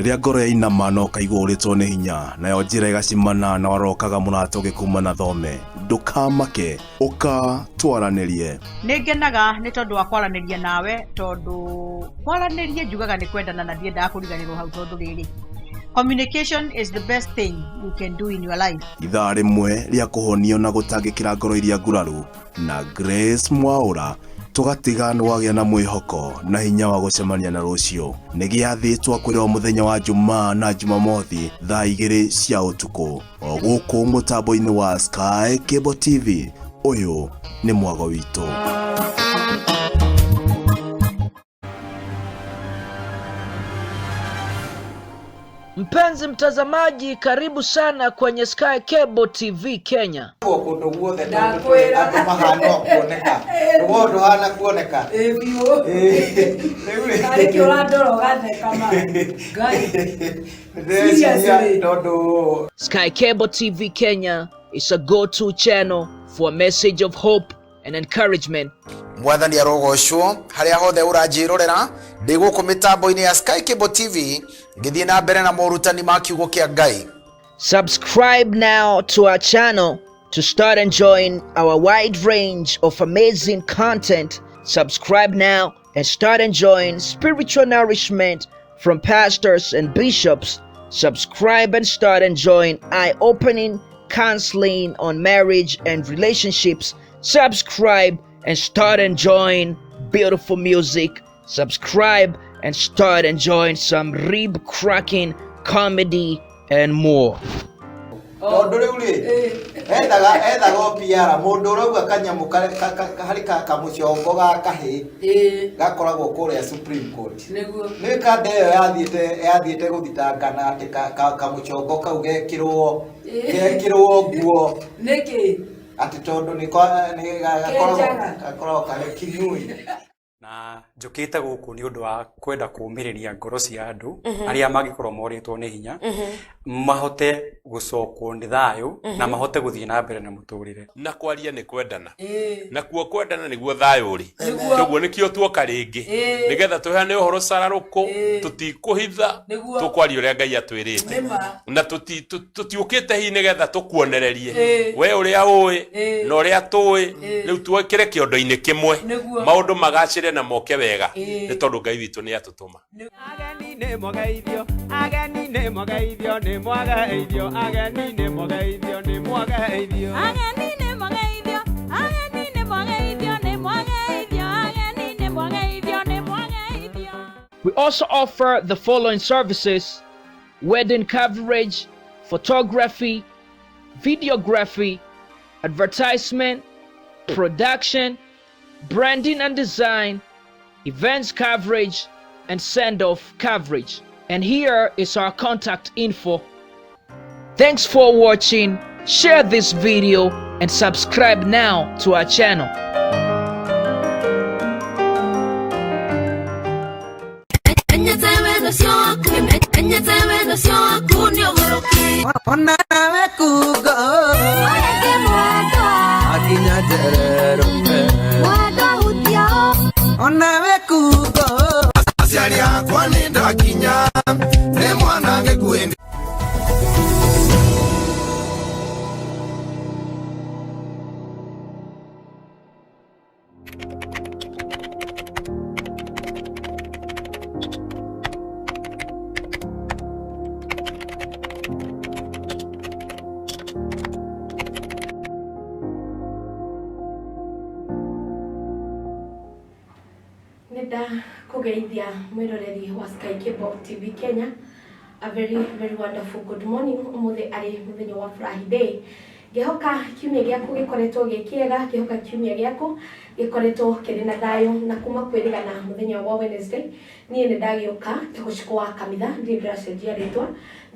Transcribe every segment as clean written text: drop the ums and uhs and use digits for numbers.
Rĩrĩa ngoro yainama na ũkaigua ũrĩtwo nĩ hinya, nayo njĩra ĩgacimana na warokaga mũrata ũgĩkuma na thome, ndũkamake, ũka twaranĩrie. Nĩ ngenaga nĩ tondũ wa kwaranĩria nawe, tondũ kwaranĩria njugaga nĩ kwendana na ndiendaga kũriganĩrwo hau, tondũ rĩrĩ, communication is the best thing you can do in your life. Ithaa rĩmwe rĩa kũhonio na gũtangĩkĩra ngoro iria nguraru na Grace Mwaũra, tũgatiga nĩ wagĩa na mwĩhoko na hinya wa gũcemania na rũciũ. Nĩ gĩathĩ twakwĩrwo mũthenya wa Jumaa na Jumamothi thaa 2 cia ũtukũ o gũkũ mũtambo-inĩ wa Sky Cable TV. Ũyũ nĩ mwago witũ. Mpenzi mtazamaji, karibu sana kwenye Sky Cable TV Kenya. Kũndũ guothe Ndakwĩra. Andũ mahana o kuoneka, rũgo ndũhana kuoneka. Ĩ biũ. Rĩu rĩ, Tarĩ kĩ ũrandora ũgatheka ma Ngai. Ndĩreciria Seriously. tondũ Sky Cable TV Kenya is a go-to channel for a message of hope and encouragement. Mwathani arogocwo harĩa hothe ũranjĩrorera. Ndĩ gũkũ mĩtambo-inĩ ya Sky Cable TV ngĩthiĩ na mbere na morutani ma kiugo kĩa Ngai. Subscribe now to our channel to start enjoying our wide range of amazing content. Subscribe now and start enjoying spiritual nourishment from pastors and bishops. Subscribe and start enjoying eye-opening counseling on marriage and relationships. Subscribe and start enjoying beautiful music. Subscribe and start enjoying some rib-cracking comedy and more. Tondũ rĩu rĩ, ethaga o PR mũndũ ũrauga kanyamũ harĩ kamũcongo ga kahĩ gakoragwo kũrĩa Supreme Court. Nĩguo. Nĩ kanda ĩyo yathiĩte gũthitangana atĩ kamũcongo kau gekĩrwo nguo. Nĩkĩ? Atĩ tondũ nĩ Kenjaga. Gakoragwo karĩ kinyui. Na njũkĩte gũkũ nĩ ũndũ wa kwenda kũũmĩrĩria ngoro cia andũ arĩa mangĩkorwo morĩtwo nĩ hinya, mahote gũcokwo nĩ thayũ na mahote gũthiĩ na mbere na mũtũrĩre. Na kwaria nĩ kwendana, nakuo kwendana nĩguo thayũ ũrĩ. Nĩguo. Koguo nĩkĩo tuoka rĩngĩ nĩgetha tũheane ũhoro cararũkũ, tũtikũhitha, tũkwaria ũrĩa Ngai atwĩrĩte. Nĩma. Na tũtiũkĩte hihi nĩgetha tũkuonererie we ũrĩa ũĩ na ũrĩa tũĩ, rĩu twĩkĩre kĩondo-inĩ kĩmwe, maũndũ magacĩre na moke wega, nĩ tondũ Ngai witũ nĩ atũtũma. Ageni nĩ mwageithio, ageni nĩ mwageithio, nĩ mwageithio, ageni nĩ mwageithio, nĩ mwageithio. Ageni nĩ mwageithio, ageni nĩ mwageithio, nĩ mwageithio, ageni nĩ mwageithio, nĩ mwageithio. We also offer the following services: wedding coverage, photography, videography, advertisement, production, branding and design, events coverage, and send-off coverage. And here is our contact info. Thanks for watching. Share this video and subscribe now to our channel. Ona nawe kugo akinya njerero, onawe kugo. Aciari akwa nĩ ndakinya nĩ mwana gĩkuĩ. Nĩndakũgeithia mwĩroreri wa Sky Cable TV Kenya. A very very wonderful good morning. Ũmũthĩ arĩ mũthenya wa Friday. Ngĩhoka kiumia gĩaku gĩkoretwo gĩ kĩega, ngĩhoka kiumia gĩaku gĩkoretwo kĩrĩ na thayũ, na kuma kwĩrĩgana mũthenya wa Wednesday niĩ nĩ ndagĩũka ta gũcukũ wa kanitha, ndirĩ ndĩracenjia rĩtwa.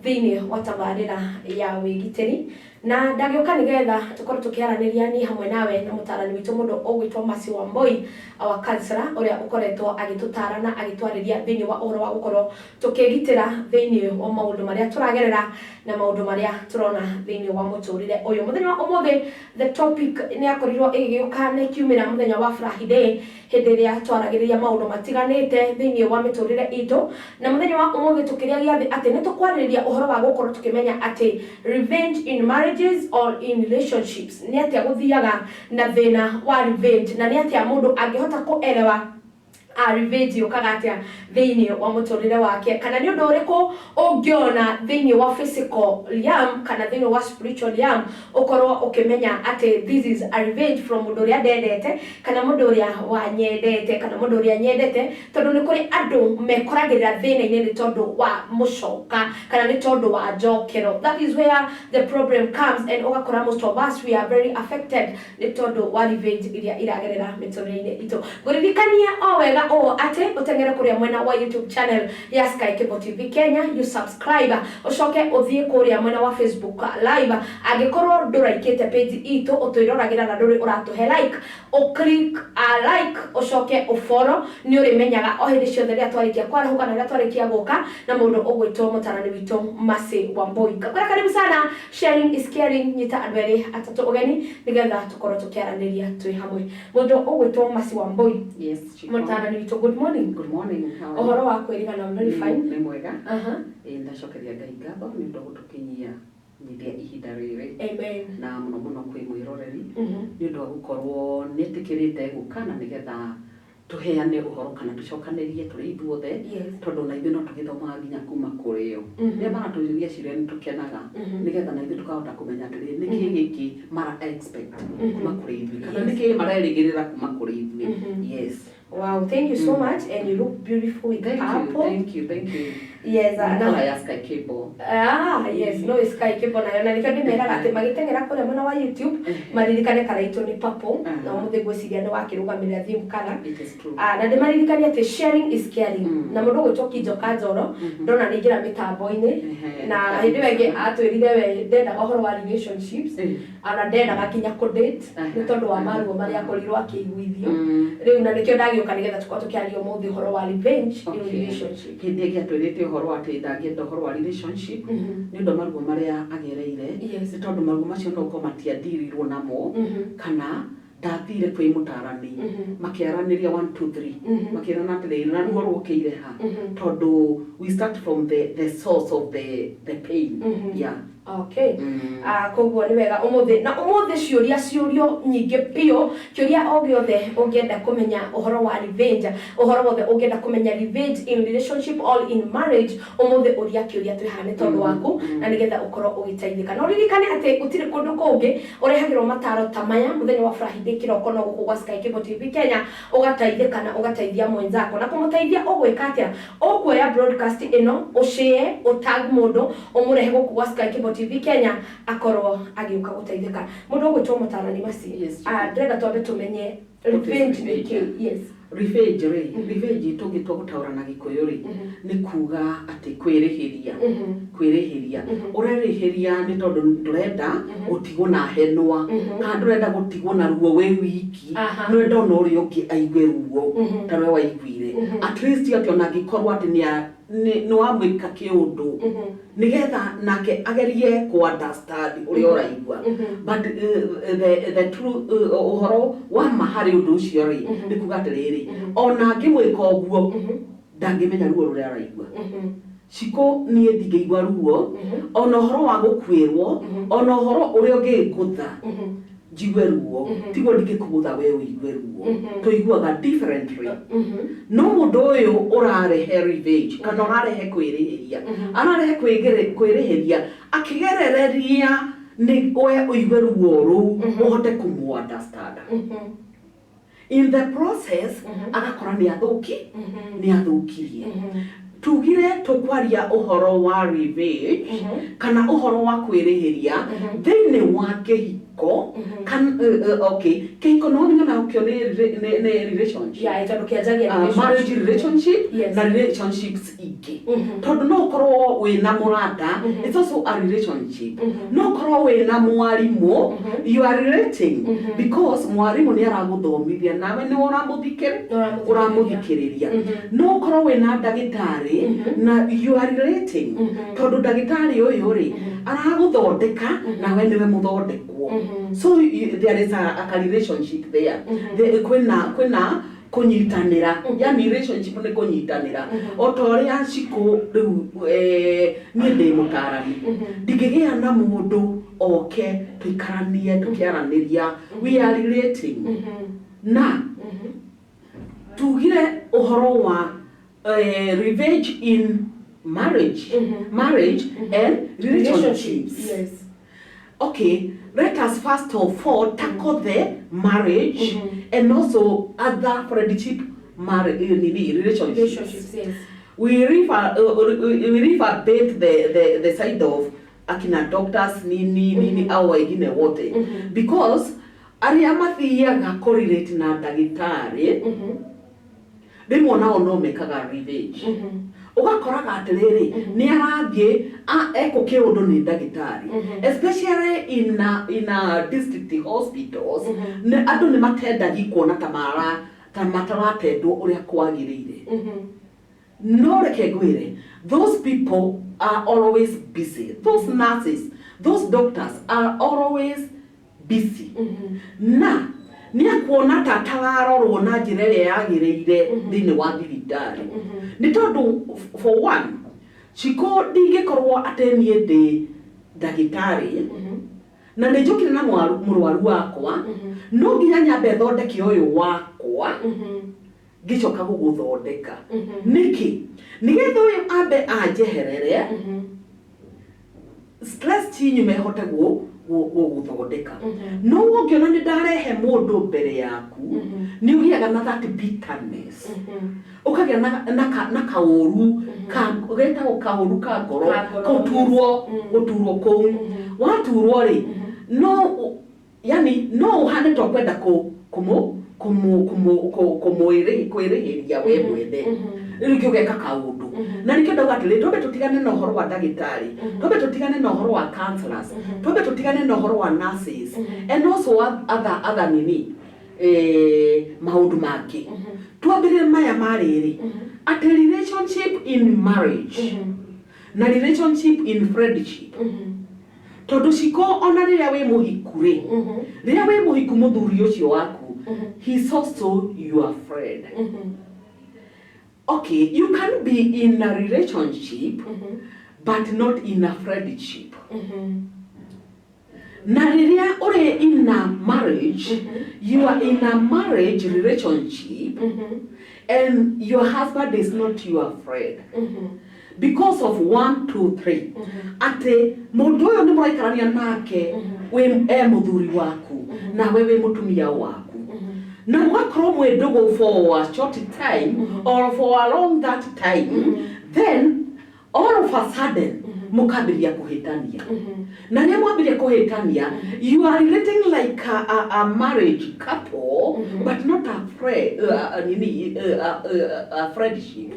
Thĩinĩ wa tabarĩra ya wĩgitĩri na ndagĩũka nĩgetha tũkorwo tũkĩaranĩria niĩ hamwe nawe na mũtarani witũ mũndũ ũgwĩtwo Mercy Wambui, our counselor, ũrĩa ũkoretwo agĩtũtara na agĩtwarĩria thĩinĩ wa ũhoro wa gũkorwo tũkĩgitĩra thĩinĩ wa maũndũ marĩa tũragerera na maũndũ marĩa tũrona thĩinĩ wa mũtũrĩre ũyũ. Mũthenya wa ũmũthĩ, the topic nĩ yakorirwo ĩgĩũka na ĩkiumĩra mũthenya wa Friday, hĩndĩ ĩrĩa twaragĩrĩria maũndũ matiganĩte thĩinĩ wa mĩtũrĩre itũ, na mũthenya wa ũmũthĩ tũkĩrĩa gĩathĩ atĩ nĩ tũkwarĩrĩria ũhoro wa gũkorwo tũkĩmenya atĩ revenge in marriages or in relationships, nĩ atĩa gũthiaga na thĩna wa revenge, na nĩ atĩa mũndũ angĩhota kũerewa a revenge yũkaga atĩa thĩinĩ wa mũtũrĩre wake, kana nĩ ũndũ ũrĩkũ ũngĩona thĩinĩ wa physical realm kana thĩinĩ wa spiritual realm ũkorwo ũkĩmenya atĩ this is a revenge from mũndũ ũrĩa ndendete, kana mũndũ ũrĩa wanyendete, kana mũndũ ũrĩa nyendete, tondũ nĩ kũrĩ andũ mekoragĩrĩra thĩna-inĩ nĩ tondũ wa mũcoka kana nĩ tondũ wa njokero. That is where the problem comes, and ũgakora most of us, we are very affected nĩ tondũ wa revenge iria iragerera mĩtũrĩre-inĩ itũ. Ngũririkania o wega ũũ atĩ ũteng'ere kũrĩa mwena wa YouTube channel ya Sky Cable TV Kenya, you subscribe, ũcoke ũthiĩ kũrĩa mwena wa Facebook live. Angĩkorwo ndũraikĩte page itũ ũtwĩroragĩra na ndũrĩ ũratũhe like, ũclick a like, ũcoke ũfollow. Nĩ ũrĩmenyaga o hĩndĩ ciothe rĩrĩa twarĩkia kwarahũka na rĩrĩa twarĩkia gũka na mũndũ ũgwĩtwo mũtarani witũ Mercy Wambui. Ngakwĩra karibu sana. Sharing is caring. Nyita andũ erĩ atatũ ũgeni nĩgetha tũkorwo tũkĩaranĩria twĩ hamwe. Mũndũ ũgwĩtwo Mercy Wambui. Yes, Chico. Mũtarani witũ, good morning. Good morning. How are you? Ũhoro wa kwĩrigana? I'm very fine. Nĩ mwega. Ĩĩ, ndacokeria Ngai ngatho nĩ ũndũ wa gũtũkinyia nyithia ihinda rĩrĩ. Amen. Na mũno mũno kwĩ mwĩroreri nĩ ũndũ wa gũkorwo nĩ etĩkĩrĩte gũka na nĩgetha tũheane ũhoro kana tũcokanĩrie tũrĩ ithuothe, tondũ na ithuĩ no tũgĩthomaga nginya kuma kũrĩ o. Rĩrĩa maratũria ciũria nĩ tũkenaga nĩgetha na ithuĩ tũkahota kũmenya atĩrĩrĩ, nĩkĩ gĩkĩ mara expect kuma kũrĩ ithuĩ, kana nĩkĩ marerĩgĩrĩra kuma kũrĩ ithuĩ. Yes. Wow, thank you so much, and you look beautiful with Thank you, purple. thank you, thank you. Yes, Colour ya Sky Cable. Ah, yes, no Sky Cable nayo, na nĩkĩo ndĩmeraga atĩ magĩteng'era kũrĩa mwena wa YouTube maririkane kara itũ nĩ purple, na ũmũthĩ ngwĩciria nĩ wakĩrũgamĩrĩra theme color. It is true. Ah, na ndĩmaririkanie atĩ sharing is caring, na mũndũ ũgwĩtwo Kinjo Kanjoro ndona nĩ ingĩra mĩtambo-inĩ, na hĩndĩ ĩyo ĩngĩ atwĩrire we ndendaga ũhoro wa relationships, ona ndendaga nginya kũ-date nĩ tondũ wa maruo marĩa akorirwo akĩiguithio rĩu, na nĩkĩo ndagĩũka nĩgetha tũkorwo tũkĩaria ũmũthĩ ũhoro wa revenge in relationship. Hĩndĩ ĩngĩ atwĩrĩte ũhoro atĩ ndangĩenda ũhoro wa relationship nĩ ũndũ wa maruo marĩa agereire, nĩ tondũ maruo macio no ũkorwo matiandirirwo namo, kana ndathire kwĩ mũtarani makĩaranĩria 1 2 3, makĩrana atĩrĩrĩ, na ruo rũkĩire ha, tondũ we start from the source of the pain, yeah. Okay. Ah, koguo nĩ wega ũmũthĩ, na ũmũthĩ ciũria ciũrio nyingĩ biũ. Kĩũria o gĩothe ũngĩenda kũmenya ũhoro wa revenge, ũhoro wothe ũngĩenda kũmenya revenge in relationship or in marriage, ũmũthĩ ũria kĩũria, twĩ haha nĩ tondũ waku na nĩgetha ũkorwo ũgĩteithĩka. Na ũririkane atĩ gũtirĩ kũndũ kũngĩ ũrehagĩrwo mataro ta maya mũthenya wa Friday kĩroko, no gũkũ gwa Sky Cable TV Kenya, ũgateithĩka na ũgateithia mwenzako. Na kũmũteithia ũgwĩka atĩa? Ũkuoya broadcast ĩno, ũshare, ũtag mũndũ, ũmũrehe gũkũ gwa Sky Cable TV Kenya akorwo agĩũka gũteithĩka. Mũndũ ũgwĩtwo mũtarani Mercy, ah, ndĩrenda twambe tũmenye revenge nĩ kĩ. Yes. Revenge rĩ, revenge tũngĩtua gũtaũra na Gĩkũyũ rĩ, nĩ kuga atĩ kwĩrĩhĩria. Kwĩrĩhĩria, ũrerĩhĩria nĩ tondũ ndũrenda gũtigwo na henwa, kana ndũrenda gũtigwo na ruo wĩ wiki. Nĩũrenda ona ũrĩa ũngĩ aigue ruo ta rũrĩa waiguire, at least atĩ ona angĩkorwo atĩ nĩ wamwĩka kĩũndũ, nĩgetha nake agerie kũ understand ũrĩa ũraigua. But the true ũhoro wa ma harĩ ũndũ ũcio rĩ, nĩ kuga atĩrĩrĩ, ona angĩmwĩka ũguo ndangĩmenya ruo rũrĩa araigua. Ciko niĩ ndingĩigua ruo, ona ũhoro wa gũkuĩrwo, ona ũhoro ũrĩa ũngĩngũtha njigue ruo, tiguo ndingĩkũgũtha we ũigue ruo. Tũiguaga differently. No mũndũ ũyũ ũrarehe revenge kana ũrarehe kwĩrĩhĩria, ararehe kwĩrĩhĩria akĩgerereria nĩ we ũigue ruo rũu, ũhote kũmũ understand. In the process agakora nĩ athũki, nĩ athũkirie. Tugire tũkwaria ũhoro wa revenge kana ũhoro wa kwĩrĩhĩria thĩinĩ wa kĩhiko. Kĩhiko kan, okay, kĩhiko no ũmenye nakĩo nĩ relationship. Yeah, tondũ kĩanjagia relationship. Marriage relationship na relationships ingĩ, tondũ no ũkorwo wĩna mũrata, it's also a relationship. No ũkorwo wĩna mwarimũ, you are relating because mwarimũ nĩ aragũthomithia nawe nĩ ũramũthikĩrĩria. No ũkorwo wĩna ndagĩtarĩ na you are relating, tondũ ndagĩtarĩ ũyũ rĩ aragũthondeka nawe nĩwe mũthondekwo. So there is a relationship there. Kwĩna kũnyitanĩra, yani relationship nĩ kũnyitanĩra. O ta ũrĩa cikũ rĩu, niĩ ndĩ mũtarani, ndingĩgĩa na mũndũ oke tũikaranie tũkĩaranĩria, we are relating. Na tugire ũhoro wa revenge in marriage and relationships. Okay, let us first of all tackle the marriage and also other friendship, marriage, nini, relationships. Relationships, yes. We refer bit the side of akina doctors, nini nini, au wengine wote, because arĩa mathiaga correlate na ndagĩtarĩ rĩmwe nao no mekaga revenge. Ũgakoraga atĩrĩrĩ, nĩ arathiĩ ekwo kĩũndũ nĩ ndagĩtarĩ, especially in a district hospitals. Nĩ andũ nĩ matendagi kuona ta mara ta mataratendwo ũrĩa kwagĩrĩire. No reke ngwĩre, those people are always busy. Those nurses, those doctors are always busy, na nĩ akuona ta atararorwo na njĩra ĩrĩa yagĩrĩire thĩinĩ wa thibitarĩ. Nĩ tondũ for one, Chiko, ndingĩkorwo atĩ niĩ ndĩ ndagĩtarĩ na nĩ njũkire na mũrwaru wakwa, no nginya nyambe thondeke ũyũ wakwa ngĩcoka gũgũthondeka. Nĩkĩ? Nĩgetha ũyũ ambe anjeherere stress cinyume hote gũgũthondeka. No ũngĩona nĩ ndarehe mũndũ mbere yaku, nĩ ũgĩaga na that bitterness, ũkagĩa na kaũru ka getagwo kaũru ka ngoro. Ka ngoro. Gũturwo gũturwo kũu waturwo rĩ, no yani no ũhane to kwenda kũ kũmũ kũmũ kũmũ kwĩrĩhĩria we mwene. Rĩu nĩkĩo ũgeka kaũndũ, na nĩkĩo ndauga atĩrĩ, twambe tũtigane na ũhoro wa ndagĩtarĩ, twambe tũtigane na ũhoro wa counselors, twambe tũtigane na ũhoro wa nurses and also other nini, maũndũ mangĩ. Twambĩrĩre maya marĩrĩ, atĩ relationship in marriage na relationship in friendship, tondũ Ciko, ona rĩrĩa wĩ mũhiku rĩ, rĩrĩa wĩ mũhiku, mũthuri ũcio waku, he is also your friend. Okay, you can be in a relationship but not in a friendship. Na rĩrĩa ũrĩ in a marriage, you are in a marriage relationship and your husband is not your friend because of one, two, three, atĩ mũndũ ũyũ nĩ mũraikarania nake wĩ e mũthuri waku nawe wĩ mũtumia waku, na mũgakorwo mwĩ ndũgũ for a short time or for a long that time, then all of a sudden mũkambĩrĩria kũhĩtania. Na rĩrĩa mwambĩrĩria kũhĩtania, you are relating like a marriage couple but not a friend, nini, a friendship.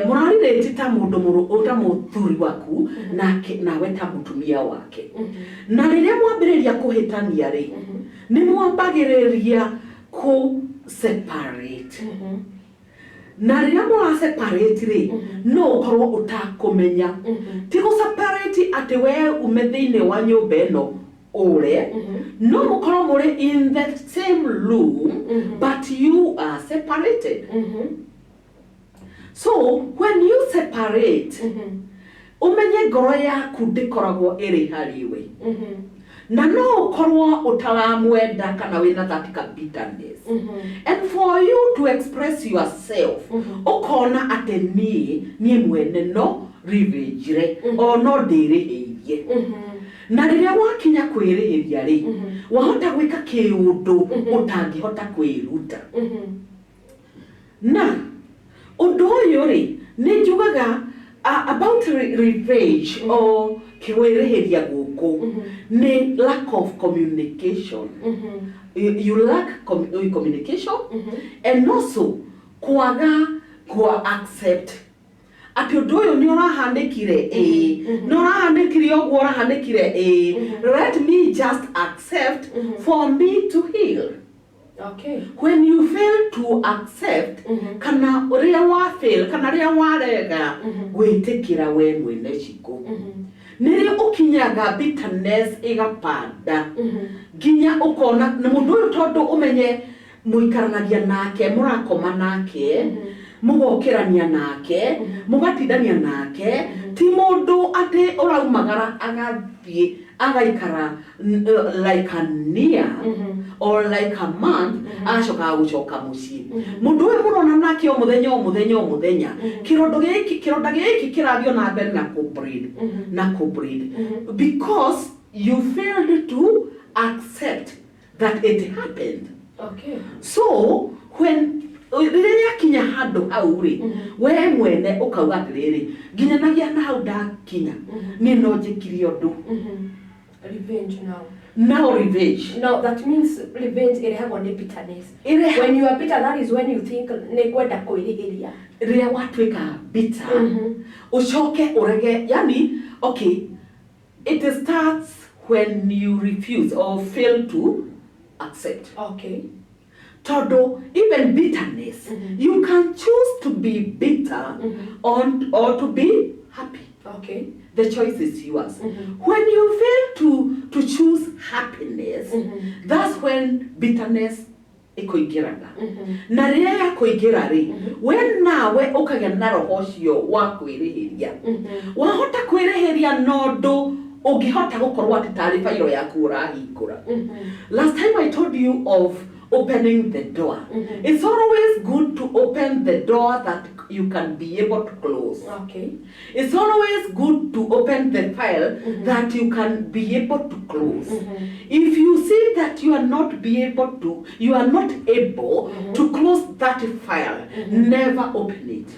Mũrarirĩti ta mũndũ ta mũthuri waku nake nawe ta mũtumia wake. Na rĩrĩa mwambĩrĩria kũhĩtania rĩ, nĩ mwambagĩrĩria kũ separate. Na rĩrĩa mũra separate rĩ, no ũkorwo ũtakũmenya ti gũ separate atĩ we ume thĩinĩ wa nyũmba ĩno ũre. No mũkorwo mũrĩ in the same room but you are separated. So when you separate, ũmenye ngoro yaku ndĩkoragwo ĩrĩ harĩ we, na no ũkorwo ũtaramwenda kana wĩna that ka bitterness, and for you to express yourself, ũkona atĩ niĩ mwene no revenge o no ndĩrĩhĩirie. Na rĩrĩa wakinya kwĩrĩhĩria rĩ, wahota gwĩka kĩũndũ ũtangĩhota kwĩruta. Na ũndũ ũyũ rĩ, nĩ njugaga About revenge or kwĩrĩhĩria gũkũ nĩ lack of communication. You lack communication and also kwaga kwa accept atĩ ũndũ ũyũ nĩ ũrahanĩkire, ĩĩ, nĩ ũrahanĩkire ũguo ũrahanĩkire, ĩĩ, let me just accept for me to heal. When you fail to accept, kana rĩrĩa wa fail, kana rĩrĩa warega gwĩtĩkĩra we mwene ciko, nĩrĩo ũkinyaga bitterness ĩgapanda nginya ũkona na mũndũ ũyũ, tondũ ũmenye mũikaranagia nake, mũrakoma nake, mũgokĩrania nake, mũgatindania nake, ti mũndũ atĩ ũraumagara agathiĩ agaikara like a year or like a month, agacoka gũcoka mũciĩ. Mũndũ ũyũ mũrona nake o mũthenya, o mũthenya, o mũthenya, kĩrondo gĩkĩ, kĩronda gĩkĩ kĩrathiĩ na mbere na kũ-bleed na kũ-bleed because you failed to accept that it happened. So when rĩrĩa rĩakinya handũ hau rĩ, we mwene ũkauga atĩrĩrĩ, nginyanagia na hau ndakinya, niĩ no njĩkire ũndũ. Revenge now. Now revenge. No, that means revenge ĩrehagwo nĩ bitterness. When you are bitter, that is when you think nĩ ngwenda kwĩrĩhĩria. Rĩrĩa watuĩka bitter, ũcoke ũrege, yani okay, it starts when you refuse or fail to accept. Tondũ even bitterness, you can choose to be bitter or to be happy. The choice is yours. When you fail to choose happiness, that's when bitterness ĩkũingĩraga, na rĩrĩa yakũingĩra rĩ, we nawe ũkagĩa na roho ũcio wa kwĩrĩhĩria. Wahota kwĩrĩhĩria na ũndũ ũngĩhota gũkorwo atĩ tarĩ bairo yaku ũrahingũra. Last time I told you of opening the door. It's always good to open the door that you can be able to close. It's always good to open the file that you can be able to close. If you see that you are not be able to, you are not able to close that file, never open it.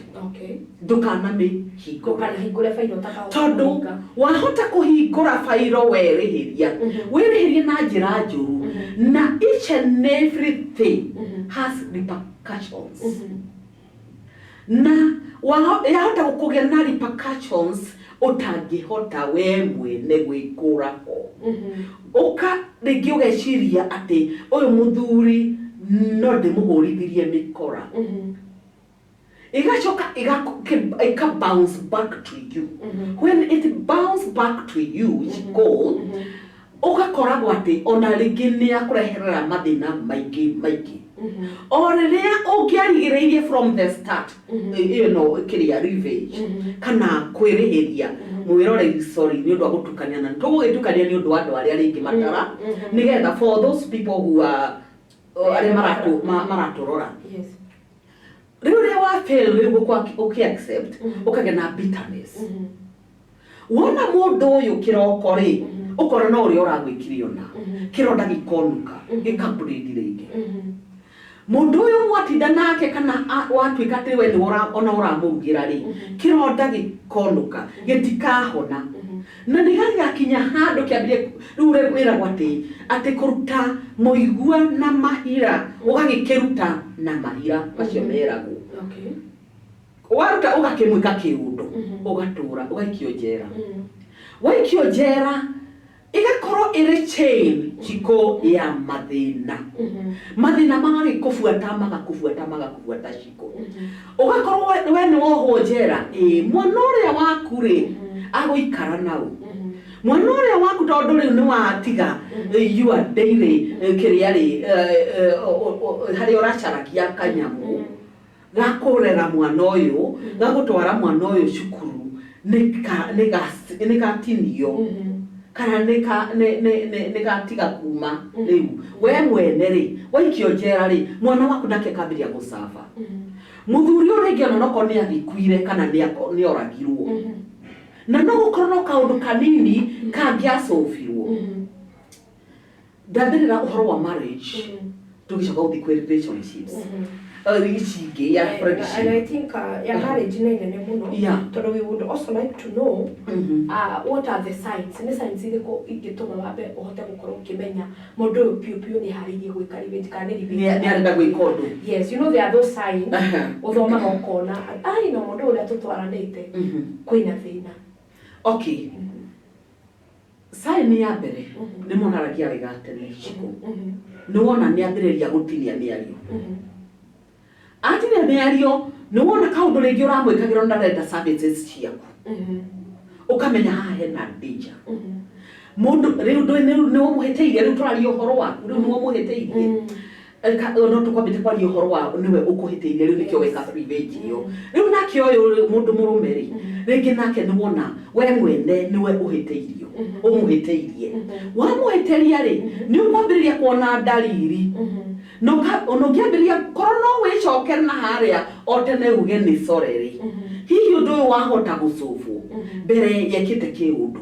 Ndũkanamĩhingũre. Ndũkanahingũre bairo ũtakahota Tondũ kũhinga. Wahota kũhingũra bairo, werĩhĩria, wĩrĩhĩrie na njĩra njũru, na each and everything has repercussions, na yahota gũkũgĩa na repercussions ũtangĩhota we mwene gwĩkũra ho. Ũka rĩngĩ ũgeciria atĩ ũyũ mũthuri no ndĩmũhũrithirie mĩkora, igacoka ika bounce back to you. When it bounce back to you, go ũgakoragwo atĩ ona rĩngĩ nĩ akũreherera mathĩna maingĩ maingĩ o rĩrĩa ũngĩarigĩrĩirie from the start. Kĩrĩa revenge kana kwĩrĩhĩria, mwĩroreri, sorry nĩ ũndũ wa gũtukania, na tũgũgĩtukania nĩ ũndũ wa andũ arĩa rĩngĩ matara, nĩgetha for those people who are arĩa maratũrora. Rĩu rĩrĩa wa fail rĩu ũkĩ accept, ũkagĩa na bitterness, wona mũndũ ũyũ kĩroko rĩ, ũkona no ũrĩa ũragwĩkire, ona kĩronda gĩkonuka, gĩkableed rĩngĩ. Mũndũ ũyũ mwatinda nake kana watuĩka atĩ we nĩ ona ũramũrugĩra rĩ, kĩronda gĩkonuka, gĩtikahona, na nĩ gĩgakinya handũ kĩambĩrĩrie rĩu wĩragwo atĩ kũruta mũigua na mahira, ũgagĩkĩruta na mahira macio meragwo. Waruta ũgakĩmwĩka kĩũndũ, ũgatũra ũgaikio njera. Waikio njera, ĩgakorwo ĩrĩ chain chiko ya mathĩna. Mathĩna magagĩkũbuata, magakũbuata, magakũbuata ciko, ũgakorwo we nĩ wohwo njera. Ĩ mwana ũrĩa waku rĩ, agũikara nau mwana ũrĩa waku, tondũ rĩu nĩ watiga your daily kĩrĩa rĩ, harĩa ũracaragia kanyamũ gakũrera mwana ũyũ, gagũtwara mwana ũyũ cukuru, nĩ gatinio kana nĩ gatiga kuma. Rĩu we mwene rĩ, waikio njera rĩ, mwana waku nake akambĩrĩria gũcaba. Mũthuri ũyũ rĩngĩ ona nokorwo nĩ agĩkuire kana nĩ oragirwo, na no gũkorwo no kaũndũ kanini kangĩacũbirwo. Ndambĩrĩra ũhoro wa marriage. Tũgĩcoka gũthiĩ kwĩ relationships ici ingĩ ya And friendship. I think ya marriage nĩ nene mũno tondũ we would also like to know what are the signs, nĩ signs irĩkũ ingĩtũma wambe ũhote gũkorwo ũkĩmenya mũndũ ũyũ piũ piũ nĩ harĩirie gwĩka revenge kana nĩ revenge. Nĩ arenda gwĩka ũndũ. Yes, you know there are those signs ũthomaga ũkona ai na mũndũ ũrĩa tũtwaranĩte kwĩna thĩna. Okay, sign ya mbere nĩ monaragia wega tene cikũ nĩ wona nĩ ambĩrĩria gũtinia mĩario, atinia mĩario nĩ wona kaũndũ rĩngĩ ũramwĩkagĩra na ndarenda services ciaku, ũkamenya haha hena danger. Mũndũ rĩu nĩ ũmũhĩtĩirie, rĩu tũraria ũhoro waku, rĩu nĩ ũmũhĩtĩirie. No tũkwambĩte kwaria ũhoro wa nĩwe ũkũhĩtĩirie, rĩu nĩkĩo weka revenge ĩyo. Rĩu nake ũyũ mũndũ mũrũme rĩ, rĩngĩ nake nĩ wona we mwene nĩwe ũhĩtĩirio, ũmũhĩtĩirie, wamũhĩtĩria rĩ, nĩ ũkwambĩrĩria kuona ndariri na ona ũngĩambĩrĩria korwo no wĩcokere na harĩa o tene uge nĩ sorry rĩ, hihi ũndũ ũyũ wahota gũcũbwo mbere yekĩte kĩũndũ.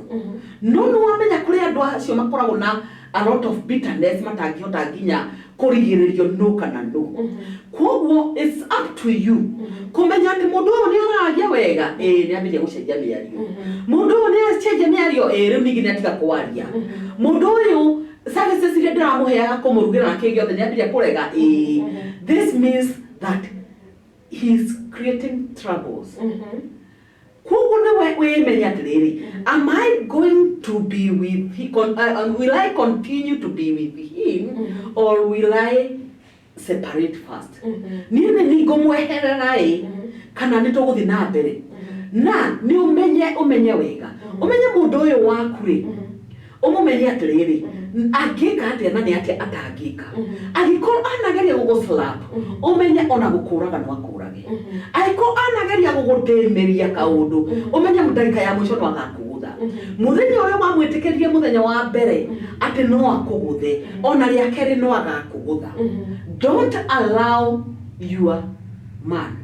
No nĩ wamenya kũrĩ andũ acio makoragwo na a lot of bitterness, matangĩhota nginya kũrigĩrĩrio no kana no. Koguo it's up to you kũmenya atĩ mũndũ ũyũ nĩ araragia wega, ĩĩ, nĩ ambĩrĩria gũcenjia mĩario, mũndũ ũyũ nĩ acenjia mĩario, ĩĩ, rĩu ningĩ nĩ atiga kwaria, mũndũ ũyũ services iria ndĩramũheaga kũmũrugĩra na kĩ gĩothe nĩ ambĩrĩria kũrega, ĩĩ, this means that he's creating troubles. Koguo nĩwe wĩmenye atĩrĩrĩ, am I going to be with he, will I continue to be with him or will I separate first? Niĩ nĩ ningũmweherera ĩ kana nĩ tũgũthiĩ na mbere? Na nĩ ũmenye, ũmenye wega, ũmenye mũndũ ũyũ waku rĩ, ũmũmenye atĩrĩrĩ, angĩka atĩa na nĩ atĩa atangĩka. Angĩkorwo anageria gũgũ slap, ũmenye ona gũkũraga no akũrage. Angĩkorwo anageria gũgũtĩmĩria kaũndũ, ũmenye ndagĩka ya mũico no agakũgũtha. Mũthenya ũrĩa wamwĩtĩkĩrie mũthenya wa mbere atĩ no akũgũthe, ona rĩa kerĩ no agakũgũtha. Don't allow your man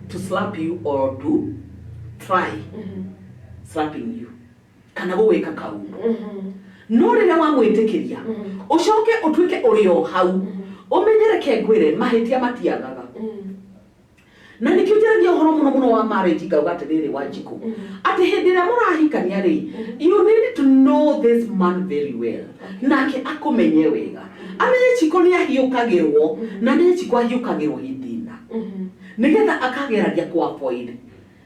to slap you or to try slapping you kana gũgwĩka kaũndũ. No rĩrĩa wamwĩtĩkĩria ũcoke ũtuĩke ũrĩ o hau, ũmenye, reke ngwĩre, mahĩtia matiagaga. Na nĩkĩo njaragia ũhoro mũno mũno wa marriage, ngauga atĩrĩrĩ, Wanjikũ, atĩ hĩndĩ ĩrĩa mũrahikania rĩ, you need to know this man very well, nake akũmenye wega, amenye Chiko nĩ ahiũkagĩrwo na amenye Chiko ahiũkagĩrwo hĩndĩ ĩna, nĩgetha akageragia ku avoid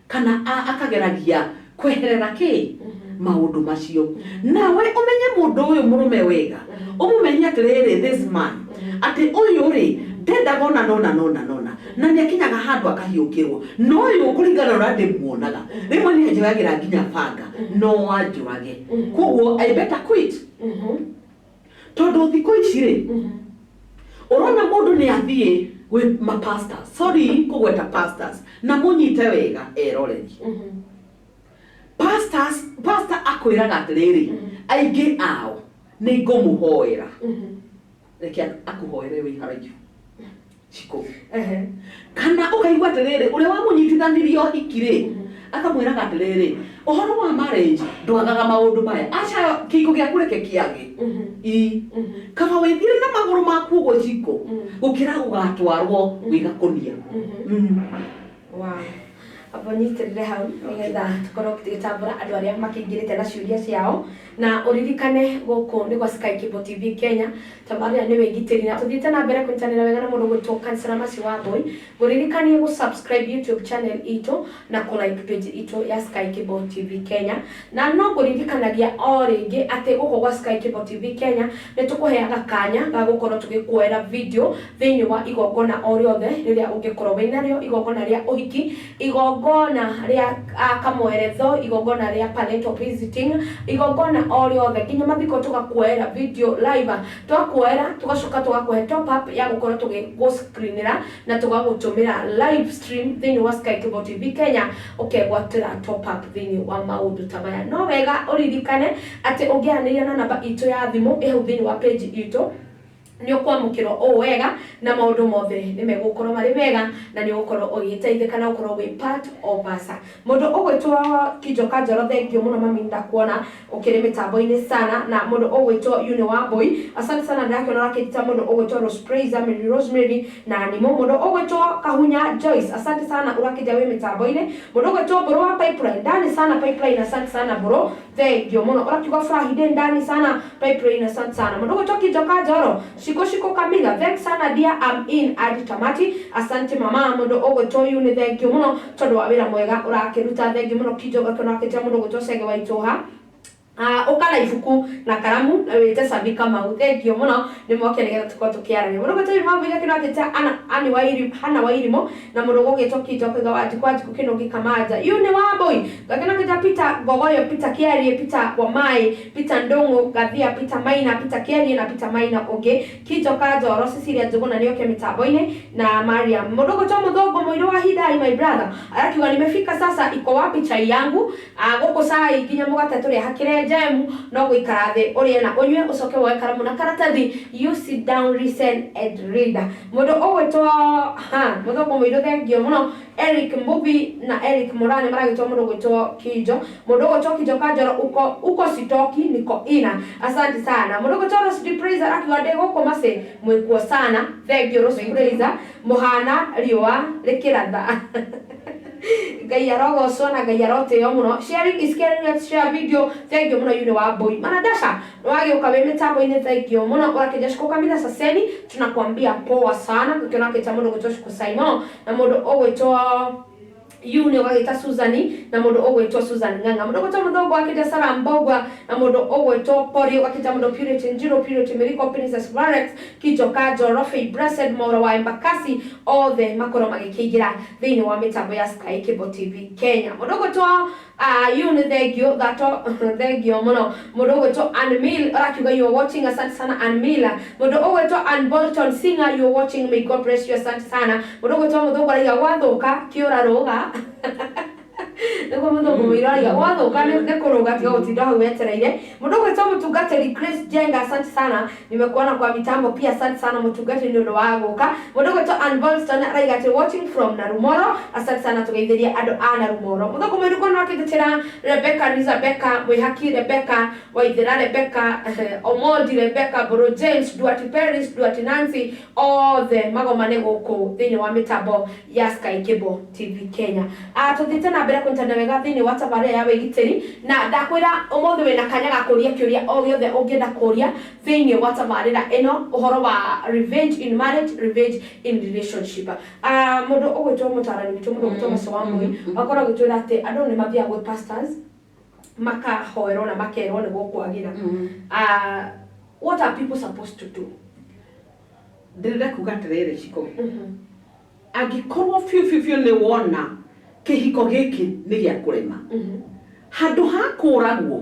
kana akageragia kweherera kĩ maũndũ macio. Nawe ũmenye mũndũ ũyũ mũrũme wega, ũmũmenye atĩrĩrĩ, this man, atĩ ũyũ rĩ ndendaga ona nona nona nona na nĩ akinyaga handũ akahiũkĩrwo, no ũyũ kũringana na ũrĩa ndĩmuonaga rĩmwe nĩ anjoyagĩra nginya banga no anjũrage, koguo I better quit. Tondũ thikũ ici rĩ, ũrona mũndũ nĩ athiĩ gwĩ mapastors, sorry kũgweta pastors, na mũnyite wega eroreri pastors, pastor akwĩraga atĩrĩrĩ, aingĩ ao nĩ ngũmũhoera, reke akũhoere wĩ haraihu Chiko, kana ũkaigua atĩrĩrĩ, ũrĩa wamũnyitithanirie ũhiki rĩ, akamwĩraga atĩrĩrĩ, ũhoro wa marriage ndwagaga maũndũ maya, aca kĩhiko gĩaku reke kĩage i kaba wĩthiĩre na magũrũ maku ũguo Chiko, gũkĩra gũgatwarwo wĩ gakũnia. Wow. Amba nyitĩrĩre hau nĩgetha tũkorwo tũgĩtambũra andũ arĩa makĩingĩrĩte na ciũria ciao, na ũririkane gũkũ nĩ gwa Sky Cable TV Kenya, tabarĩra nĩ wĩgitĩri, na tũthiĩte na mbere kũnyitanĩra wega na mũndũ gwĩtwo Kansela Mercy Wambui. Ngũririkanie gũ subscribe YouTube channel itũ na kũ like page itũ ya Sky Cable TV Kenya, na no ngũririkanagia o rĩngĩ atĩ gũkũ gwa Sky Cable TV Kenya nĩ tũkũheaga kanya ga gũkorwo tũgĩkuoera video thĩinĩ wa igongona o rĩothe rĩrĩa ũngĩkorwo wĩnarĩo, igongona rĩa ũhiki, igongona rĩa kamweretho, igongona rĩa parental visiting, igongona o rĩothe nginya mathiko, tũgakuoera video live. Twakuoera tũgacoka tũgakũhe top up ya gũkorwo tũgĩgũ-screenĩra na tũgagũtũmĩra live stream thĩinĩ wa Sky Cable TV Kenya, ũkegwatĩra top up thĩinĩ wa maũndũ ta maya. No wega ũririkane atĩ ũngĩaranĩria na namba itũ ya thimũ ĩ hau thĩinĩ wa page itũ. Nĩ ũkwamũkĩrwo ũũ wega na maũndũ mothe nĩ megũkorwo marĩ mega na nĩ ũgũkorwo ũgĩteithĩka na ũkorwo wĩ part of us. Mũndũ ũgwĩtwo Kinjoka Njoro, thengio mũno mami, ndakuona ũkĩrĩ mĩtambo-inĩ sana. Na mũndũ ũgwĩtwo Uni Wambui, asante sana, ndĩrakĩona ũrakĩnjita. Mũndũ ũgwĩtwo Rose Praiser, Mary Rosemary na Nimo. Mũndũ ũgwĩtwo Kahunya Joyce, asante sana, ũrakĩnja wĩ mĩtambo-inĩ. Mũndũ ũgwĩtwo Mbũrũ wa Pipeline, ndani sana Pipeline, asante sana Mbũrũ, thengio mũno. Ũrakiuga Friday ndani sana Pipeline, asante sana. Mũndũ ũgwĩtwo Kinjoka Njoro, Shiko Shiko Kamila, thanks sana dear, I'm in adi tamati, asante mama. Mũndũ ũgwĩtwo Uni, thengio mũno tondũ wa wĩra mwega ũrakĩruta, thengio mũno Kinjo. Gakĩona wakĩnja mũndũ ũgwĩtwo Cege wa Itũha. Ũka na ibuku na karamu na wĩte Sabi Kamau, thengio mũno, nĩ moke nĩgetha tũkorwo tũkĩaranĩria. Mũndũ ũgwĩtwo Irima Wambui gakĩona akĩta Ana Ani Wairi Hana Wairimo. Na mũndũ ũgũgĩtwo Kinjo akauga Wanjikũ Wanjikũ Kĩnũgi Kamanja. Yu nĩ Wambui gakĩona akĩta Peter Ngogoyo, Peter Kĩarie, Peter Wamai, Peter Ndũng'ũ Gathia, Peter Maina, Peter Kĩarie na Peter Maina ũngĩ, Kinjo Kanjoro, Cecilia Njũgũna nĩoke mĩtambo-inĩ na Mariam. Mũndũ ũgwĩtwo Mũthũngũ Mũirũ wa Hidai, my brother, arakiuga nimefika sasa, iko wapi chai yangu? Gũkũ cai nginya mũgate tũrĩa hakĩre njemu, no gũikara thĩ ũrĩe na ũnyue, ũcoke woe karamu na karatathi, you sit down, listen and read. Mũndũ ũgwĩtwo ha Mũthũngũ Mũirũ, thengio mũno. Eric Mbuvi na Eric Morane maragĩtwo. Mũndũ ũgwĩtwo Kinjo, mũndũ ũgwĩtwo Kinjo Kanjoro, uko uko sitoki niko ina, asante sana. Mũndũ ũgwĩtwo Rose Praise arakiuga ndĩ gũkũ macĩ mwĩkuo sana, thengio Rose Praise, mũhana riũa rĩkĩratha. Ngai arogocwo na Ngai arotĩo mũno. Sharing is caring, let's share video. Thank you mũno Yune wa Boy Manadasha, wagĩũka wĩ mĩtambo-inĩ, thank you mũno. Ũrakĩnja Shiko Kamila Saseni, tunakwambia poa sana. Gũkĩona akĩta mũndũ ũgwĩtwo Shiko Simon na mũndũ ũgwĩtwo Yune ũgagĩta Suzani na mũndũ ũgwĩtwo Susan Ng'ang'a. Mũndũ ũgwĩtwo Mũthũngũ akĩnja Sarah Mbogwa na mũndũ ũgwĩtwo Pori ũgakĩta mũndũ Purity Njiro, Purity Miriko, Princess Varex, Kijoka Njoro, Faith Blessed Mauro wa Embakasi, othe makorwo magĩkĩingĩra thĩinĩ wa mĩtambo ya Sky Cable TV Kenya. Mũndũ ũgwĩtwo Yune, thengio thato, thengio mũno. Mũndũ ũgwĩtwo Anmil ũrakiuga you are watching, asante sana Anmil. Mũndũ ũgwĩtwo Ann Bolton Singer, you are watching, may God bless you, asante sana. Mũndũ ũgwĩtwo Mũthũngũ araiga gwathũka kĩũra rũga, nĩguo Mũthũngũ mũirũ araiga gwathuka nĩ kũrũga, tiga gũtinda hau wetereire. Mũndũ ũgwĩtwo mũtungatĩri Grace Jenga, asante sana, nimekuona kwa mitambo pia, asante sana mũtungatĩri nĩ ũndũ wa gũka. Mũndũ ũgwĩtwo Ann Bolston araiga atĩ watching from Narumoro, asante sana, tũgeithĩria andũ a Narumoro. Mũthũngũ mũirũ kuona akĩnjĩtĩra Rebecca Rebecca Mwĩhaki, Rebecca Waithĩra, Rebecca Omondi, Rebecca Boro, James Duarte, Paris Duarte, Nancy, othe magomane gũkũ thĩinĩ wa mĩtambo ya Sky Cable TV Kenya. Tũthiĩte na mbere kũnyitana wega thĩinĩ wa tabarĩra ya wĩgitĩri, na ndakwĩra ũmũthĩ wĩna kanya ga kũria kĩũria o gĩothe ũngĩenda kũria thĩinĩ wa tabarĩra ĩno, ũhoro wa revenge in marriage, revenge in relationship. Mũndũ ũgwĩtwo mũtarani witũ, mũndũ ũgwĩtwo Maco wa Mũi, wakorwo ũgĩtwĩra atĩ andũ nĩ mathiaga gwĩ pastors makahoerwo na makerwo nĩ gũkwagĩra. What are people supposed to do? Ndĩrenda kuga atĩrĩrĩ, Ciko, angĩkorwo biũ biũ biũ nĩ wona kĩhiko gĩkĩ nĩ gĩa kũrema, handũ ha kũragwo,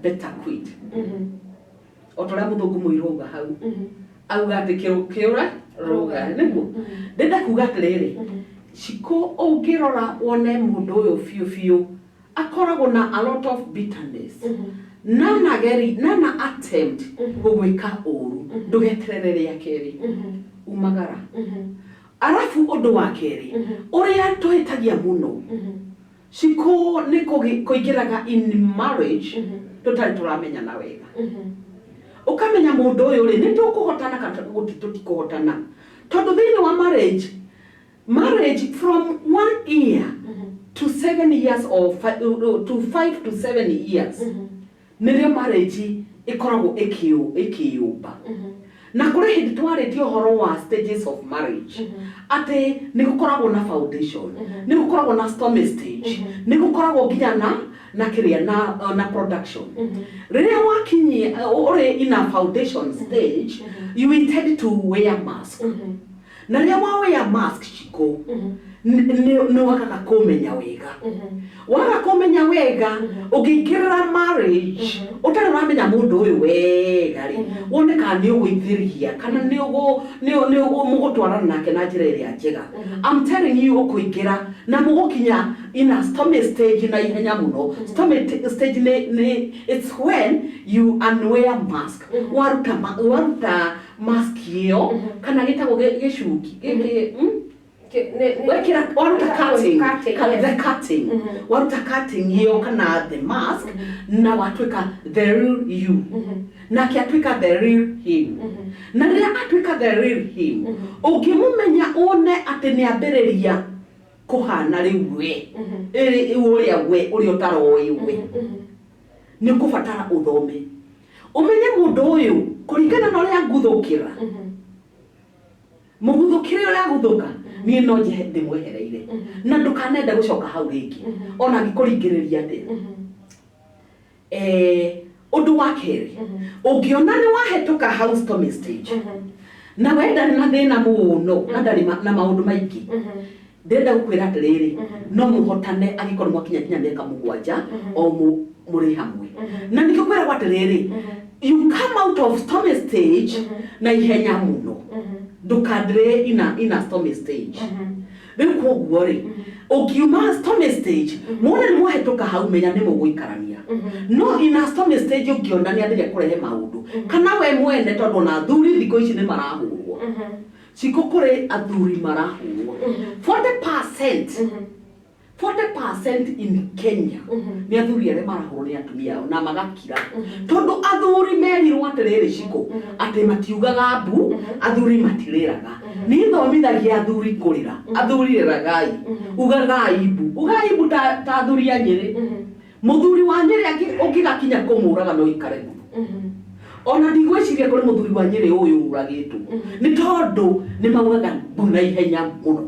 better quit. O ta ũrĩa Mũthũngũ mũirũ auga hau, auga atĩ kĩũra rũga nĩguo. Ndĩrenda kuga atĩrĩrĩ, Ciko, ũngĩrora wone mũndũ ũyũ biũ biũ akoragwo na a lot of bitterness, nana geri nana attempt gũgwĩka ũru, ndũgeterere rĩa kerĩ, umagara. Arabu ũndũ wa kerĩ ũrĩa tũhĩtagia mũno, Ciko, nĩ kũingĩraga in marriage tũtarĩ tũramenyana wega. Ũkamenya mũndũ ũyũ rĩ, nĩ tũkũhotana kana tũtikũhotana, tondũ thĩinĩ wa marriage from 1 year to 7 years or to 5 to 7 years nĩrĩo marriage ĩkoragwo ĩkĩyũmba. Na kũrĩ hĩndĩ twarĩtie ũhoro wa stages of marriage, atĩ nĩ gũkoragwo na foundation, nĩ gũkoragwo na stormy stage, nĩ gũkoragwo nginya na kĩrĩa na production. Rĩrĩa wakinyia ũrĩ in a foundation stage, you intend to wear mask, na rĩrĩa wa wear mask, Ciko, Cikũ, nĩ wagaga kũmenya wega. Waga kũmenya wega, ũngĩingĩrĩra marriage ũtarĩ ũramenya mũndũ ũyũ wega rĩ, wone kana nĩ ũgũithĩria kana nĩ ũgũ nĩ nĩ mũgũtwarana nake na njĩra ĩrĩa njega. I'm telling you, ũkũingĩra na mũgũkinya in a stormy stage na ihenya mũno. Stormy stage nĩ it's when you unwear mask, waruta mask ĩyo kana gĩtagwo gĩcungi gĩkĩ, Wekĩra, waruta cutting, the cutting, waruta cutting ĩyo kana the mask na watuĩka the real you, nake atuĩka the real him. Na rĩrĩa atuĩka the real him, ũngĩmũmenya one atĩ nĩ ambĩrĩria kũhana rĩu we ũrĩa we ũrĩa ũtaroĩ we, nĩ ũkũbatara ũthome ũmenye mũndũ ũyũ kũringana na ũrĩa nguthũkĩra mũguthũkĩre, ũrĩa aguthũka niĩ no njehe ndĩmwehereire na ndũkanende gũcoka hau rĩngĩ ona angĩkũringĩrĩria atĩa. Ũndũ wa kerĩ, ũngĩona nĩ wahĩtũka hau stormy stage na we ndarĩ na thĩna mũno na ndarĩ na maũndũ maingĩ, ndĩrenda gũkwĩra atĩrĩrĩ, no mũhotane angĩkorwo mwakinya nginya mĩaka 7 o mũrĩ hamwe. Na nĩkĩo kwĩragwo atĩrĩrĩ, you come out of stormy stage na ihenya mũno, ndũkandĩrĩre ina stormy stage. Rĩu koguo rĩ, ũngiuma stormy stage muone nĩ mwahĩtũka hau, menya nĩ mũgũikarania. No ina stormy stage ũngĩona nĩ ambĩrĩria kũrehe maũndũ kana we mwene, tondũ ona athuri thikũ ici nĩ marahũrwo. Cikũ, kũrĩ athuri marahũrwo 40%, 40% in Kenya nĩ athuri arĩa marahũrwo nĩ atumia ao na magakira, tondũ athuri merirwo atĩrĩrĩ, Cikũ, atĩ matiugaga mbu, athuri matirĩraga. Niĩ thomithagia athuri kũrĩra. Athuri, rĩragai, ugagai mbu, ugai mbu ta athuri a Nyĩrĩ. Mũthuri wa Nyĩrĩ ũngĩgakinya kũmũraga no ikare mũno. Ona ndigwĩciria kũrĩ mũthuri wa Nyĩrĩ ũyũ ũragĩtwo, nĩ tondũ nĩ maugaga mbu na ihenya mũno.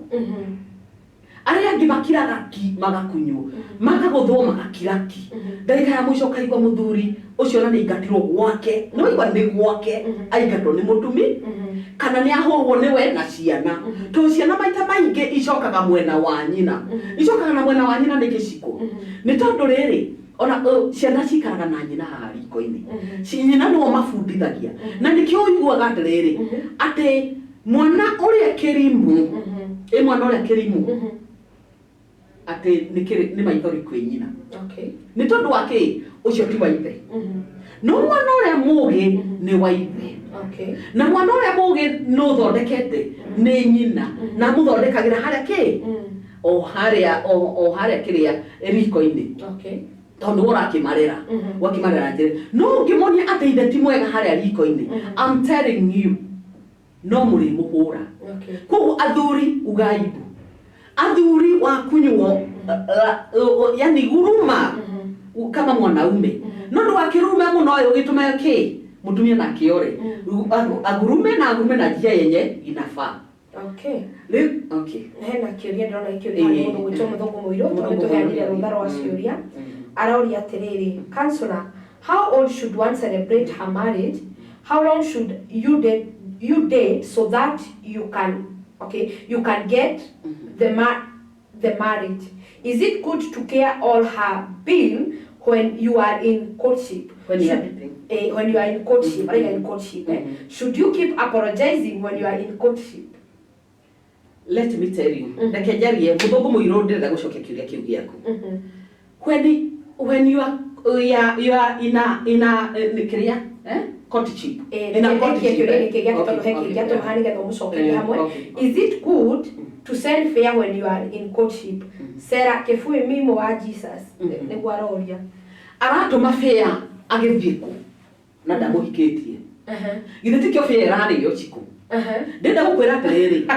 Arĩa angĩ makiraga ki, magakunywo, makagũthwo, magakira ki. Ndagĩka ya mũico ũkaigua mũthuri ũcio ona nĩ aingatirwo gwake. Nĩ waigua nĩ gwake aingatwo nĩ mũtumi kana nĩ ahũrwo nĩwe na ciana, tondũ ciana maita maingĩ icokaga mwena wa nyina. Icokaga na mwena wa nyina nĩkĩ, Cikũ? Nĩ tondũ rĩrĩ, ona ciana cikaraga na nyina haha riko-inĩ. Nyina nĩo mabundithagia, na nĩkĩo ũiguaga atĩrĩrĩ, atĩ mwana ũrĩa kĩrimũ, ĩ mwana ũrĩa kĩrimũ atĩ nĩ maithori kwĩ nyina. Nĩ tondũ wa kĩ? Ũcio ti wa ithe, no mwana ũrĩa mũgĩ nĩ wa ithe. Na mwana ũrĩa mũgĩ nĩ ũthondekete nĩ nyina na amũthondekagĩra harĩa kĩ o harĩa o harĩa kĩrĩa riko-inĩ, tondũ nĩwe ũrakĩmarera, ũgakĩmarera na njĩra. No ũngĩmonia atĩ ithe ti mwega harĩa riko-inĩ, I'm telling you, no mũrĩmũhũra. Koguo athuri, ugai mbu. Athuri, wakunywo, yani guruma kama mwanaume, no ndũgakĩrume mũno ĩ ũgĩtũme kĩ mũtumia nake ore. Agurume na agurume na njia yenye inafaa. Rĩu okay. Hena kĩũria ndĩrona gĩkĩũria harĩ mũndũ gwĩtwo Mũthũngũ Mũirũ, tondũ Mũthũngũ tũheanire Mũirũ. rũtha rwa ciũria. Aroria atĩrĩrĩ, "Counselor, how old should one celebrate her marriage? How long should you date so that you can, okay, you can get the marriage? Is it good to care all her bill when you are in courtship?" When you are dating. When you are in courtship, mm in courtship, eh? Should you keep apologizing when you are in courtship? Let me tell you, reke njarie. Mũthũngũ Mũirũ, ndĩrenda gũcokia kĩũria kĩu gĩaku. When you are in a kĩrĩa, courtship. In a Ndekie courtship, kĩũria eh? gĩkĩ gĩake, tondũ he kĩngĩ atũma nĩgetha ũmũcokerie hamwe. Is it good to send fare when you are in courtship? Sarah Kĩbui Mimo wa Jesus nĩguo aroria. Aratũma fare agĩthiĩ kũ na ndamũhikĩtie? Githĩ tikĩo fare ĩrarĩo, Cikũ? Ndĩrenda gũkwĩra atĩrĩrĩ,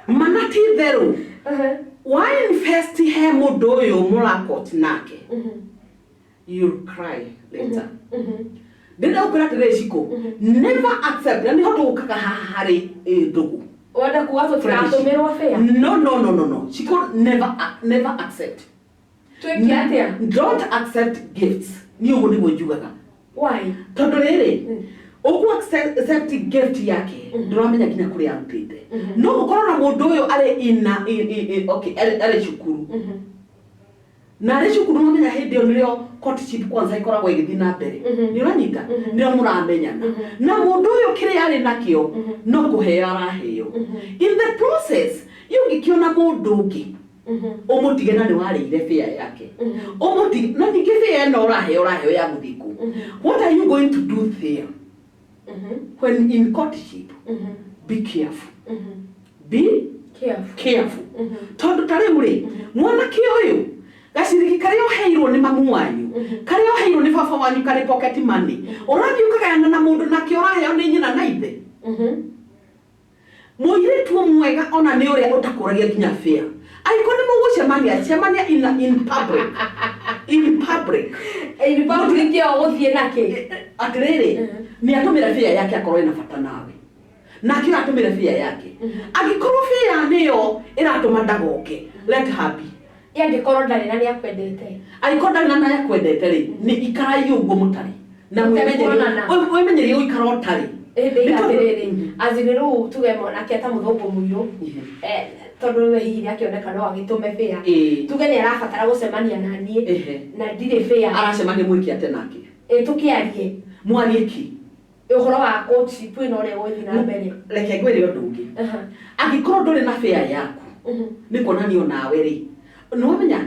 mana ti therũ wa invest he mũndũ ũyũ mũrakot nake, you'll cry later. Ndĩrenda gũkwĩra atĩrĩrĩ, Cikũ, never accept. Na nĩho tũgũkaga haha harĩ ndũgũ. Wenda kuga tũtiratũmĩrwo fare? No, no, no, no, no, Cikũ, never accept. Twĩke atĩa? Don't accept gifts. Niĩ ũguo nĩguo njugaga. Why? Tondũ rĩrĩ, Ũkũ accept gift yake ndũramenya nginya kũrĩa arutĩte. No gũkorwo na mũndũ ũyũ arĩ ina okay, arĩ cukuru na arĩ cukuru wamenya hĩndĩ ĩyo nĩrĩo courtship kwanza ĩkoragwo ĩgĩthiĩ na mbere, nĩ ũranyita, nĩrĩo mũramenyana na mũndũ ũyũ kĩrĩa arĩ nakĩo no kũheo araheo. In the process ũngĩkĩona mũndũ ũngĩ ũmũtige na nĩ warĩire fare yake, ũmũtige na ningĩ fare ĩno ũraheo ya gũthiĩ kũ? What are you going to do there when in courtship? Be careful, be careful, careful, tondũ ta rĩu rĩ, mwanake ũyũ gaciriki karĩa ũheirwo nĩ mamu wanyu, karĩa ũheirwo nĩ baba wanyu karĩ pocket money, ũrathiĩ ũkagayana na mũndũ nakĩo ũraheo nĩ nyina na ithe. Mũirĩtu mwega ona nĩ ũrĩa ũtakũragia nginya fare. Angĩkorwo nĩ mũgũcemania, cemania in public, in public. In public ĩyo gũthiĩ nakĩ? Atĩrĩrĩ, nĩ atũmĩre fare yake akorwo ĩna bata nawe, nake ũyũ atũmĩre fare yake. Angĩkorwo fare nĩyo ĩratũma ndagoke, let her be. Angĩkorwo ndarĩ na nĩ akwendete. Angĩkorwo ndarĩ na nĩ akwendete rĩ, nĩ ikarai ũguo mũtarĩ na Mũtekuonana. mwĩmenyerie gũikara ũtarĩ. Ĩndĩ Nĩ tondũ- atĩrĩrĩ, azini rĩu tuge mwanake ta mũthũngũ mũirũ, tondũ we hihi nĩakĩoneka no agĩtũme fare, tuge nĩ arabatara gũcemania na niĩ na ndirĩ fare. Aracemania mwĩke atĩa nake? Ĩ tũkĩarie. Mwarie ki? Ũhoro wa courtship ĩno ũrĩa ĩgũthiĩ na mbere. Reke ngwĩre ũndũ ũngĩ. Angĩkorwo ndũrĩ na fare yaku, nĩ kuonania nawe rĩ, nĩ wamenya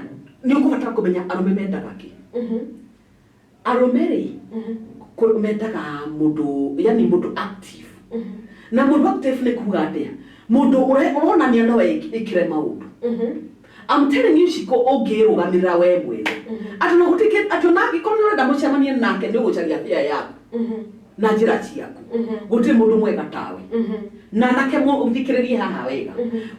nĩ ũkũbatara kũmenya arũme mendaga kĩ. Arũme rĩ, mendaga mũndũ, yani mũndũ active. Na mũndũ active nĩ kuga atĩa? Mũndũ ũronania no ekĩre maũndũ. I'm telling you, Shiko, ũngĩrũgamĩrĩra we mwene atĩ no gũtikĩ atĩ ona angĩkorwo nĩ ũrenda mũcemanie nake nĩ ũgũcaria fare yaku na njĩra ciaku, gũtirĩ mũndũ mwega tawe. Na nake mũthikĩrĩrie haha wega,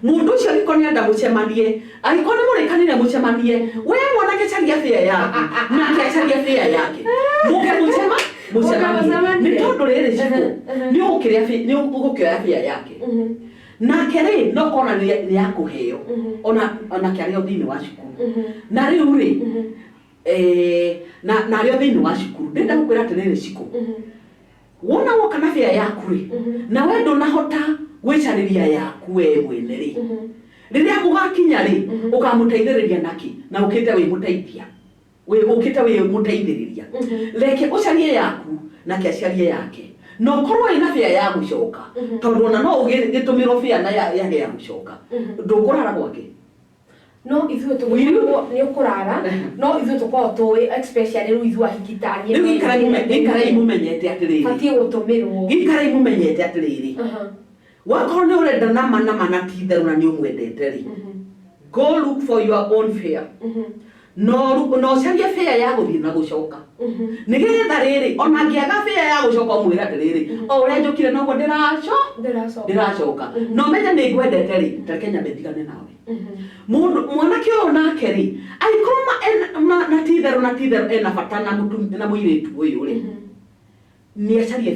mũndũ ũcio angĩkorwo nĩ enda mũcemanie, angĩkorwo nĩ mũrĩkanire mũcemanie, we mwanake caria fare yaku, nake acaria fare yake, mũke mũcemanie. Mũcemanie. Nĩ tondũ rĩrĩ, Shiko, nĩ ũgũkĩrĩa nĩ ũgũkĩoya fare yake, nake rĩ no kona nĩ ya kũheo onake arĩ o thĩinĩ wa cukuru. Na rĩu rĩ, na arĩ o thĩinĩ wa cukuru, ndĩrenda gũkwĩra atĩrĩrĩ, Shiko, wona woka na fare yaku rĩ, na we ndũnahota gwĩcarĩria yaku we mwene rĩ, rĩrĩa gũgakinya rĩ, ũkamũteithĩrĩria naki na ũkĩte wĩ mũteithia, wĩ ũkĩte wĩ mũteithĩrĩria? Reke ũcarie yaku nake acarie yake, na ũkorwo wĩna fare ya gũcoka, tondũ ona no ũgĩtũmĩrwo fare na yage ya gũcoka, ndũkũrara gwake. No ithuĩ tũgĩkorwo nĩ ũkũrara, no ithuĩ tũkorwo tũĩ, especially rĩu ithuĩ ahiki ta niĩ. Rĩu gĩikarai mũmenyete atĩrĩrĩ, batiĩ gũtũmĩrwo. Gĩikarai mũmenyete atĩrĩrĩ, wakorwo nĩ ũrenda nama nama na ti itherũ na nĩ ũmwendete rĩ, go look for your own fare, no ũcarie fare ya gũthiĩ na gũcoka, nĩgetha rĩrĩ ona angĩaga fare ya gũcoka, ũmwĩre atĩrĩrĩ, o ũrĩa njũkire noguo ndĩracoka. Ndĩracoka na ũmenye nĩ ngwendete rĩ, tareke nyambe ndigane nawe. Mũndũ mwanake ũyũ nake rĩ, angĩkorwo ma na ti itherũ ena bata na na mũirĩtu ũyũ rĩ, nĩ acarie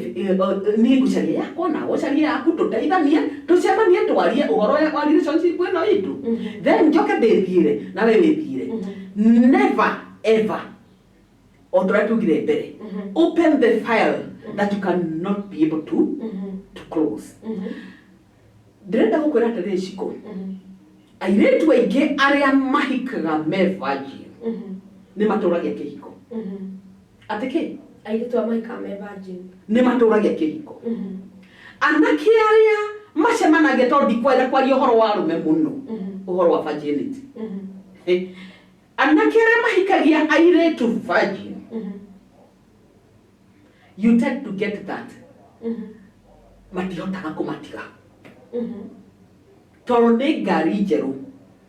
niĩ ngũcaria yakwa nawe ũcarie yaku, tũteithanie, tũcemanie, twarie ũhoro wa relationship ĩno itũ, then njoke ndĩthiĩre nawe wĩthiĩre. Never ever, o ta ũrĩa tugire mbere, open the file that you cannot be able to close. Ndĩrenda gũkwĩra atĩrĩrĩ, Shiko, airĩtu aingĩ arĩa mahikaga me virgin nĩ matũragia kĩhiko. Atĩ kĩ? Airĩtu a mahikaga me virgin. Nĩ matũragia kĩhiko. Anake arĩa macemanagia, tondũ ndikwenda kwaria ũhoro wa arũme mũno, ũhoro wa virginity. Anake arĩa mahikagia airĩtu virgin, you tend to get that matihotaga kũmatiga, tondũ nĩ ngari njerũ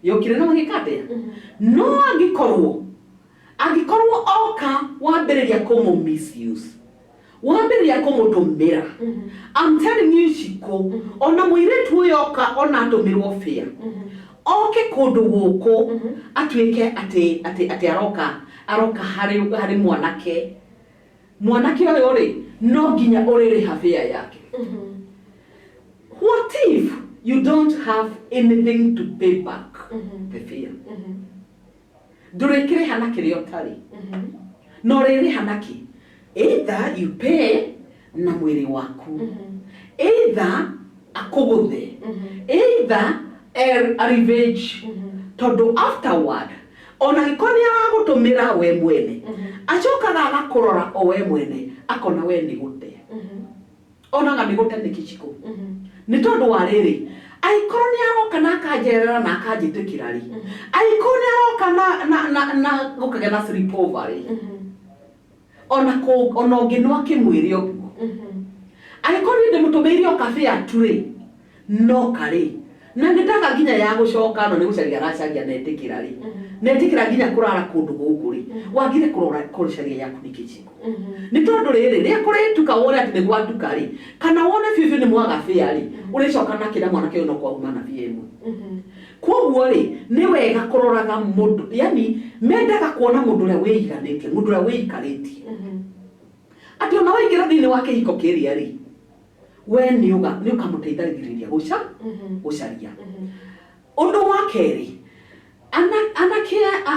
yokire na magĩka atĩa. No angĩkorwo oka wambĩrĩria kũmũ misuse, wambĩrĩria kũmũtũmĩra, I'm telling you, Shiko, ona mũirĩtu ũyũ oka ona atũmĩrwo fare oke kũndũ gũkũ, atuĩke atĩ aroka harĩ mwanake ũyũ rĩ, no nginya ũrĩrĩha fare yake. What if you don't have anything to pay back the fare? Ndũrĩkĩrĩha na kĩrĩa ũtarĩ, na ũrĩrĩha nakĩ? Either you pay. Na mwĩrĩ waku, either akũgũthe, either a revenge, tondũ afterward ona gĩkorwo nĩ aragũtũmĩra we mwene, acokaga agakũrora o we mwene, akona we nĩ gũte, onaga nĩ gũte nĩ kĩciko. Nĩ tondũ wa rĩrĩ, angĩkorwo nĩ aroka na akanjerera na akanjĩtĩkĩra rĩ, angĩkorwo nĩ aroka na gũkagĩa na sleepover rĩ, ona kũ ona ũngĩ no akĩmwĩre ũguo, angĩkorwo niĩ ndĩmũtũmĩire o kabĩa tu rĩ, no karĩ na nĩ ndaga nginya ya gũcoka, no nĩ gũcaria aracaria na etĩkĩra rĩ, na etĩkĩra nginya kũrara kũndũ gũkũ rĩ, wagire kũrora kũcaria yaku nĩ kĩciko. Nĩ tondũ rĩrĩ rĩrĩa kũrĩtuka, wone atĩ nĩ gwatuka rĩ, kana wone biũ biũ nĩ mwaga bĩa rĩ, ũrĩcoka nake na mwanake ũyũ no kwauma na bĩa ĩmwe. Koguo rĩ, nĩ wega kũroraga mũndũ, yani mendaga kuona mũndũ ũrĩa wĩiganĩtie, mũndũ ũrĩa wĩikarĩtie, atĩ ona waingĩra thĩinĩ wa kĩhiko kĩrĩa rĩ, we nĩ ũkamũteithagĩrĩria gũcaria. Ũndũ wa kerĩ,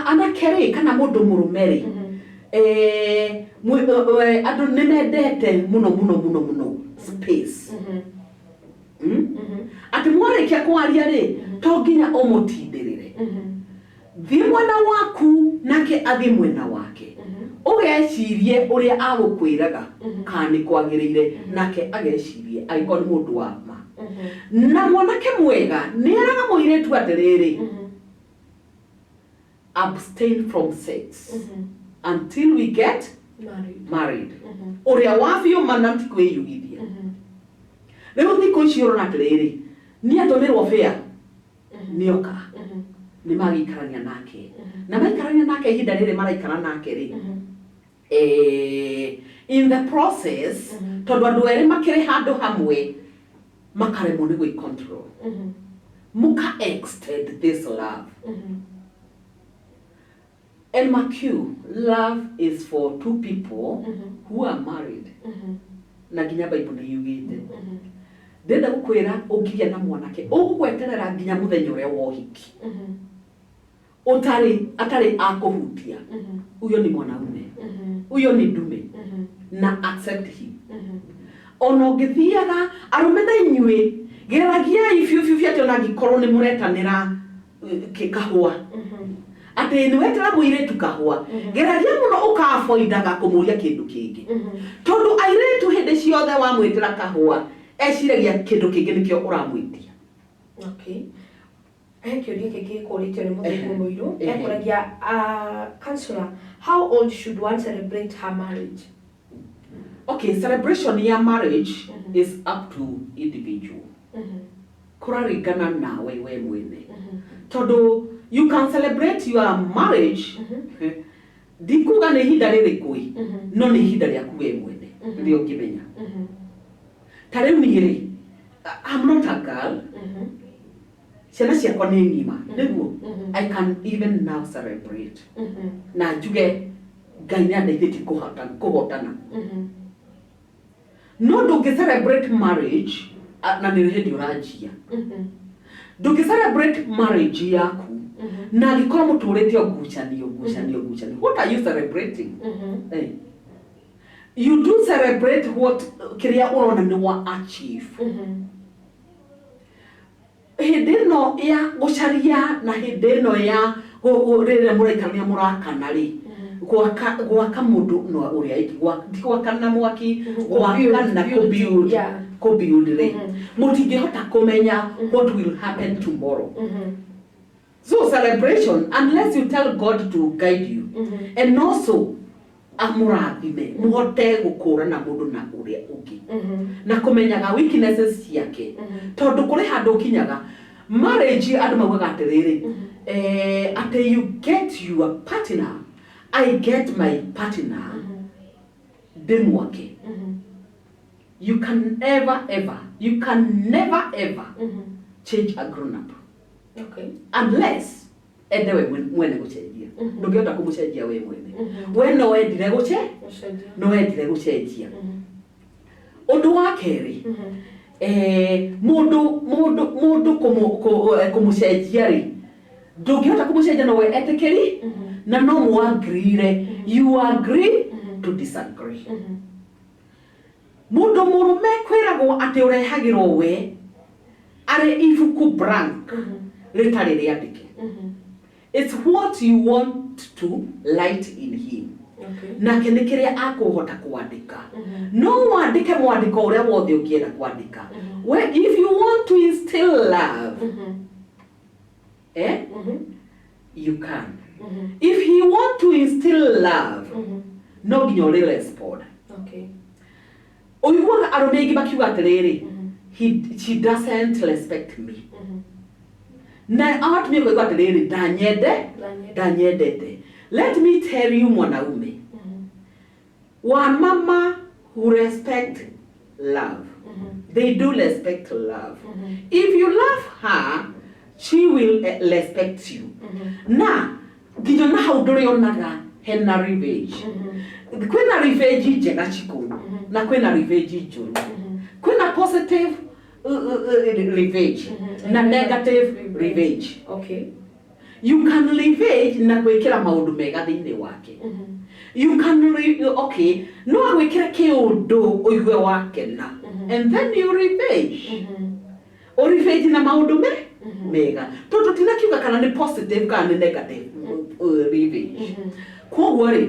anake rĩ, kana mũndũ mũrũme rĩ, andũ nĩ mendete mũno mũno mũno mũno space. Atĩ mwarĩkia kwaria rĩ, to nginya ũmũtindĩrĩre. Thiĩ mwena waku, nake athiĩ mwena wake, ũgecirie ũrĩa agũkwĩraga kana nĩ kwagĩrĩire, nake agecirie angĩkorwo nĩ mũndũ wa ma. Na mwanake mwega nĩ eraga mũirĩtu atĩrĩrĩ, "Abstain from sex until we get married." Married. Ũrĩa wa biũ mana ti kwĩyugithia. Rĩu thikũ ici ũrona atĩrĩrĩ, nĩ atũmĩrwo bĩa, nĩoka, nĩ magĩikarania nake, na maikarania nake ihinda rĩrĩ maraikara nake rĩ, in the process, tondũ andũ erĩ makĩrĩ handũ hamwe makaremwo nĩ gwĩ control, muka extend this love. And mark you, love is for two people who are married. Na nginya Bible nĩ yugĩte. Ndĩrenda gũkwĩra, ũngĩgĩa na mwanake ũgũgweterera nginya mũthenya ũrĩa wa ũhiki, ũtarĩ atarĩ akũhutia, huyo ni mwanaume, huyo ni ndume, na accept him. Ona ũngĩthiaga arũme na inyuĩ, geragiai biũ biũ biũ atĩ ona angĩkorwo nĩ mũretanĩra kahũa, atĩ nĩ wetera mũirĩtu kahũa, geragia mũno ũkaboindaga kũmũria kĩndũ kĩngĩ, tondũ airĩtu hĩndĩ ciothe wamwĩtĩra kahũa eciragia kĩndũ kĩngĩ nĩkĩo ũramwĩtia. Okay. He kĩũria kĩngĩ gĩkũrĩtio nĩ mũthũngũ mũirũ. Ekũragia, "Counselor, how old should one celebrate her marriage?" Okay, celebration ya marriage is up to individual. Kũraringana nawe we mwene, tondũ you can celebrate your marriage, ndikuga nĩ ihinda rĩrĩkũ ĩ, no nĩ ihinda rĩaku we mwene rĩrĩa ũngĩmenya. Ta rĩu niĩ rĩ, I'm not a girl, ciana ciakwa nĩ ng'ima, nĩguo I can even now celebrate na njuge Ngai nĩ andeithĩtie kũhotana. No ndũngĩ celebrate marriage na nĩ hĩndĩ ũranjia. Ndũngĩ celebrate marriage yaku na angĩkorwo mũtũrĩte o ngucanio, ngucanio, ngucanio. What are you celebrating? You do celebrate what kĩrĩa ũrona nĩ wa achieve hĩndĩ ĩno ya gũcaria, na hĩndĩ ĩno ya rĩrĩa mũraikarania mũrakana rĩ, gwaka mũndũ na ũrĩa ĩngĩ, ti gwakana na mwaki, gwakana, kũbuild. Kũbuild rĩ, mũtingĩhota kũmenya what will happen tomorrow. So celebration, unless you tell God to guide you and also amũrathime mũhote gũkũrana mũndũ na ũrĩa ũngĩ na kũmenyaga weaknesses ciake, tondũ kũrĩ handũ ũkinyaga marriage andũ maugaga atĩrĩrĩ, atĩ you get your partner, I get my partner, ndĩmwake. You can never ever, you can never ever change a grown up unless ende we mwene gũcenjia. Ndũngĩhota kũmũcenjia we mwene. We no wendire gũce Gũcenjia. No wendire gũcenjia. Ũndũ wa kerĩ, mũndũ kũmũcenjia rĩ, ndũngĩhota kũmũcenjia, no we etĩkĩri na no mũagrire, you agree to disagree. Mũndũ mũrũme kwĩragwo atĩ ũrehagĩrwo we arĩ ibuku blank rĩtarĩ rĩandĩke. It's what you want to light in him. Nake nĩ kĩrĩa akũhota kwandĩka. No wandĩke mwandĩko ũrĩa wothe ũngĩenda kwandĩka. We, if you want to instill love, eh? You can. If he want to instill love, no nginya ũrĩ respond. Ũiguaga arũme aingĩ makiuga atĩrĩrĩ, he, she doesn't respect me. Na atumia koigua atĩrĩrĩ, ndanyende, ndanyendete. Let me tell you, mwanaume wa mama who respect love, they do respect love. If you love her, she will respect you. Na nginya na hau ndũrĩonaga hena revenge. Kwĩna revenge njega cikũ na kwĩna revenge njũru. Kwĩna positive revenge na negative revenge. You can revenge na gwĩkĩra maũndũ mega thĩinĩ wake. You can okay, no agwĩkĩre kĩũndũ ũigue wakena, and then you revenge. Ũrevenge na maũndũ me mega, tondũ tinakiuga kana nĩ positive kana nĩ negative revenge. Koguo rĩ,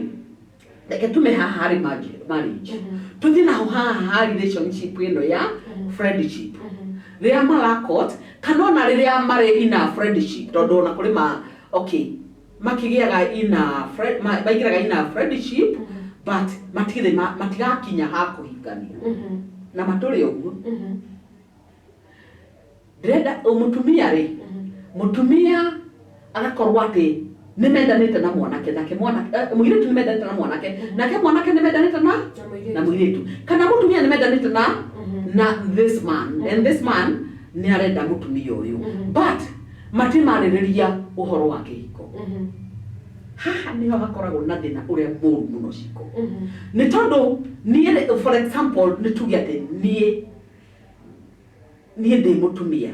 reke tume haha harĩ marriage, tũthiĩ naho haha ha relationship ĩno ya friendship, rĩrĩa marakot kana ona rĩrĩa marĩ in a friendship, tondũ ona kũrĩ ma okay makĩgĩaga in a friend, maingĩraga in a friendship, but matirĩ matigakinya ha kũhikania na matũrĩ ũguo. Ndĩrenda mũtumia rĩ, mũtumia agakorwo atĩ nĩ mendanĩte na mwanake, nake mwanake, mũirĩtu nĩ mendanĩte na mwanake, nake mwanake nĩ mendanĩte na mũirĩtu, kana mũtumia nĩ mendanĩte na this man, and this man nĩ arenda mũtumia ũyũ, but matimarĩrĩria ũhoro wa kĩhiko. Haha nĩho hakoragwo na thĩna ũrĩa mũru mũno, ciko nĩ tondũ niĩ, for example, nĩ tuge atĩ niĩ ndĩ mũtumia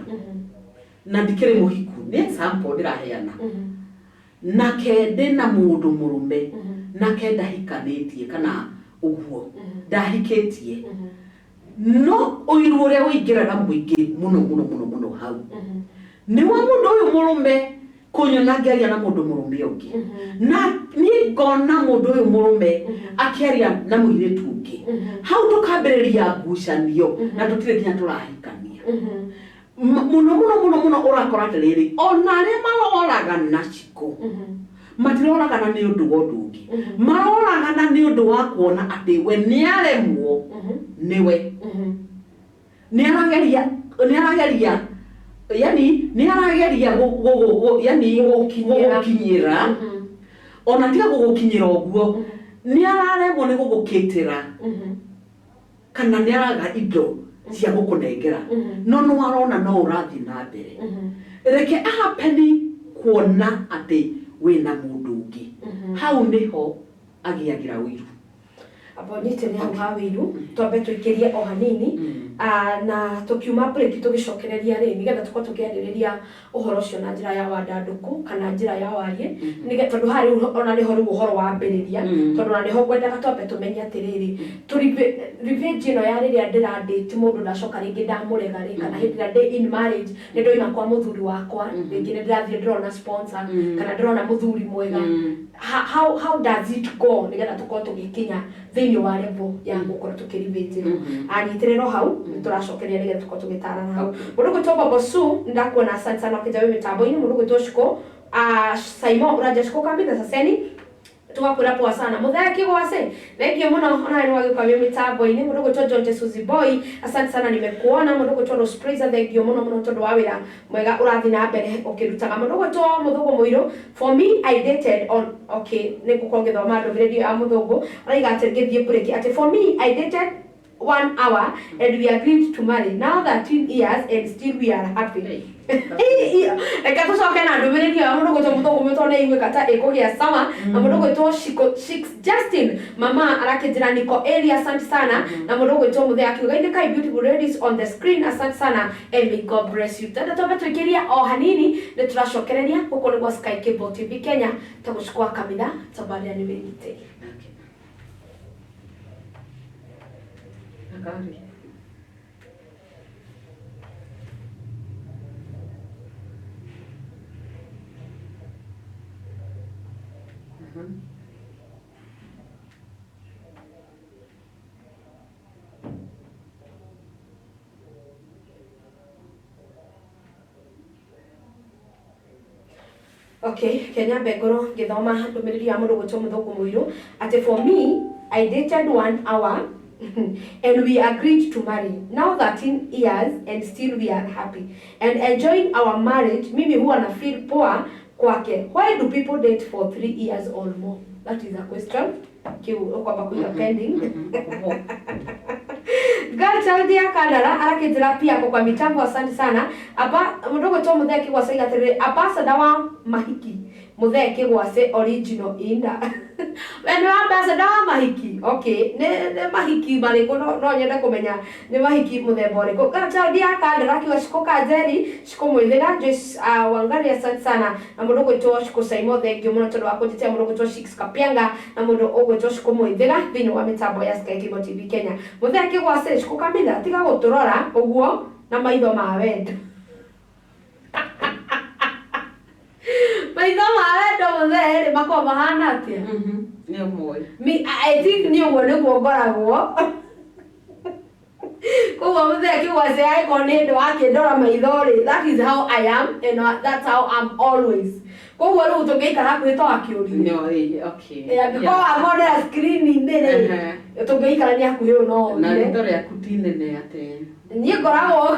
na ndikĩrĩ mũhiku, nĩ example ndĩraheana, nake ndĩna mũndũ mũrũme, nake ndahikanĩtie kana ũguo ndahikĩtie, no ũiru ũrĩa ũingĩraga mũingĩ mũno mũno mũno mũno hau nĩ wa mũndũ ũyũ mũrũme kũnyona ngĩaria na mũndũ mũrũme ũngĩ, na niĩ ngona mũndũ ũyũ mũrũme akĩaria na mũirĩtu ũngĩ. Hau tũkambĩrĩria ngucanio na tũtirĩ nginya tũrahikania. Mũno mũno mũno mũno ũrakora atĩrĩrĩ, ona arĩa maroragana cikũ matiroragana nĩ ũndũ wa ũndũ ũngĩ, maroragana nĩ ũndũ wa kuona atĩ we nĩ aremwo nĩwe, nĩ arageria yani nĩ arageria yani gũgũkinyĩra, ona tiga gũgũkinyĩra ũguo, nĩ araremwo nĩ gũgũkĩtĩra kana nĩ araga indo cia gũkũnengera, no nĩ arona no ũrathiĩ na mbere. Reke ahapeni kuona atĩ wĩna mũndũ ũngĩ, hau nĩho agĩagĩra ũiru. Amba ũnyitĩrĩre hau ha wĩiru, twambe tũikĩrie o hanini. Ah, na tũkiuma break tũgĩcokereria rĩ, nĩgetha tũkorwo tũkĩarĩrĩria ũhoro ũcio na njĩra ya wandandũku kana njĩra ya wariĩ, nĩgetha tondũ haha rĩu ona nĩho rĩu ũhoro wambĩrĩria, tondũ ona nĩho ngwendaga twambe tũmenye atĩrĩrĩ, revenge ĩno ya rĩrĩa ndĩra-date mũndũ ndacoka rĩngĩ ndamũrega rĩ, kana hĩndĩ ĩrĩa ndĩ in marriage nĩ ndoima kwa mũthuri wakwa, rĩngĩ nĩ ndĩrathiĩ ndĩrona sponsor kana ndĩrona mũthuri mwega. How does it go, nĩgetha tũkorwo tũgĩkinya thĩinĩ wa level ya gũkorwo tũkĩrivĩtĩrwo? Anyitĩrĩrwo hau nĩ tũracokeria nĩgetha tũkorwo tũgĩtarana hau. Mũndũ gwĩtwo Bobo Su, ndakuona, asante sana ũkĩnja wĩ mĩtambo-inĩ. Mũndũ gwĩtwo Shiko, Saimo ũranja Shiko Kambitha Saseni, tugakwĩra poa sana. Mũthee Kĩgwacĩ, thengiũ mũno, onawe nĩ wagĩũka wĩ mĩtambo-inĩ. Mũndũ gwĩtwo John Suzy Boy, asante sana, nimekuona. Mũndũ gwĩtwo Rose Praiser, thengiũ mũno mũno tondũ wa wĩra mwega ũrathiĩ na mbere ũkĩrutaga. Mũndũ gwĩtwo Mũthũngũ Mũirũ, for me I dated on, okay, nĩ ngũkorwo ngĩthoma ndũmĩrĩri ya Mũthũngũ, araiga atĩ ngĩthiĩ break atĩ for me I dated one hour and we agreed to marry, now 13 years and still we are happy. Reke tũcoke na ndũmĩrĩri ĩyo ya mũndũ gwĩtwo Mũthũngũ Mũirũ tondũ nĩ ĩiguĩka ta ĩkũgĩa sama. Na mũndũ gwĩtwo Shiko Shix Justin mama arakĩnjĩra niko area, asante sana. Na mũndũ gwĩtwo Mũthee akiuga ithe beautiful ladies on the screen, asante sana and may God bless you. Tenda twambe tũikĩrie o hanini, nĩ tũracokereria. Gũkũ nĩ gwa Sky Cable TV Kenya, tagũcukwa kamitha tabarĩra nĩ wĩgitĩri. Tafakari. Okay, Kenya mbengoro ngĩthoma ndũmĩrĩri ya mũndũ gwĩtwo mũthũngũ mũirũ atĩ for me I dated one hour and we agreed to marry. Now 13 years and still we are happy and enjoying our marriage. Mimi huwa na feel poa kwake. Why do people date for 3 years or more? That is a question. Kiu ũkwamba kuiga pending. Girl child ya Kanara arakĩnjĩra pia ako kwa mitambo asante sana aba mũndũ ũgwĩtwo Mũthee Kĩgwace aiga atĩrĩrĩ ambassador wa mahiki Mũthee Kĩgwace original inda we nĩ ambassador wa mahiki okay nĩ nĩ mahiki marĩkũ no, no nyende kũmenya nĩ mahiki mũthemba ũrĩkũ Girl child ya Kanara akiuga Shiko Kanjeri Shiko Mwĩthĩga Joyce Wangari asante sana na mũndũ ũgwĩtwo Shiko Saimo thengio mũno tondũ wa kũnjĩtia mũndũ ũgwĩtwo Shix Kapianga na mũndũ ũgwĩtwo Shiko Mwĩthĩga thĩinĩ wa mĩtambo ya Sky Cable TV Kenya Mũthee Kĩgwace Shiko Kamitha tiga gũtũrora ũguo na maitho ma wendo maitho ma wendo mũthee rĩ makoragwo mahana atĩa Nĩ ũmwe. Mi, I think nĩ ũguo nĩguo ngoragwo koguo mũthee Kĩgwace angĩkorwo nĩ hĩndĩ wakĩndora maitho rĩ that is how I am and that's how I'm always koguo rĩu tũngĩikara hakuhĩ to akĩũrie No, okay. angĩkorwo wamonera screen-inĩ rĩ Ehe. tũngĩikarania hakuhĩ ũũ no Na onire ritho rĩaku ti nene atĩ. niĩ ngoragwo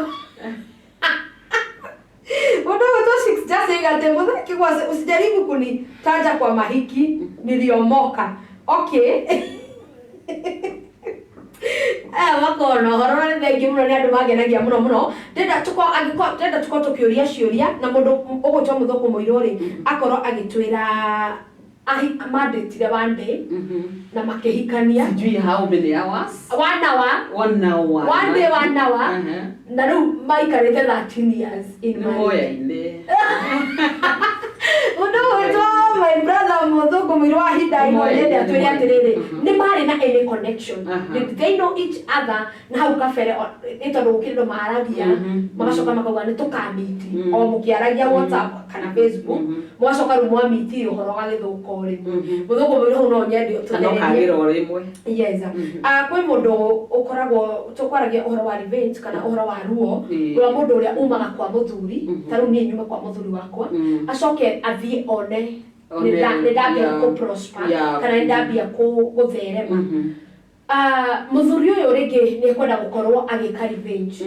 mũndũ ũgwĩtwo Six Just oiga atĩ Mũthee Kĩgwace usijaribu kunitaja kwa mahiki niliomoka okay aya makorwo na ũhoro na nĩ thengiũ mũno nĩ andũ mangenagia mũno mũno ndĩrenda tũkorwo angĩkorwo ndĩrenda tũkorwo tũkĩũria ciũria na mũndũ ũgwĩtwo mũthũngũ mũirũ rĩ akorwo agĩtwĩra mandĩtire one day na makĩhikania Sijui how many hours. One hour. One hour. One day, one hour. Na rĩu maikarĩte 13 years in Nĩ marriage. moyaine. Mũndũ ũgwĩtwo my brother mũthũngũ mũirũ wa hinda ino Nĩ nyende moyaine, atwĩre nĩ atĩrĩrĩ nĩ marĩ na any connection Aha. Did they know each other na hau kabere nĩ tondũ gũkĩrĩ andũ maragia magacoka makauga nĩ tũkamiti o mũkĩaragia WhatsApp kana Facebook mũgacoka rĩu mwamiti ũhoro ũgagĩthũka o rĩmwe mũthũngũ mũirũ hau no nyende Kana ũtũthererie ũkagĩra o rĩmwe. Yes. Kwĩ mũndũ ũkoragwo tũkwaragia ũhoro wa revenge kana ũhoro wa ruo rwa mũndũ ũrĩa umaga kwa mũthuri ta rĩu niĩ nyume kwa mũthuri wakwa acoke athiĩ one One, nĩ ndambia kũ prosper kana nĩ ndambia gũtherema mũthuri ũyũ rĩngĩ nĩ ekwenda gũkorwo agĩka revenge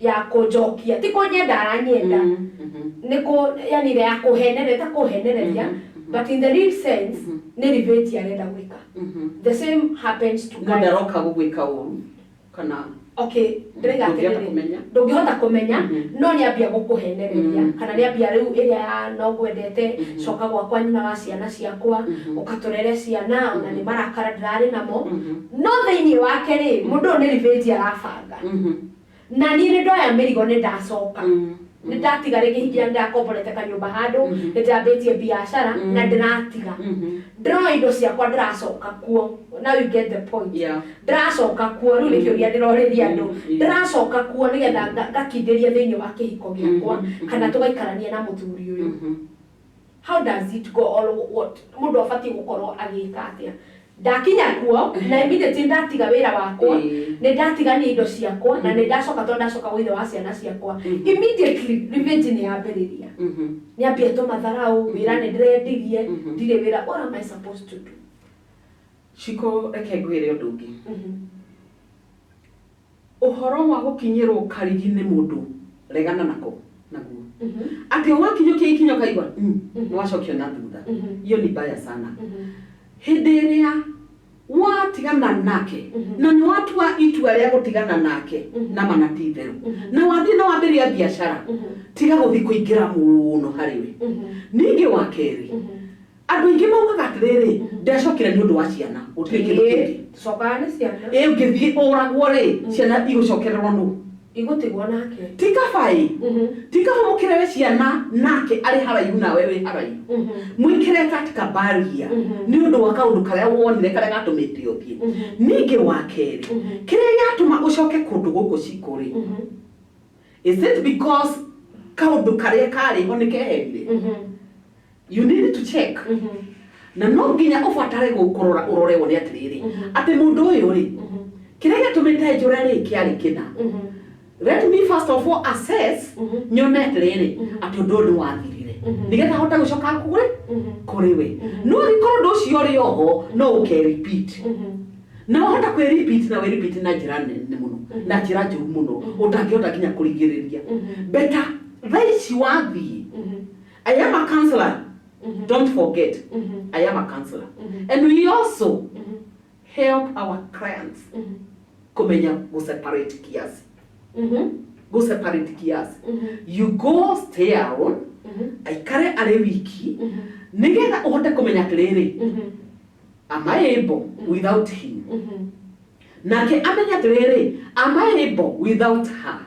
ya kũnjokia ti kũnyenda aranyenda nĩ kũ yani ile ya kũhenereria ta kũhenereria but in the real sense nĩ revenge arenda gwĩka the same happens to No guys. ndaroka gũgwĩka ũru kana okay ndĩraiga Ndũngĩhota atĩrĩrĩ kũmenya. ndũngĩhota kũmenya no nĩ ambia gũkũhenereria kana nĩ ambia rĩu ĩrĩa ya no ngwendete coka gwakwa nyina wa ciana ciakwa ũkatũrere ciana ona nĩ marakara ndĩrarĩ namo no thĩinĩ wake rĩ mũndũ ũyũ nĩ revenge arabanga na niĩ nĩ ndoya mĩrigo nĩ ndacoka nĩ ndatiga rĩngĩ hingia nĩ ndakomborete kanyũmba handũ nĩ ndambĩtie biacara na ndĩratiga ndĩroya indo ciakwa ndĩracoka kuo now you get the point ndĩracoka kuo rĩu nĩ kĩũria ndĩrorĩria andũ ndĩracoka kuo nĩgetha ngakindĩria thĩinĩ wa kĩhiko gĩakwa kana tũgaikarania na mũthuri ũyũ how does it go or what mũndũ abatiĩ gũkorwo agĩka atĩa ndakinya kuo na immediately ndatiga wĩra wakwa nĩ ndatigania indo ciakwa na nĩ ndacoka tondũ ndacoka gwa ithe wa ciana ciakwa immediately revenge nĩ yambĩrĩria nĩ ambia tũmatharau wĩra nĩ ndĩrendirie ndirĩ wĩra what am I supposed to do Shiko reke ngwĩre ũndũ ũngĩ ũhoro wa gũkinyĩrwo karigi nĩ mũndũ regana nako naguo atĩ wakinyũkia ikinya ũkaigua nĩ wacokio na thutha hiyo ni mbaya sana hĩndĩ ĩrĩa watigana nake na nĩ watua itua rĩa gũtigana nake na mana ti itherũ na wathiĩ na wambĩrĩria biacara tiga gũthiĩ kũingĩra mũno harĩ we ningĩ wa kerĩ andũ aingĩ maugaga atĩrĩrĩ ndacokire nĩ ũndũ wa ciana gũtirĩ kĩndũ kĩngĩ tũcokaga nĩ ciana ĩ ũngĩthiĩ ũragwo rĩ ciana igũcokererwo nũ Igũtigwo nake. Ti kaba ĩ, ti kaba mũkĩrere ciana nake arĩ haraihu nawe wĩ haraihu, mwĩkĩre katika barrier nĩ ũndũ wa kaũndũ karĩa wonire karĩa gatũmĩte ũthiĩ. Ningĩ wa kerĩ, kĩrĩa gĩatũma ũcoke kũndũ gũkũ cikũ rĩ, is it because kaũndũ karĩa karĩ ho nĩ keherire? You need to check. Na no nginya ũbatare kũrora, ũrore wone atĩrĩrĩ, atĩ mũndũ ũyũ rĩ, kĩrĩa gĩatũmĩte njũre rĩ kĩarĩ kĩna. Let me first of all assess, nyone atĩrĩrĩ, atĩ ũndũ ũyũ nĩ wathirire, nĩgetha hote gũcoka kũrĩ we. No angĩkorwo ũndũ ũcio ũrĩ oho, no ũke repeat na wahota kwĩ repeat na wĩ repeat na njĩra nene mũno, na njĩra njũru mũno ũtangĩhota nginya kũrigĩrĩria. Better thaa ici wathiĩ. I am a counselor. Don't forget, I am a counselor. And we also help our clients kumenya go separate kiasi. Go separate kiasi. You go stay alone, aikare arĩ wiki, nĩgetha ũhote kũmenya atĩrĩrĩ, am I able without him? Nake amenye atĩrĩrĩ, am I able without her?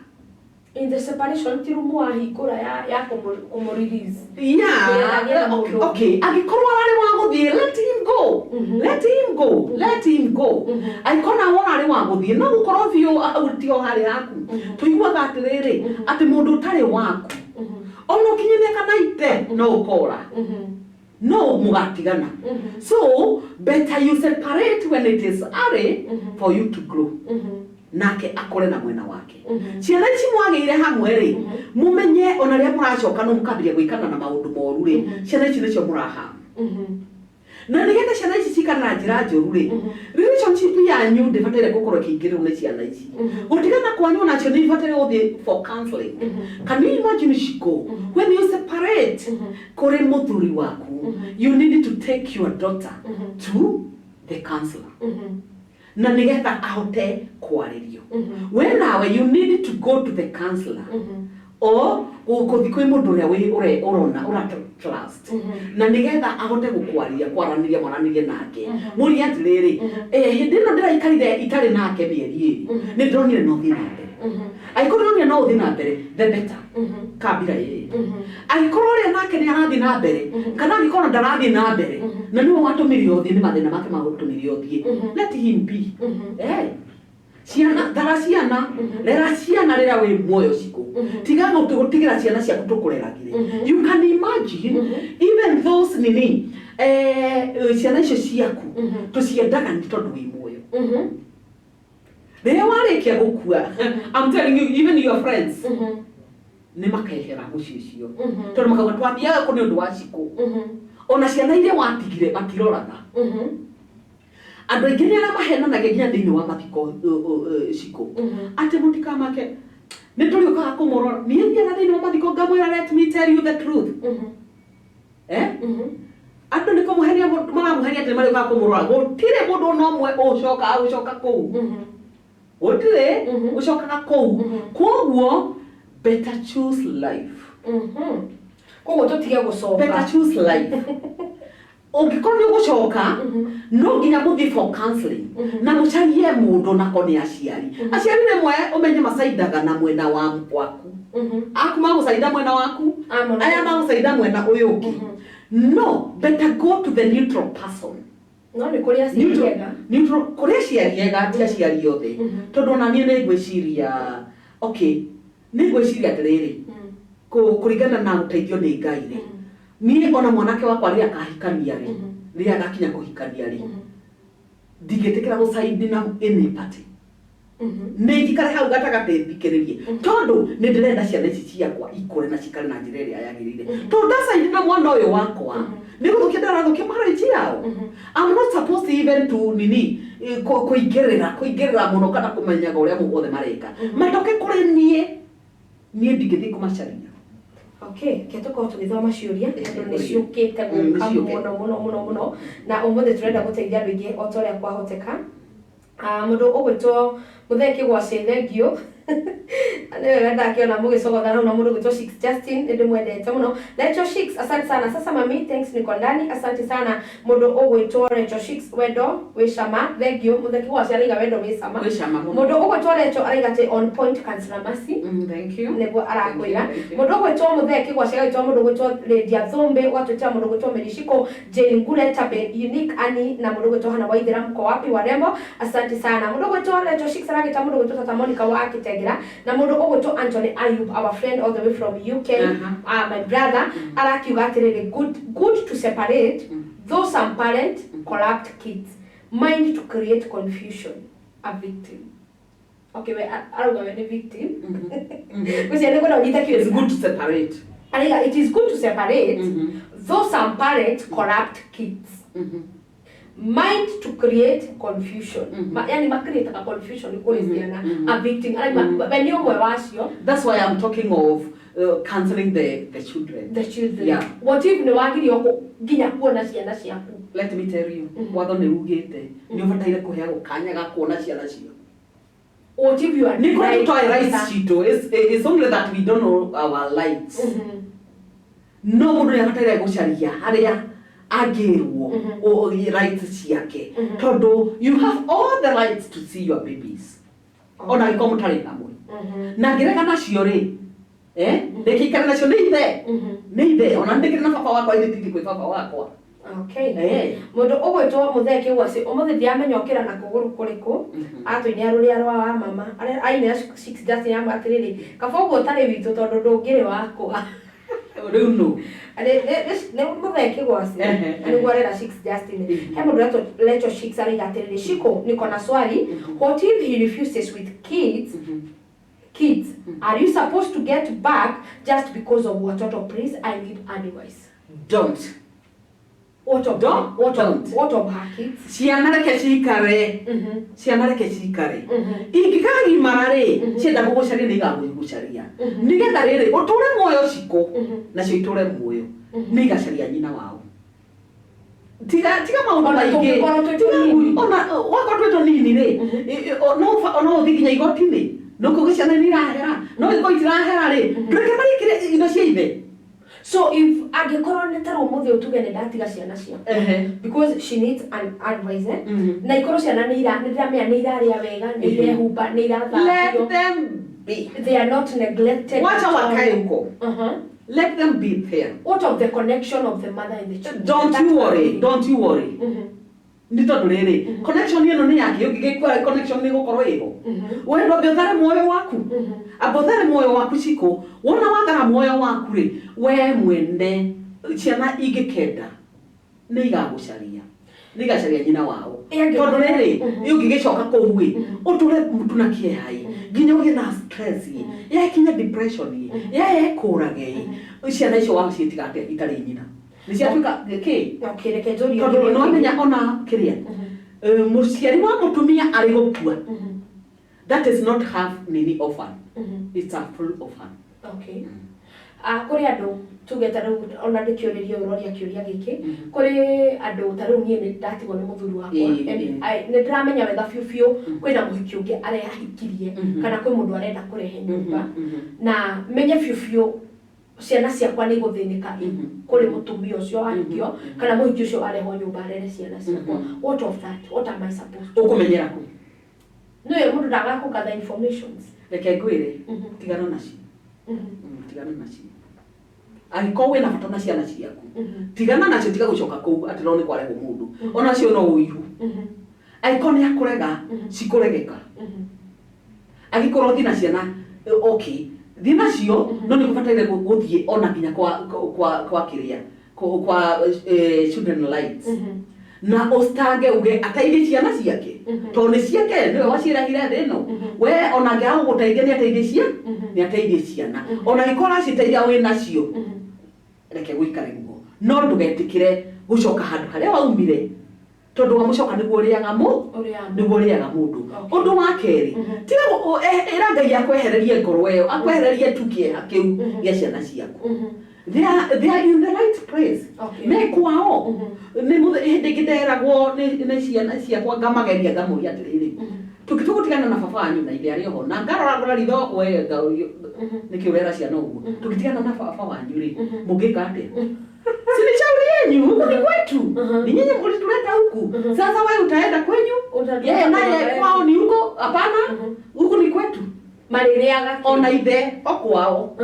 In the separation ti rumu wahingũra ya kũmũ release. Nĩgetha agĩe na Yeah, okay, mũndũ ũngĩ. Okay. Angĩkorwo ararĩ wa gũthiĩ, let him go. Let him go. Let him go. Angĩkorwo nawe ũrarĩ wa gũthiĩ, no gũkorwo biũ hau tiho harĩ haku. Tũiguaga atĩrĩrĩ, atĩ mũndũ ũtarĩ waku, ona ũkinye mĩaka 90 no ũkora. No mũgatigana. So, better you separate when it is early for you to grow. Nake akũre na mwena wake. Ciana ici mwagĩire hamwe rĩ, mũmenye ona rĩrĩa mũracoka no mũkambĩrĩria gwĩkana na maũndũ moru rĩ, ciana ici nĩcio mũrahama. Na nĩgetha ciana ici cikare na njĩra njũru rĩ, relationship yanyu ndĩbataire gũkorwo ĩkĩingĩrĩrwo nĩ ciana ici. Gũtigana kwanyu onacio nĩ ibataire gũthiĩ for counseling. Can you imagine, Shiko, when you separate kũrĩ mũthuri waku, you need to take your daughter to the counselor na nĩgetha ahote kwarĩrio. We nawe you need to go to the counselor or gũthiĩ kwĩ mũndũ ũrĩa wĩ ũrona ũra trust, na nĩgetha ahote gũkwaria, kwaranĩria, mwaranĩrie nake, mũrie atĩrĩrĩ, hĩndĩ ĩno ndĩraikarire itarĩ nake mĩeri 2, nĩ ndĩronire no thiĩ na mbere. Angĩkorwo ndĩronire no ũthiĩ na mbere, the better kambira ĩrĩ. Angĩkorwo ũrĩa nake nĩ arathiĩ na mbere, kana angĩkorwo ndarathiĩ na mbere na nĩwe watũmire ũthiĩ, nĩ mathĩna make magũtũmire ũthiĩ, let him be. Ciana, thara ciana, rera ciana rĩrĩa wĩ muoyo cikũ. Tiga gũtigĩra ciana ciaku tũkũreragire. You can imagine, even those nini, ciana icio ciaku tũciendaga nĩ tondũ wĩ muoyo. Rĩrĩa warĩkia gũkua, I'm telling you, even your friends nĩ makehera mũciĩ ũcio, tondũ makauga twathiaga kũ nĩ ũndũ wa cikũ. Ona ciana iria watigire matiroraga. Andũ aingĩ nĩ arĩa mahenanagia nginya thĩinĩ wa mathiko, cikũ, atĩ mũtikamake, nĩ tũrĩũkaga kũmũrora. Niĩ thiaga thĩinĩ wa mathiko ngamwĩra, let me tell you the truth, andũ nĩ kũmũhenia maramũhenia atĩ nĩ marĩũkaga kũmũrora. Gũtirĩ mũndũ ona ũmwe ũcokaga gũcoka kũu, gũtirĩ ũcokaga kũu. Koguo better choose life. Koguo tũtige gũcoka. Better choose life. Ũngĩkorwo nĩ ũgũcoka, no nginya mũthiĩ for counseling na mũcarie mũndũ, nako nĩ aciari. Aciari rĩmwe ũmenye macaindaga na mwena wa waku, aku magũcainda mwena waku, aya magũcainda mwena ũyũ ũngĩ. No better go to the neutral person. No nĩ kũrĩ aciari ega. Neutral, kũrĩ aciari ega, ti aciari othe, tondũ ona niĩ nĩ ngwĩciria, okay, nĩ ngwĩciria atĩrĩrĩ, kũringana na gũteithio nĩ Ngai rĩ, niĩ ona mwanake wakwa rĩrĩa akahikania rĩ, rĩrĩa agakinya kũhikania rĩ, ndingĩtĩkĩra gũcaindi na any party. Nĩ njikare hau gatagatĩ thikĩrĩrie, tondũ nĩ ndĩrenda ciana ici ciakwa ikũre na cikare na njĩra ĩrĩa yagĩrĩire. Tondũ ndacaindi na mwana ũyũ wakwa, nĩ gũthũkia ndĩrathũkia marriage yao. I'm not supposed even to nini, kũingĩrĩra mũno kana kũmenyaga ũrĩa othe mareka. Matoke kũrĩ niĩ, niĩ ndingĩthiĩ kũmacaria. Okay, ke tũkorwo tũgĩthoma ciũria, tondũ nĩ ciũkĩte gũka Nĩ ciũkĩte. Mũno mũno mũno mũno, na ũmũthĩ tũrenda gũteithia andũ aingĩ o ta ũrĩa kwahoteka. Mũndũ ũgwĩtwo Mũthee Kĩgwacĩ, thengiũ. Nĩ wega ndakĩona mũgĩcogotha hau na mũndũ ũgwĩtwo Shix Justin, nĩ ndĩmwendete mũno. Rachel Shix, asante sana. Sasa mami, thanks niko ndani, asante sana. Mũndũ ũgwĩtwo Rachel Shix, wendo wĩ cama, thengiũ. Mũthee Kĩgwacĩ araiga wendo wĩ cama. Wĩ cama mũno. Mũndũ ũgwĩtwo Rachel araiga atĩ on point Counselor Mercy. Thank you. Nĩguo arakwĩra. Thank you, thank you. Mũndũ ũgwĩtwo Mũthee Kĩgwacĩ agagĩtwo mũndũ ũgwĩtwo Lydia Thũmbĩ, ũgatwĩtĩra mũndũ ũgwĩtwo Mary Shiko, Jane Ngure, Tabe Unique Annie na mũndũ ũgwĩtwo Hannah Waithera mko wapi warembo, asante sana. Mũndũ ũgwĩtwo Rachel Shix aragĩta mũndũ ũgwĩtwo Tata Monica wa Kĩtengera na mũndũ ũgwĩtwo Anthony Ayub our friend all the way from UK, my brother arakiuga atĩrĩrĩ, good, good to separate though some parent corrupt kids mind to create confusion a victim. Okay, we arauga we nĩ victim. Ngwĩciria nĩ kwenda ũnyite It's kĩũria. good to separate. Arauga it is good to separate though some parents corrupt kids mind to create confusion. Yani macreate a confusion kũrĩ ciana, a victim arauga we nĩ ũmwe wacio. That's why I'm talking of counseling the children. The children. Yeah. What if nĩ wagirio nginya kuona ciana ciaku? Let me tell you, watho nĩ ugĩte nĩ ũbataire kũheagwo kanya ga kuona ciana ciaku. What if you are Nĩ kũrĩa denied tũtoĩ rights that? citũ. It's only that we don't know our rights. No mũndũ nĩ abataire gũcaria harĩa angĩrwo rights ciake, tondũ you have all the rights to see your babies ona angĩkorwo mũtarĩ hamwe. Na ngĩrega nacio rĩ, ndĩkĩikare nacio nĩ ithe, nĩ ithe, ona ndĩkĩrĩ na baba wakwa, ithe tithĩ kwĩ baba wakwa. Okay. Mũndũ ũgwĩtwo Mũthee Kĩgwacĩ ũmũthĩ ndiramenya ũkĩra na kũgũrũ kũrĩkũ, atũinĩra rũrĩa rwa wa mama ainĩra Six Justin amwĩra atĩrĩrĩ, kaba ũguo ũtarĩ witũ tondũ ndũngĩrĩ wakwa. Rĩu nũ? Nĩ Mũthee Kĩgwacĩ nĩguo arera Six Justin. He mũndũ ũretwo Rachel Shix araiga atĩrĩrĩ, Shiko, niko na swali, what if he refuses with kids? Kids, are you supposed to get back just because of watoto? Please, I need advice. Don't. What of, Don't, what of, don't. What of her kids? Ciana reke cikare, ciana reke cikare, ingĩkagimara rĩ, cienda gũgũcaria nĩ igagũcaria, nĩgetha rĩrĩ ũtũre muoyo cikũ nacio itũre muoyo, nĩ igacaria nyina wao. Tiga tiga maũndũ Ona maingĩ. tũngĩkorwo twĩ Tiga tũnini. ona wakorwo twĩ tũnini rĩ, no no ũthiĩ nginya igoti-inĩ, no kuga ciana nĩ irahera, no ingĩkorwo itirahera rĩ, ndũreke marĩkĩre indo cia ithe. So if angĩkorwo nĩ ta rĩu ũmũthĩ ũtuge nĩ ndatiga ciana ciakwa because she needs an advice, eh? Na ikorwo ciana nĩ ira nĩ ndĩramenya nĩ irarĩa wega, nĩ irehumba, nĩ irathambio, Let them be. They are not neglected Wacha at all. wakae huko. Let them be there. What of the connection of the mother and the children? Don't That you worry, family. don't you worry. Nĩ tondũ rĩrĩ, connection ĩno nĩ yake, ũngĩgĩkua connection nĩ gũkorwo ĩho. We ndwambe ũthare muoyo waku, amba ũthare muoyo waku cikũ, wona wathara muoyo waku rĩ, we mwene ciana ingĩkenda nĩ igagũcaria, nĩ igacaria nyina wao. Tondũ rĩrĩ, ũngĩgĩcoka kũu ĩ, ũtũre mũtu na kĩeha ĩ, nginya ũgĩe na stress ĩ, yakinya depression ĩ, yayekũrage ĩ, ciana icio waciĩtiga atĩa itarĩ nyina? Nĩ ciatuĩka kĩ? Okay, reke njũrie Tondũ kĩũria nĩ wamenya ona kĩrĩa, mũciari wa mũtumia arĩ gũkua, that is not half nini orphan, it's a full orphan. Okay. Ah, kũrĩ andũ tuge ta rĩu ona ndĩkĩũrĩrie ũroria kĩũria gĩkĩ, kũrĩ andũ ta rĩu niĩ nĩ ndatigwo nĩ mũthuri wakwa. And nĩ ndĩramenya wega biũ biũ kwĩna mũhiki ũngĩ arehikirie kana kwĩ mũndũ arenda kũrehe nyũmba, na menye biũ biũ ciana ciakwa nĩ igũthĩnĩka kũrĩ mũtumia ũcio wahikio kana mũhiki ũcio warehwo nyũmba arere ciana ciakwa. What of that? What am I supposed to do? Ũkũmenyera kũ? Nĩwe mũndũ ndagakũgatha informations. Reke ngwĩre, tigana nacio. Tigana nacio. Angĩkorwo wĩna bata na ciana ciaku, tigana nacio, tiga gũcoka kũu atĩ no nĩ kwarehwo mũndũ, onacio no ũiru. Angĩkorwo nĩ akũrega, cikũregeka. Angĩkorwo thiĩ na ciana, okay, thiĩ nacio, no nĩ ũbataire gũthiĩ ona nginya kwa kĩrĩa kwa children rights, na ũstange uge ateithie ciana ciake, tondũ nĩ ciake, nĩwe wacirehire thĩ ĩno. We ona angĩaga gũgũteithia, nĩ ateithie cia nĩ ateithie ciana. Ona angĩkorwo araciteithia wĩ nacio, reke gũikare guo, no ndũgetĩkĩre gũcoka handũ harĩa waumire, tondũ wamũcoka nĩguo ũrĩaga mũ nĩguo ũrĩaga mũndũ. Ũndũ wa kerĩ, tiga ĩra Ngai akwehererie ngoro ĩyo, akwehererie tu kĩeha kĩu gĩa ciana ciaku. They are in the right place. Me kwao. Nĩ hĩndĩ ĩngĩ nderagwo nĩ ciana ciakwa, ngamageria, ngamũria atĩrĩrĩ, tũngĩtua gũtigana na baba wanyu na ithe arĩ oho, na ngaroragũra ritho we ngaurio nĩkĩ ũrera ciana ũguo, tũngĩtigana na baba wanyu rĩ, mũngĩka atĩa? Si ni shauri yenyu, huku ni kwetu, ni nyinyi mlituleta huku. Sasa wewe utaenda kwenyu, yeye naye kwao ni huko? Hapana, huku ni kwetu. Marĩrĩaga. Ona ithe o kwao.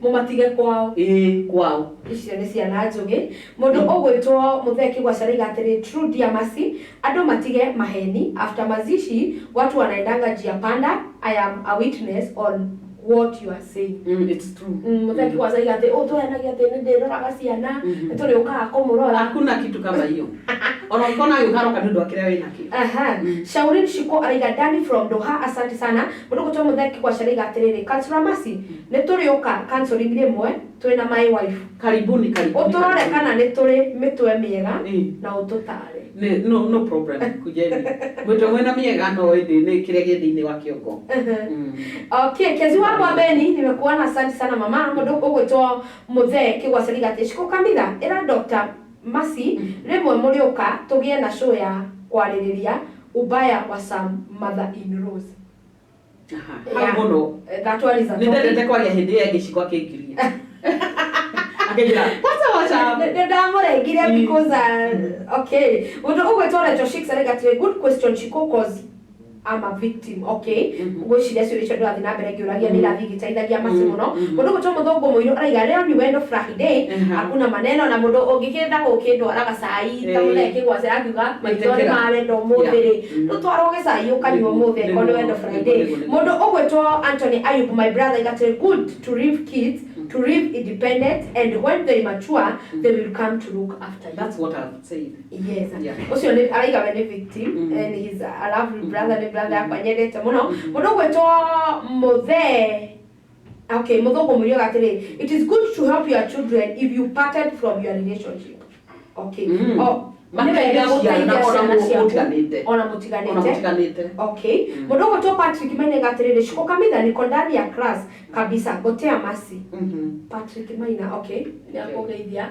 Mũmatige kwao. Ĩĩ, kwao. Icio nĩ ciana njũgĩ. Mũndũ ũgwĩtwo Mũthee Kĩgwaca arauga atĩrĩ, "True, dear Mercy, andũ matige maheni. After mazishi watu wanaendanga njia panda. I am a witness on what you are saying." It's true. Mũthee Kĩgwaca arauga atĩ ũũ tũhenagia atĩ nĩ ndĩroraga ciana, nĩ tũrĩũkaga kũmũrora. Hakuna kitu kama hiyo. Ona ũkona agĩũka, aroka nĩ ũndũ wa kĩrĩa wĩnakĩo. Aha. Shaurin Shiko araiga, "Dani from Doha, asante sana." Mũndũ gũtwo Mũthee Kĩgwaca araiga atĩrĩrĩ, "Counselor Mercy, nĩ tũrĩũka counseling rĩmwe twĩna my wife. Karibuni, karibuni. Ũtũrore Karibuni. kana nĩ tũrĩ mĩtwe mĩega na ũtũtare." No, no problem, kujeni. Mwĩtwe mwĩna mĩega, no ĩndĩ nĩ kĩrĩa gĩ thĩinĩ wa kĩongo. Okay, Kezi wa Mwambeni, nimekuona, asante sana mama. Mũndũ ũgwĩtwo Mũthee Kĩgwaca araiga atĩ Shiko Kamitha, ĩra Dr. Mercy rĩmwe mũrĩũka tũgĩe na show ya kwarĩrĩria ubaya wa some mother in laws. Hau mũno. That one is a Nĩ ndendete kwaria hĩndĩ ĩyo ĩngĩ Shiko akĩngiria, akĩnjĩra wacha wacha. Nĩ ndamũrengire because okay, mũndũ ũgwĩtwo Rachel Shix arauga atĩrĩ, "Good question, Shiko, cause I'm a victim." Okay, ngwĩciria ciũria icio ndĩrathiĩ na mbere ngĩũragia nĩ irathiĩ igĩteithagia Mercy mũno. Mũndũ ũgwĩtwo Mũthũngũ Mũirũ arauga, "Leo ni wendo Friday, hakuna maneno." Na mũndũ ũngĩkĩenda gũkĩndwara gacai ta Mũthee Kĩgwaca akiuga maitho nĩ Ĩtĩkĩra. ma wendo ũmũthĩ rĩ, tũtwarwo gĩcai ũkanyua ũmũthĩ angĩkorwo nĩ wendo Friday. Mũndũ ũgwĩtwo Anthony Ayub, my brother, aiga atĩrĩ, "Good to leave kids to live independent, and when they mature they will come to look after you." That's what I've said. Yes. Ũcio nĩ araiga we nĩ victim and he's a lovely brother, nĩ brother yakwa nyendete mũno. Mũndũ ũgwĩtwo Mũthee, okay, Mũthũngũ Mũirũ atĩrĩ, "It is good to help your children if you parted from your relationship." Okay. Oh, nĩ wega Mateithie ciana gũteithia ona ciana ciaku mũtiganĩte. ona Ona mũtiganĩte. Mũtiganĩte. Okay, mũndũ ũgwĩtwo Patrick Mainega atĩrĩrĩ, "Shiko Kamitha, niko ndani ya class kabisa, gotea Mercy." Patrick Maina, okay, nĩ akũgeithia.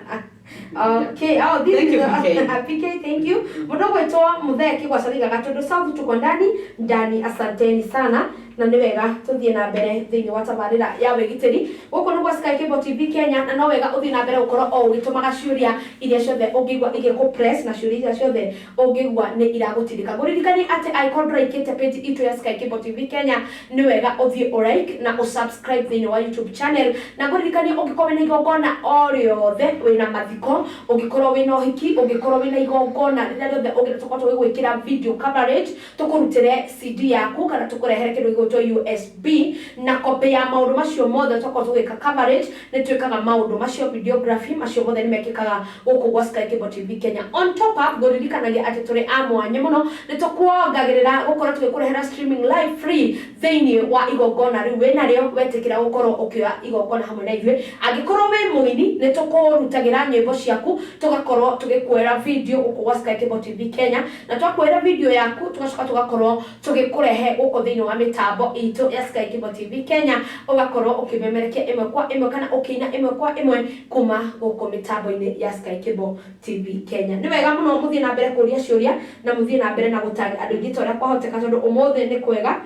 Okay, oh, this Thank is you, PK. PK, thank you. Mũndũ ũgwĩtwo Mũthee Kĩgwaca araugaga, "Tondũ South tuko ndani ndani, asanteni sana." Na nĩ wega tũthiĩ na mbere thĩinĩ wa tabarĩra ya wĩgitĩri gũkũ nĩ gwa Sky Cable TV Kenya, na no wega ũthiĩ na mbere gũkorwo o ũgĩtũmaga ciũria iria ciothe ũngĩigua igĩkũ press na ciũria iria ciothe ũngĩigua nĩ iragũtindĩka. Ngũririkanie atĩ angĩkorwo ndũraikĩte page itũ ya Sky Cable TV Kenya, nĩ wega ũthiĩ ũlike na ũsubscribe thĩinĩ wa YouTube channel. Na ngũririkanie, ũngĩkorwo wĩna igongona o rĩothe, wĩna mathiko, ũngĩkorwo wĩna ũhiki, ũngĩkorwo wĩna igongona rĩrĩa rĩothe ũngĩenda tũkorwo tũgĩgwĩkĩra video coverage, tũkũrutĩre CD yaku kana tũkũrehere kĩndũ gĩgwĩtwo USB na copy ya maũndũ macio mothe tũkorwo tũgĩka coverage. Nĩ twĩkaga maũndũ macio, videography macio mothe nĩ mekĩkaga gũkũ gwa Sky Cable TV Kenya. On top up, ngũririkanagia atĩ tũrĩ a mwanya mũno, nĩ tũkuongagĩrĩra gũkorwo tũgĩkũrehera streaming live free thĩinĩ wa igongona rĩu wĩnarĩo, wetĩkĩra gũkorwo ũkĩoya igongona hamwe na ithuĩ. Angĩkorwo wĩ mũini, nĩ tũkũrutagĩra nyĩmbo ciaku, tũgakorwo tũgĩkuoera video gũkũ gwa Sky Cable TV Kenya, na twakuoera video yaku tũgacoka tũgakorwo tũgĩkũrehe gũkũ thĩinĩ wa mĩtambo itũ ya Sky Cable TV Kenya, ũgakorwo ũkĩmemerekia ĩmwe kwa ĩmwe kana ũkĩina ĩmwe kwa ĩmwe kuma gũkũ mĩtambo-inĩ ya Sky Cable TV Kenya. Nĩ wega mũno mũthiĩ na mbere kũria ciũria na mũthiĩ na mbere na gũtag andũ aingĩ ta ũrĩa kwahoteka, tondũ ũmũthĩ nĩ kwega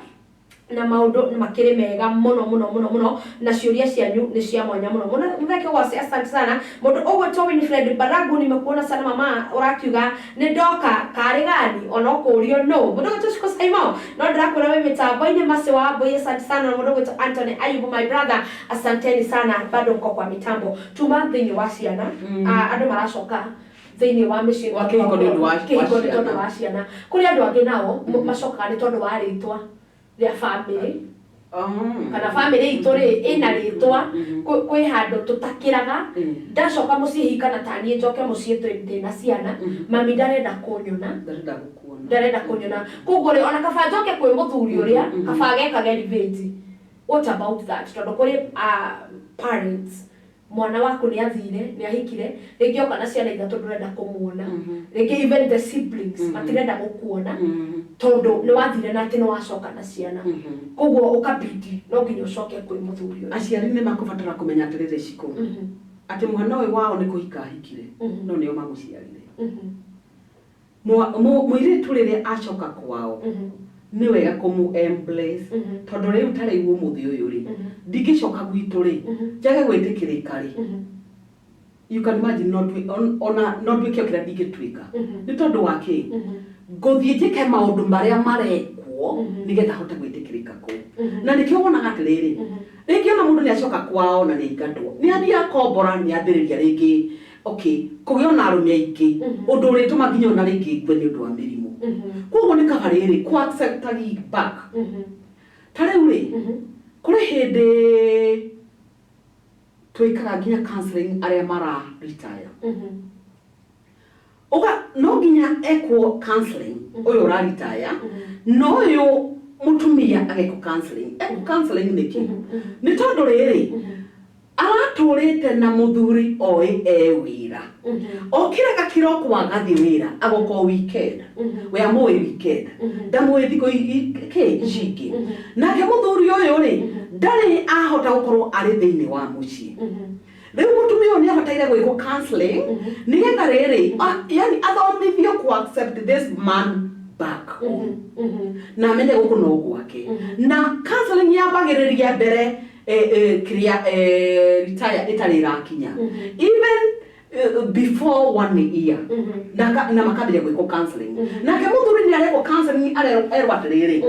na maũndũ nĩ makĩrĩ mega mũno mũno mũno mũno, na ciũria cianyu nĩ cia mwanya mũno mũno. Mũthee Kĩgwaci, asante sana. Mũndũ ũgwĩtwo Winifred Baragu, nimekuona sana mama, ũrakiuga nĩ ndoka karĩ gani ona ũkũrio no. Mũndũ ũgwĩtwo Shiko Saimo, no ndĩrakwĩra wĩ mĩtambo-inĩ. Masi wa Mbui, asante sana. Na mũndũ ũgwĩtwo Anthony Ayubu, my brother, asanteni sana, bado mko kwa mitambo. Tuma thĩinĩ wa ciana. Ah, andũ maracoka thĩinĩ wa mĩciĩ Wa kĩhiko nĩ ũndũ wa kĩhiko wa nĩ tondũ ciana. Wa ciana. Kũrĩ andũ angĩ nao macokaga nĩ tondũ wa rĩtwa rĩa bamĩrĩ, kana bamĩrĩ itũ rĩ ĩna rĩtwa, kwĩ handũ tũtakĩraga. Ndacoka mũciĩ hihi, kana taniĩ njoke mũciĩ ndĩna ciana, mami ndarenda kũnyona. Ndarenda gũkuona. Ndarenda kũnyona, koguo rĩ, ona kaba njoke kwĩ mũthuri ũrĩa, kaba agekage revenge. What about that? Tondũ kũrĩ parents, mwana waku nĩ athire, nĩ ahikire rĩngĩ, oka na ciana ithatũ, ndũrenda kũmuona rĩngĩ, even the siblings matirenda gũkuona tondũ nĩ wathire na atĩ nĩ wacoka na ciana, koguo ũkabidi no nginya ũcoke kwĩ mũthuri ũyũ. Aciari nĩ makũbatara kũmenya atĩrĩrĩ, Shiko, Atĩ mwana ũyũ wao nĩ kũhika ahikire, no nĩo mamũciarire. Mũirĩtu rĩrĩa acoka kwao, nĩ wega kũmũ embrace, tondũ rĩu ta rĩu ũmũthĩ ũyũ rĩ, ndingĩcoka gwitũ rĩ, njage gwĩtĩkĩrĩka rĩ, you can imagine no ona no nduĩke o kĩrĩa ndingĩtuĩka. Nĩ tondũ wa kĩ? Ngũthiĩ njĩke maũndũ marĩa marekwo nĩgetha hote gwĩtĩkĩrĩka kũu. Na nĩkĩo wonaga atĩrĩrĩ, rĩngĩ ona mũndũ nĩ acoka kwao na nĩ aingatwo, nĩ athiĩ akombora, nĩ ambĩrĩria rĩngĩ, okay, kũgĩa ona arũme aingĩ, ũndũ ũrĩtũma nginya ona rĩngĩ ngue nĩ ũndũ wa mĩrimũ. Koguo nĩ kaba rĩrĩ kũ accept back. Ta rĩu rĩ, kũrĩ hĩndĩ twĩkaga nginya counseling arĩa mara retire. Uga no nginya ekwo counseling ũyũ ũra retire, no ũyũ mũtumia agekwo counseling. Ekwo counseling nĩkĩ? Nĩ tondũ rĩrĩ, aratũrĩte na mũthuri oĩ e wĩra, okĩraga kĩroko agathiĩ wĩra, agoka o weekend. We amũĩ weekend, ndamũĩ thikũ kĩ ici ingĩ. Nake mũthuri ũyũ rĩ, ndarĩ ahota gũkorwo arĩ thĩinĩ wa mũciĩ. Rĩu mũtumia ũyũ nĩ abataire gwĩkwo counseling nĩgetha rĩrĩ, yani athomithio ku accept this man back home, na amenye gũkũ no gwake. Na counseling yambagĩrĩria mbere kĩrĩa retire ĩtarĩ ĩrakinya, even before one year, na makambĩrĩria gwĩkwo counseling. Nake mũthuri nĩ arekwo counseling, erwo atĩrĩrĩ,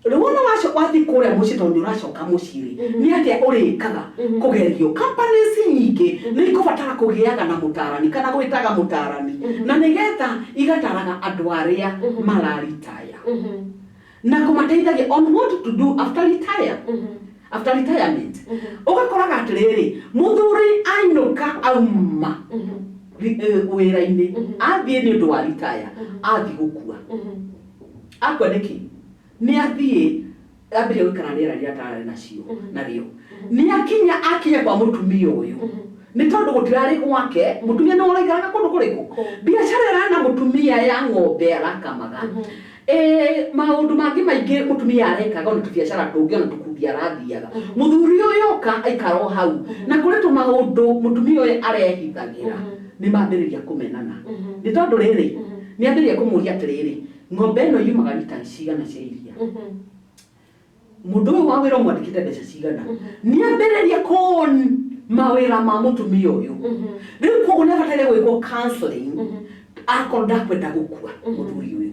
rĩu ona waco wathiĩ kũrĩa mũciĩ, tondũ nĩ ũracoka mũciĩ rĩ, nĩ atĩa ũrĩkaga kũgerio. Companies nyingĩ nĩ ikũbatara kũgĩaga na mũtarani kana gwĩtaga mũtarani, na nĩgetha igataraga andũ arĩa mararitaya na kũmateithagia on what to do after retire, after retirement. Ũgakoraga atĩrĩrĩ, mũthuri ainũka auma wĩra-inĩ, athiĩ nĩ ũndũ wa retire, athiĩ gũkua. Akua nĩkĩ? Nĩ athiĩ ambĩrĩria gũikara rĩera rĩrĩa atararĩ nacio narĩo. Nĩ akinya, akinya kwa mũtumia ũyũ, nĩ tondũ gũtirarĩ gwake, mũtumia nĩ ũraikaraga kũndũ kũrĩkũ, biacara ĩrarĩ na mũtumia ya ng'ombe arakamaga, maũndũ mangĩ maingĩ mũtumia arekaga, ona tũbiacara tũngĩ, ona tũkundi arathiaga. Mũthuri ũyũ oka aikara o hau, na kũrĩ tũmaũndũ mũtumia ũyũ arehithagĩra, nĩ mambĩrĩria kũmenana. Nĩ tondũ rĩrĩ, nĩ ambĩrĩria kũmũria atĩrĩrĩ, ng'ombe ĩno yumaga rita cigana cia iria? Mũndũ ũyũ wa wĩra ũmwandĩkĩte mbeca cigana? Nĩ ambĩrĩria kũon mawĩra ma mũtumia ũyũ. Rĩu koguo nĩ abataire gwĩkwo counseling akorwo ndakwenda gũkua mũthuri ũyũ,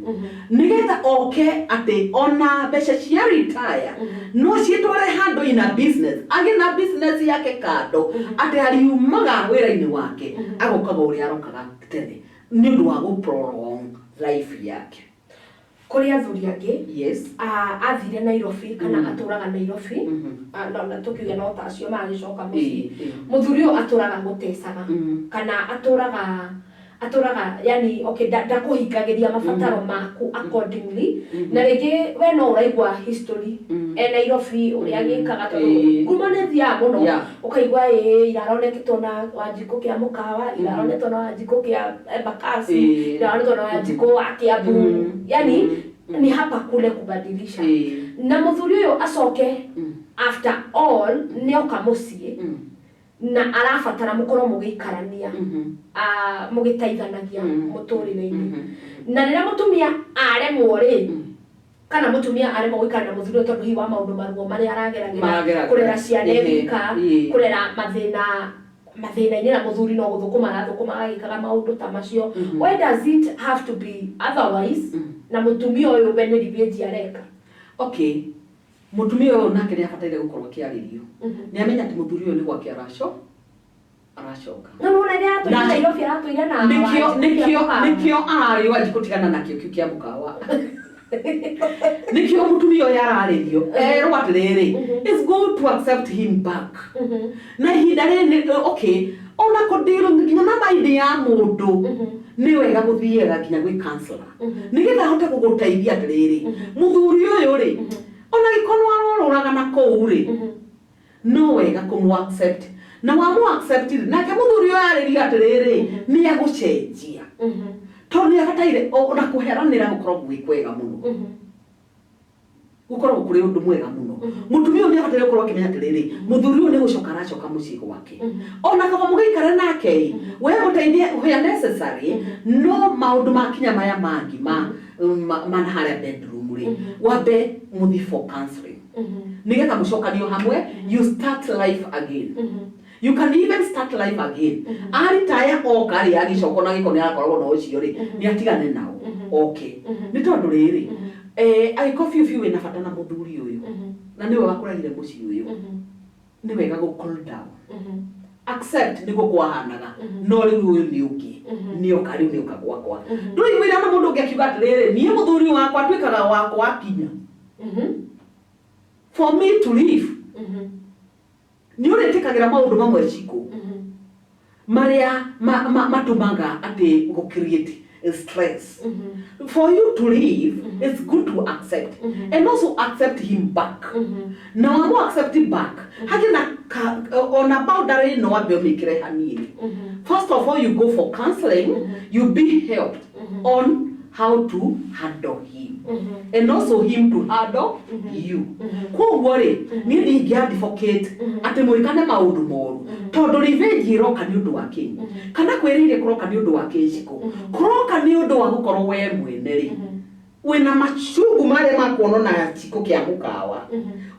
nĩgetha oke atĩ ona mbeca cia retire no ciĩtware handũ ina business, agĩe na business yake kando, atĩ ariumaga wĩra-inĩ wake agokaga ũrĩa arokaga tene, nĩ ũndũ wa gũ prolong life yake. Kũrĩ athuri angĩ, athire Nairobi kana atũraga Nairobi, na tũkiuge no ta acio magĩcoka mũciĩ. Mũthuri ũyũ atũraga gũtecaga, kana atũraga yani, okay, ndakũhingagĩria mabataro maku accordingly, na rĩngĩ we no ũraigua history e Nairobi ũrĩa agĩkaga, tondũ ngumo nĩ thiaga mũno. Ũkaigua ĩĩ, iraroneketwo na Wanjikũ kĩa mũkawa, iraronetwo na Wanjikũ kĩa Embakasi, iraronetwo na Wanjikũ wa Kiambu, yani ni hapa kule kubadilisha. Na mũthuri ũyũ acoke, after all nĩ oka mũciĩ na arabatara mũkorwo mũgĩikarania, mũgĩteithanagia mũtũrĩre-inĩ. Na rĩrĩa mũtumia aremwo rĩ, kana mũtumia aremwo gũikara na mũthuri ũyũ tondũ hihi wa maũndũ maruo marĩa arageragĩra, Marageragĩra. Kũrera ciana wika, kũrera mathĩna mathĩna-inĩ, na mũthuri no gũthũkũma arathũkũma agagĩkaga maũndũ ta macio, why does it have to be otherwise na mũtumia ũyũ we nĩ revenge areka? Okay, mũtumia ũyũ nake nĩ abataire gũkorwo akĩarĩrio, nĩ amenya atĩ mũthuri ũyũ nĩ gwake aracoka. No nĩwona rĩrĩa aratũire Nairobi, aratũire na Nĩkĩo Wanjikũ nĩkĩo kĩa mũkawa. Nĩkĩo ararĩo Wanjikũ, tigana nakĩo kĩu kĩa mũkawa. Nĩkĩo mũtumia ũyũ ararĩrio, erwo atĩrĩrĩ, it's good to accept him back. Na ihinda rĩrĩ okay, ona kũndirũ nginya na mind ya mũndũ, nĩ wega gũthiaga nginya gwĩ counselor, nĩgetha ahote gũgũteithia atĩrĩrĩ, mũthuri ũyũ rĩ, ona gĩkorwo arorũraga na kũu rĩ, no wega kũmũ accept. Na wamũ accept rĩ, nake mũthuri ũyũ arĩrio atĩrĩrĩ, nĩ agũcenjia, tondũ nĩ abataire ona kũheranĩra gũkorwo gwĩ kwega mũno. Gũkoragwo kũrĩ ũndũ mwega mũno. Mũtumia ũyũ nĩ abataire gũkorwo akĩmenya atĩrĩrĩ, mũthuri ũyũ nĩ gũcoka aracoka mũciĩ gwake. Ona kaba mũgĩikare nake ĩ, we mũteithie where necessary, no maũndũ makinya maya mangĩ ma ma harĩa bedroom rĩ, wambe mũthiĩ for counseling nĩgetha mũcokanio hamwe, you start life again. You can even start life again. Aritaya oka rĩ, agĩcoka na gĩko nĩ arakoragwo na ũcio rĩ, nĩ atigane nao oke, nĩ tondũ rĩrĩ, angĩkorwo biũ biũ wĩna bata na mũthuri ũyũ na nĩwe wakũrehire mũciĩ ũyũ, nĩ wega gũ cool down, accept nĩguo kwahanaga, no rĩu ũyũ nĩ ũngĩ, nĩoka rĩu, nĩoka gwakwa. Ndũiguire na mũndũ ũngĩ akiuga atĩrĩrĩ, niĩ mũthuri wakwa atuĩkaga wakwa akinya for me to live. Nĩ ũrĩtĩkagĩra maũndũ mamwe cikũ marĩa matũmaga atĩ gũ create stress. For you to live, it's good to accept and also accept him back. Na wamo accept him back, hagĩ na ona boundary no wambe ũmĩkĩre hanini. First of all, you go for counseling, you be helped on how to handle him and also him to handle you. Koguo rĩ, niĩ ndingĩ advocate atĩ mwĩkane maũndũ moru, tondũ revenge ĩroka nĩ ũndũ wa kĩ? Kana kwĩrĩire kũroka nĩ ũndũ wa kĩciko? Kũroka nĩ ũndũ wa gũkorwo we mwene rĩ, wĩna macungu marĩa makuonwo na chiko kĩa mũkawa,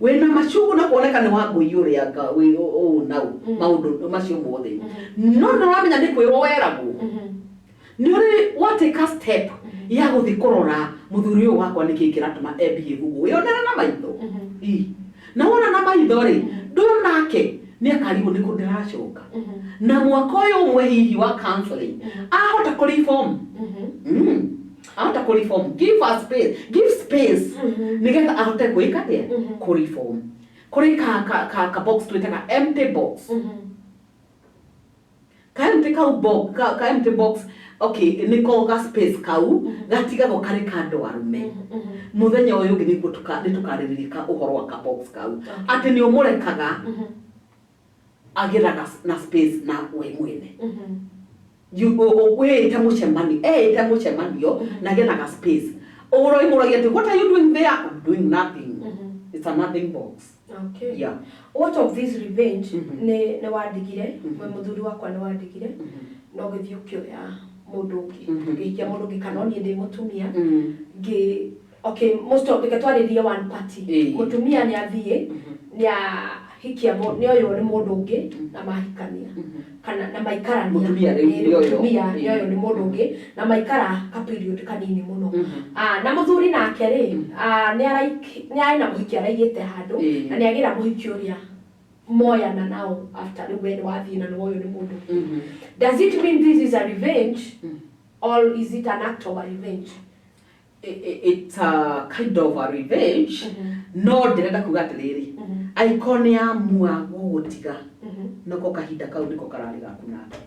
wĩna macungu na kuoneka nĩ wangũi ũrĩa ũũ nau maũndũ macio mothe, no nĩ ũramenya nĩ kwĩrwo weragwo nĩ ũrĩ wa take a step ya gũthiĩ kũrora mũthuri ũyũ wakwa, nĩkĩ kĩratũma ebehave ũguo, wĩonere na maitho. Ĩ, na wona na maitho rĩ, ndũyũ nake nĩ akarigwo nĩ kũ ndĩracoka na mwaka ũyũ ũmwe hihi wa counseling ahota kũ reform. Ahota kũ reform. Give her space, give space nĩgetha ahote gwĩka atĩa? Kũ reform. Kũrĩ ka box twĩtaga empty box, ka empty kau box, ka empty box, okay, nĩko ga space kau gatigagwo karĩ ka andũ arũme. Mũthenya ũyũ ũngĩ nĩguo nĩ tũkarĩrĩria ka ũhoro wa ka box kau, atĩ nĩ ũmũrekaga agĩraga na space na we mwene. Wĩĩte mũcemanio, eĩte mũcemanio na agĩe na ga space ũroimũragia atĩ, "What are you doing there?" "I'm doing nothing." It's a nothing box. Okay. Yeah. What of this revenge? Nĩ wandigire we mũthuri wakwa, nĩ wandigire no gĩthiĩ ũkĩoya mũndũ ũngĩ, ũkĩhikia mũndũ ũngĩ, kana niĩ ndĩ mũtumia ngĩ, okay, most of, reke twarĩrie one party. Mũtumia nĩ athiĩ, nĩ ahikia, nĩ oywo nĩ mũndũ ũngĩ na mahikania kana na maikarania. Mũtumia rĩu Ĩĩ, nĩ oywo. Mũtumia nĩ oywo nĩ mũndũ ũngĩ na maikara ka period kanini mũno. Ah, na mũthuri nake rĩ, ah, nĩ arĩ na mũhiki araigĩte handũ na nĩ agĩra mũhiki ũrĩa moyana nao after rĩu we nĩ wathiĩ na nĩ woywo nĩ mũndũ ũngĩ. Does it mean this is a revenge or is it an act of a revenge? It's a kind of a revenge, no ndĩrenda kuga atĩrĩrĩ, angĩkorwo nĩ amua gũgũtiga, noko kahinda kau nĩko kararĩ gaku nake,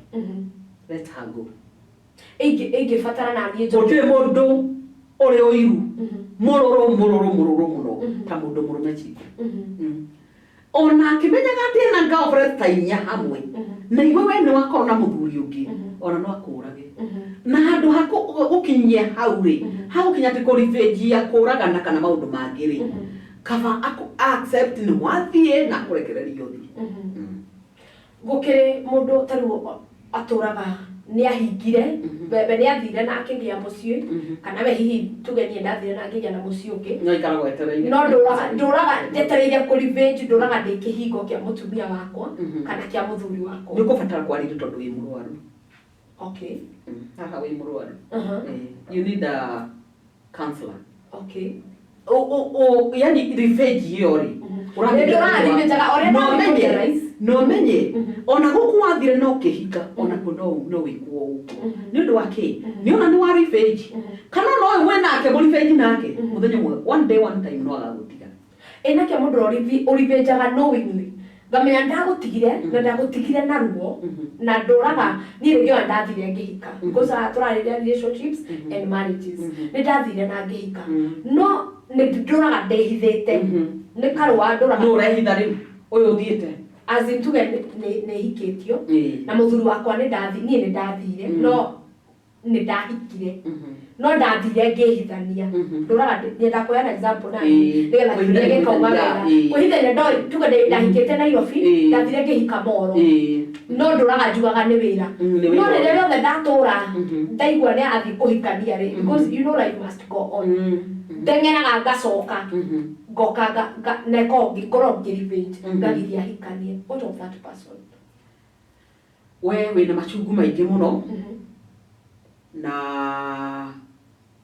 let her go. Ĩngĩbatara na niĩ Gũtirĩ mũndũ ũrĩ ũiru mũrũrũ mũrũrũ mũrũrũ mũno ta mũndũ mũrũme ciko. Ona akĩmenyaga atĩ ena girlfriend ta inya hamwe na iwe, we nĩ wakorwo na mũthuri ũngĩ, ona no akũrage. Na handũ ha gũkinyia hau rĩ, hagũkinya atĩ kũribĩnjia kũragana kana maũndũ mangĩ rĩ, kaba accept nĩ wathiĩ na akũrekereria ũthiĩ. Gũkĩrĩ mũndũ ta rĩu atũraga nĩ ahingire, we nĩ athire na akĩgĩa mũciĩ, kana we hihi tuge niĩ ndathire na ngĩgĩa na mũciĩ ũngĩ. No ikaragwo etereire. No ndũraga njetereire kũ revenge, ndũraga ndĩ kĩhingo kĩa mũtumia wakwa kana kĩa mũthuri wakwa. Nĩ ũkũbatara kwarĩrio tondũ wĩ mũrwaru. Haha wĩ mũrwaru. You need a counselor. Yani revenge ĩyo rĩ, Nĩ ndũraga revenge-aga, ũrĩa no menye ndarealize. No menye ona gũkũ wathire no kĩhika, ona kuo no wĩkwo ũguo. Nĩ ũndũ wa kĩ? Nĩ ona nĩ wa revenge, kana no ũyũ mwĩ nake mũ revenge nake mũthenya ũmwe, one day, one time no agagũtiga. Ĩ nakĩo mũndũ ũrĩa ũrivenjaga knowingly, ngamenya ndagũtigire na ndagũtigire na ruo na ndũraga niĩ rĩngĩ ona ndathire ngĩhika, because tũrarĩria relationships and marriages, nĩ ndathire na ngĩhika, no nĩ ndũraga ndĩhithĩte, nĩ karũa ndũraga. Nũ ũrehitha rĩu ũyũ ũthiĩte? As in tuge nĩ hikĩtio na mũthuri wakwa, nĩ ndathi niĩ nĩ ndathire, no Nĩ ndahikire, no ndathire ngĩhithania. Ndũraga nyenda kũheana example na nĩgetha kĩũria gĩkauma wega. Kwĩhithania ndoĩ tuge ndahikĩte Nairobi, ndathire ngĩhika Moro, no ndũraga njugaga nĩ wĩra. Nĩ wĩra. No rĩrĩa rĩothe ndatũra ndaigua nĩ arathiĩ kũhikania rĩ, because you know life must go on, ndeng'eraga ngacoka ngoka neko ngorwo ngĩ revenge, ngagiria ahikanie. What of that person? We wĩna machungu maingĩ mũno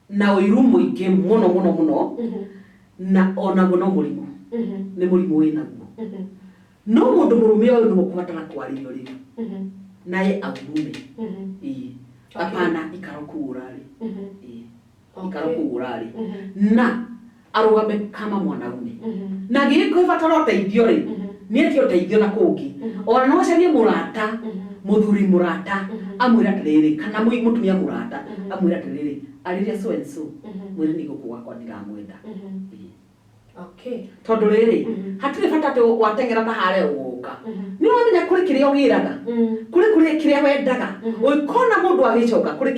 na ũiru mũingĩ mũno mũno mũno, na onaguo no mũrimũ, nĩ mũrimũ wĩnaguo. No mũndũ mũrũme ũyũ nĩwe ũkũbatara kwarĩrio rĩu naye aurume. Ĩĩ, hapana, ikara kũu ũrarĩ. Ĩĩ, ikara kũu ũrarĩ na arũgame kama mwanaume. Na gĩkwĩbatara ũteithio rĩ, nĩ etie ũteithio na kũngĩ. Ona no acarie mũrata, mũthuri mũrata, amwĩre atĩrĩrĩ, kana mũtumia mũrata amwĩre atĩrĩrĩ, arĩria so and so, mwĩre nĩ gũkũ gwakwa ndiramwenda. Ĩĩ. Tondũ rĩrĩ, hatirĩ bata atĩ wateng'era ta harĩa ũgũka. Nĩ ũramenya kũrĩ kĩrĩa ũgĩraga, kũrĩ kĩrĩa wendaga. Ũngĩkona mũndũ agĩcoka kũrĩ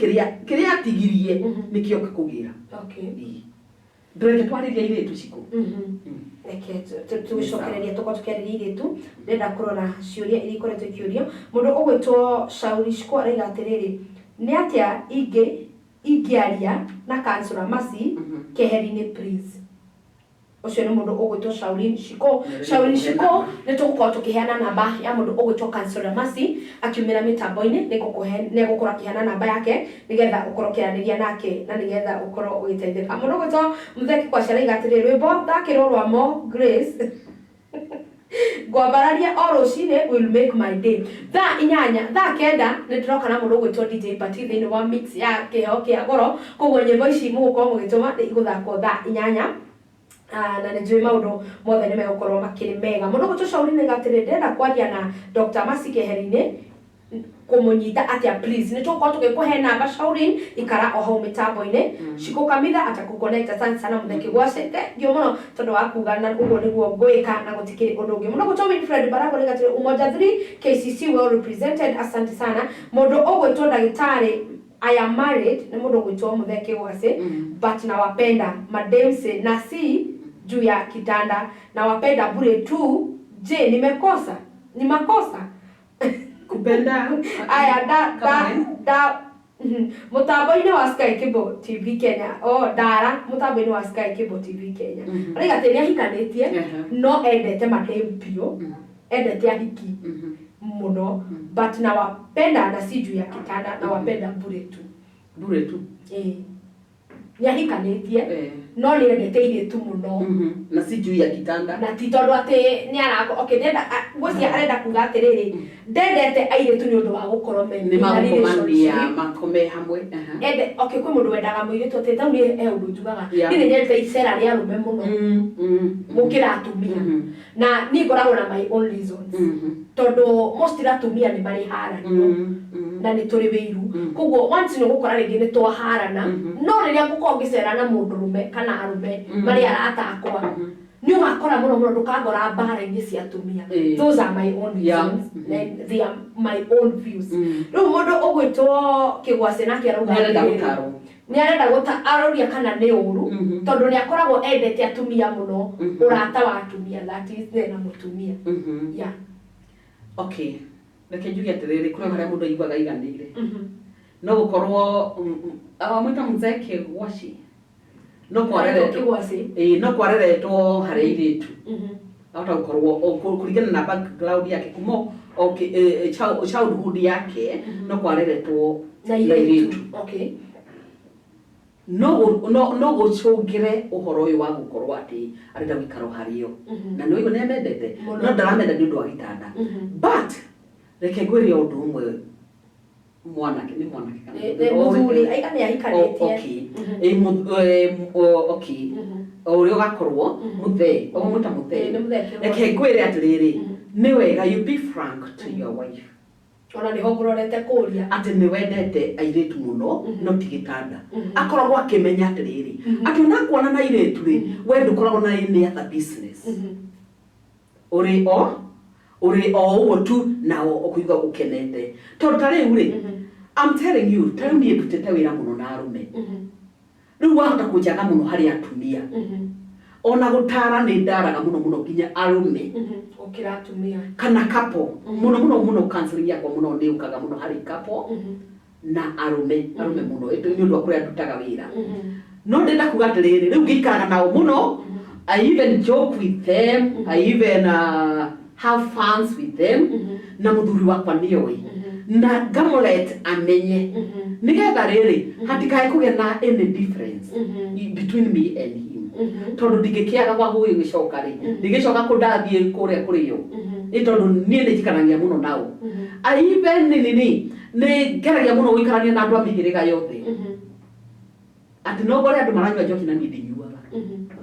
kĩrĩa atigirie, nĩkĩo oka kũgĩra. Ĩĩ. Ndũreke twarĩrie airĩtu cikũ. Reke tũgĩcokereria tũkorwo tũkĩarĩria airĩtu. Ndĩrenda kũrora ciũria iria ikoretwo ikĩũrio. Mũndũ ũgwĩtwo Shauri Shiko araiga atĩrĩrĩ, nĩ atĩa ingĩ ingĩaria na Councillor Mercy keheri-inĩ, please? Ũcio nĩ mũndũ ũgwĩtwo Shaulin Shiko. Shaulin Shiko, nĩ tũgũkorwo tũkĩheana namba ya mũndũ ũgwĩtwo Councillor Mercy akiumĩra mĩtambo-inĩ. Nĩ egũkorwo akĩheana namba yake nĩgetha ũkorwo ũkĩaranĩria nake na nĩgetha ũkorwo ũgĩteithĩka. Mũndũ ũgwĩtwo Mũtheki Kwaci araiga atĩrĩrĩ, rwĩmbo thakĩrwo rwa Mo Grace ngwambararia o rũcinĩ will make my day. Thaa 8, thaa 9 nĩ ndĩroka na mũndũ ũgwĩtwo DJ Pati thĩinĩ wa mix ya Kĩheo kĩa Goro. Koguo nyĩmbo ici mũgũkorwo mũgĩtũma nĩ igũthakwo thaa 8. Na nĩ njũĩ maũndũ mothe nĩ megũkorwo makĩrĩ mega. Mũndũ ũgwĩtwo Shauri nĩ atĩrĩ, ndĩrenda kwaria na Dr. Mercy keheri-inĩ, kũmũnyita atĩa, please? Nĩ tũgũkorwo tũgĩkũhe namba, Shaurin, ikara o hau mĩtambo-inĩ. Shiko Kamitha atakuconnect. Asante sana, Mũtheki Gwace, thank you mũno tondũ wa kuga na ũguo nĩguo ngwĩka na gũtikĩrĩ ũndũ ũngĩ. Mũndũ ũgwĩtwo Winfred Barago nĩ atĩrĩ, Umoja 3 KCC well represented, asante sana. Mũndũ ũgwĩtwo ndagĩtarĩ, I am married, nĩ mũndũ ũgwĩtwo Mũtheki Gwace, but nawapenda mademse na si juu ya kitanda, nawapenda bure tu. Je, nimekosa? Ni makosa kupenda? Aya, da da da mũtambo-inĩ wa Sky Cable TV Kenya, o ndara mũtambo-inĩ wa Sky Cable TV Kenya, araiga atĩ nĩ ahikanĩtie no endete madem biũ, endete ahiki mũno, but nawapenda na si juu ya kitanda, nawapenda bure tu. Bure tu. Ĩĩ, nĩ ahikanĩtie no nĩ endete airĩtu mũno. Na si juu ya kitanda. Na ti tondũ atĩ nĩ arako, okay, ndenda ngwĩciria arenda kuga atĩrĩrĩ, ndendete airĩtu nĩ ũndũ wa gũkorwo me nĩ in a magũkomania relationship. Makome hamwe, aha. Ende, okay, kwĩ mũndũ wendaga mũirĩtu atĩ tau niĩ he ũndũ njugaga, niĩ nĩ nyendete icera rĩa arũme mũno gũkĩra atumia, na niĩ ngoragwo na my own reasons, tondũ mostly atumia nĩ marĩ haranio na nĩ tũrĩ wĩiru. Koguo once nĩ ũgũkora rĩngĩ nĩ twaharana, no rĩrĩa ngũkorwo ngĩcera na mũndũrũme kana arũme marĩ arata akwa, nĩ ũgakora mũno mũno ndũkangora mbara-inĩ cia atumia. Those are my own reasons and they are my own views. Rĩu mũndũ ũgwĩtwo Kĩgwacĩ nake arauga Nĩarenda atĩrĩrĩ, gũtarwo. Nĩ arenda gũta, aroria kana nĩ ũru tondũ nĩ akoragwo endete atumia mũno, ũrata wa atumia, that is na mũtumia, yeah. Okay, reke njuge atĩrĩrĩ, kũrĩ harĩa mũndũ aiguaga aiganĩire. No gũkorwo awamwĩta mzee Kĩgwaci no kwareretwo Kĩgwacĩ. Ĩĩ, no kwareretwo harĩ airĩtu. Ahota gũkorwo kũringana na background yake kuma okay, childhood yake no kwareretwo na airĩtu, okay. No gũcũngĩre ũhoro ũyũ wa gũkorwo atĩ arenda gũikara o harĩo, na nĩ waigua nĩ amendete. Mũno. No ndaramenda nĩ ũndũ wa gĩtanda. But reke ngwĩre ũndũ ũmwe, mwanake nĩ mwanake kana Nĩ mũthuri, aiga nĩ ahikanĩtie. Okay. Okay, o ũrĩa ũgakorwo mũthee, ũmwĩta mũthee. Ĩĩ, nĩ mũthee Kĩgwacĩ. Reke ngwĩre atĩrĩrĩ, nĩ wega you be frank to your wife. Ona nĩho ngũrorete kũria. Atĩ nĩ wendete airĩtu mũno no ti gĩtanda. Akoragwo akĩmenya atĩrĩrĩ, atĩ ona kuona na airĩtu rĩ, we ndũkoragwo na any other business, ũrĩ o ũguo tu na ũkũigua ũkenete, tondũ ta rĩu rĩ. I'm telling you, ta rĩu niĩ ndutĩte wĩra mũno na arũme. Rĩu wahota kũnjaga mũno harĩ atumia. Ona gũtara nĩ ndaraga mũno mũno nginya arũme. Gũkĩra atumia. Kana couple. Mũno mũno mũno counseling yakwa mũno nĩ yũkaga mũno harĩ couple na arũme, arũme mũno nĩ ũndũ wa kũrĩa ndutaga wĩra. No ndĩrenda kuga atĩrĩrĩ, rĩu ngĩikaraga nao mũno, I even joke with them, I even have funs with them, na mũthuri wakwa nĩoĩ. Na ngamũlet amenye. Nĩgetha rĩrĩ, hatikae kũgĩa na any difference between me and him. Tondũ ndingĩkĩaga gwa gũgĩcoka rĩ, ndingĩcoka kũndathiĩ kũrĩa kũrĩ o. Nĩ tondũ niĩ nĩ njikaranagia mũno nao. I even nini, nĩ ngeragia mũno gũikarania na andũ a mĩhĩrĩga yothe. Atĩ no ngore andũ maranyua njohi na niĩ ndinyuaga.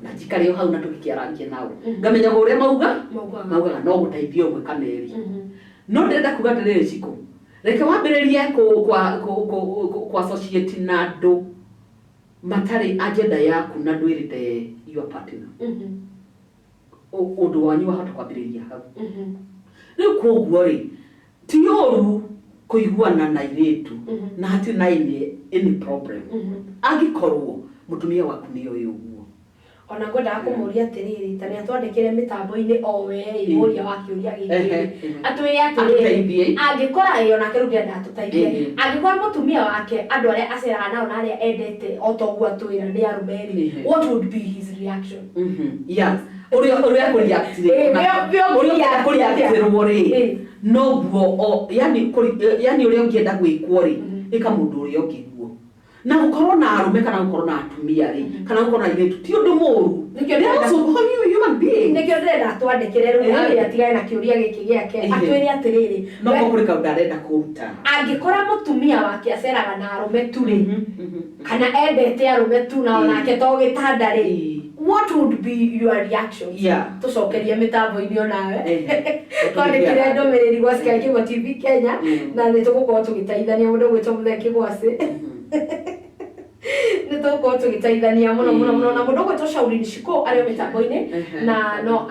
Na njikare o hau na tũgĩkĩarangie nao. Ngamenyaga ũrĩa mauga, maugaga no gũteithia ũmwe kana erĩ. No ndĩrenda kuga atĩrĩrĩ Cikũ, reke wambĩrĩrie kũ associate na andũ matarĩ agenda yaku na ndwĩrĩte your partner. Ũndũ wanyu wahota kwambĩrĩria hau. Rĩu koguo rĩ, ti ũru kũiguana na airĩtu na hatirĩ na any problem. Angĩkorwo mũtumia waku nĩ oĩ ũguo. Ona ngwendaga kũmũria atĩrĩrĩ, ta nĩ atwandĩkĩre mĩtambo-inĩ o we ĩ, mũria wa kĩũria gĩkĩ. Atwĩre atĩrĩrĩ, Atũteithie. Angĩkora ĩ, onake rĩu ndĩrenda atũteithie. Angĩkora mũtumia wake andũ arĩa aceraga nao na arĩa endete o ta ũguo atwĩra nĩ arũme rĩ, what would be his reaction? Yes. Ũrĩa ũrĩa kũreact rĩ, Nĩo ũrĩa ũngĩenda ũngĩreact kũreactĩrwo rĩ, noguo o, yani yani ũrĩa ũngĩenda gwĩkwo rĩ, ĩka mũndũ ũrĩa ũngĩ guo. Na gũkorwo na arũme kana gũkorwo na atumia rĩ, kana gũkorwo na airĩtu ti ũndũ mũũru. Nĩkĩo They are also human beings. Nĩkĩo ndĩrenda atwandĩkĩre rĩu, atwĩre atigane na kĩũria gĩkĩ gĩake, atwĩre atĩrĩrĩ, No we kũrĩ kaũndũ arenda kũruta. Angĩkora mũtumia wake aceraga na arũme tu rĩ, kana endete arũme tu na onake to gĩtanda rĩ, what would be your reaction? Tũcokerie mĩtambo-inĩ onawe. Twandĩkĩre ndũmĩrĩri gwa Sky Cable TV Kenya na nĩ tũgũkorwo tũgĩteithania mũndũ ũgwĩtwo Mũthee Kĩgwacĩ. Nĩ tũgũkorwo tũgĩteithania mũno mũno mũno na mũndũ ũgwĩtwo Shaulin Shiko arĩ o mĩtambo-inĩ na no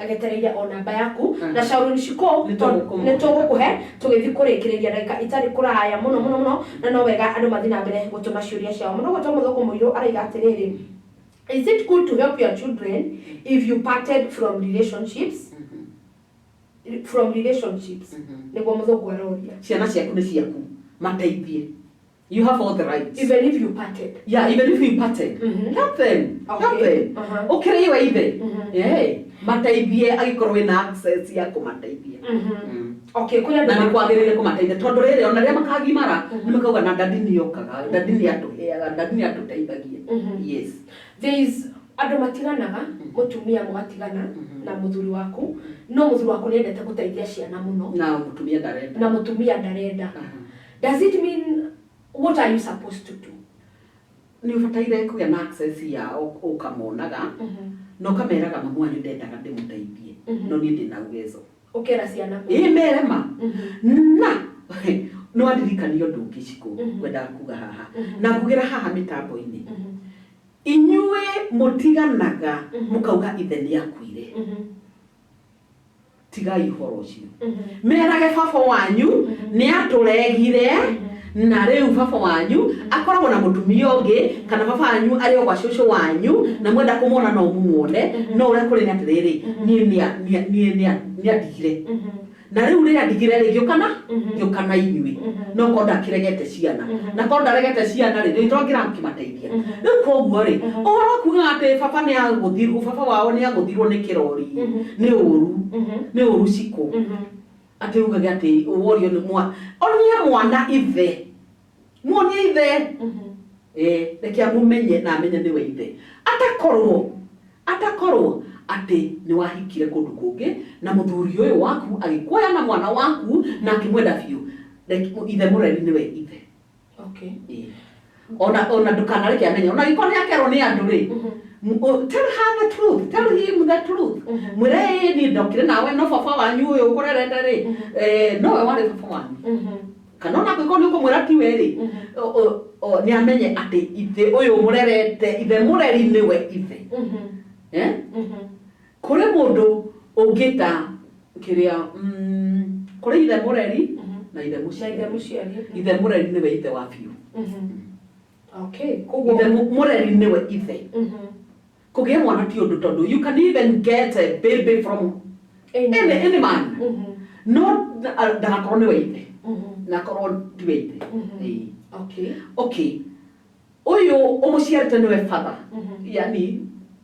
agetereire o namba yaku na Shaulin Shiko nĩ tũgũkũhe tũgĩthiĩ kũrĩkĩrĩria ndagĩka itarĩ kũraya mũno mũno mũno na no wega andũ mathiĩ na mbere gũtũma ciũria ciao. Mũndũ ũgwĩtwo Mũthũngũ Mũirũ araiga atĩrĩrĩ, is it good to help your children if you parted from relationships? From relationships. Nĩguo Mũthũngũ aroria. Ciana ciaku nĩ ciaku, mateithie. You have all the rights. Even if you parted. Yeah, even if you parted. Help them. Help them. Ũkĩrĩ iwe ithe. Yeah. Mateithie angĩkorwo wĩna access ya kũmateithia. Okay, kũrĩ andũ Na nĩ kwagĩrĩire kũmateithia tondũ rĩrĩ ona rĩrĩa makagimara nĩ makauga na dadi nĩ okaga, dadi nĩ atũheaga, dadi nĩ atũteithagia. Yes. There is andũ matiganaga, mũtumia mũgatigana na mũthuri waku, no mũthuri waku nĩ endete gũteithia ciana mũno. Na mũtumia ndarenda. Na mũtumia ndarenda. Does it mean, what are you supposed to do? Nĩ ũbataire kũgĩa na access ya ũkamonaga na ũkameraga mamu wanyu ndendaga ndĩmũteithie no niĩ ndĩna uwezo. Ũkera ciana ma. Ĩĩ mere ma. Na nĩ wandirikania ũndũ ũngĩ Cikũ ngwendaga kuga haha na ngugĩra haha mĩtambo-inĩ. Inyuĩ mũtiganaga mũkauga ithe nĩ akuire. Tigai ũhoro ũcio. Merage baba wanyu nĩ atũregire na rĩu baba wanyu akoragwo na mũtumia ũngĩ kana baba wanyu arĩ o gwa cũcũ wanyu na mwenda kũmwona no mũmuone no ũrĩa kũrĩ nĩ atĩrĩrĩ niĩ niĩ nĩ andigire na rĩu rĩrĩa ndigire rĩ ngĩũka na ngĩũka na inyuĩ no korwo ndakĩregete ciana na korwo ndaregete ciana rĩ nĩ twangĩrakĩmateithia. Rĩu koguo rĩ ũhoro wa kuga atĩ baba nĩ agũthirwo, baba wao nĩ agũthirwo nĩ kĩrori nĩ ũru, nĩ ũru Cikũ. Atĩ ugage atĩ worio nĩ mwa onie mwana ithe, muonie ithe, reke amumenye na amenye nĩwe ithe, atakorwo atĩ nĩ wahikire kũndũ kũngĩ na mũthuri ũyũ waku agĩkuoya na mwana waku na akĩmwenda biũ. Ithe mũreri nĩwe ithe. Ona ndũkanareke amenye ona angĩkorwo nĩ akerwo nĩ andũ rĩ, tell her the truth, tell him the truth, mwĩre ĩĩ niĩ ndokire nawe no baba wanyu ũyũ ũkũrerete rĩ, nowe warĩ baba wanyu, kana ona angĩkorwo nĩ ũkũmwĩra tiwe rĩ, nĩ amenye atĩ ithe ũyũ mũrerete, ithe mũreri nĩwe ithe. Kũrĩ mũndũ ũngĩta kĩrĩa, kũrĩ ithe mũreri. Na ithe Na ithe mũciari. Mũciari. Ithe mũreri nĩwe ithe wa biũ. Okay, koguo Ithe mũreri nĩwe ithe. Kũgĩa mwana ti ũndũ, tondũ you can even get a baby from any man, no ndagakorwo nĩwe ithe, na akorwo tiwe ithe. Ĩĩ. Okay, ũyũ ũmũciarĩte nĩwe father, yani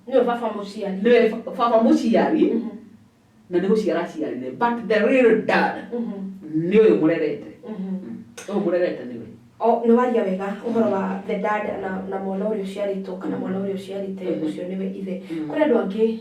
Nĩwe baba mũciari. Nĩwe baba mũciari na nĩ gũciara aciarire, but the real dad nĩ ũyũ mũrerete, ũyũ mũrerete nĩwe. O nĩ waria wega ũhoro wa the dad na mwana ũrĩa ũciarĩtwo kana mwana ũrĩa ũciarĩte, ũcio nĩwe ithe. Kũrĩ andũ angĩ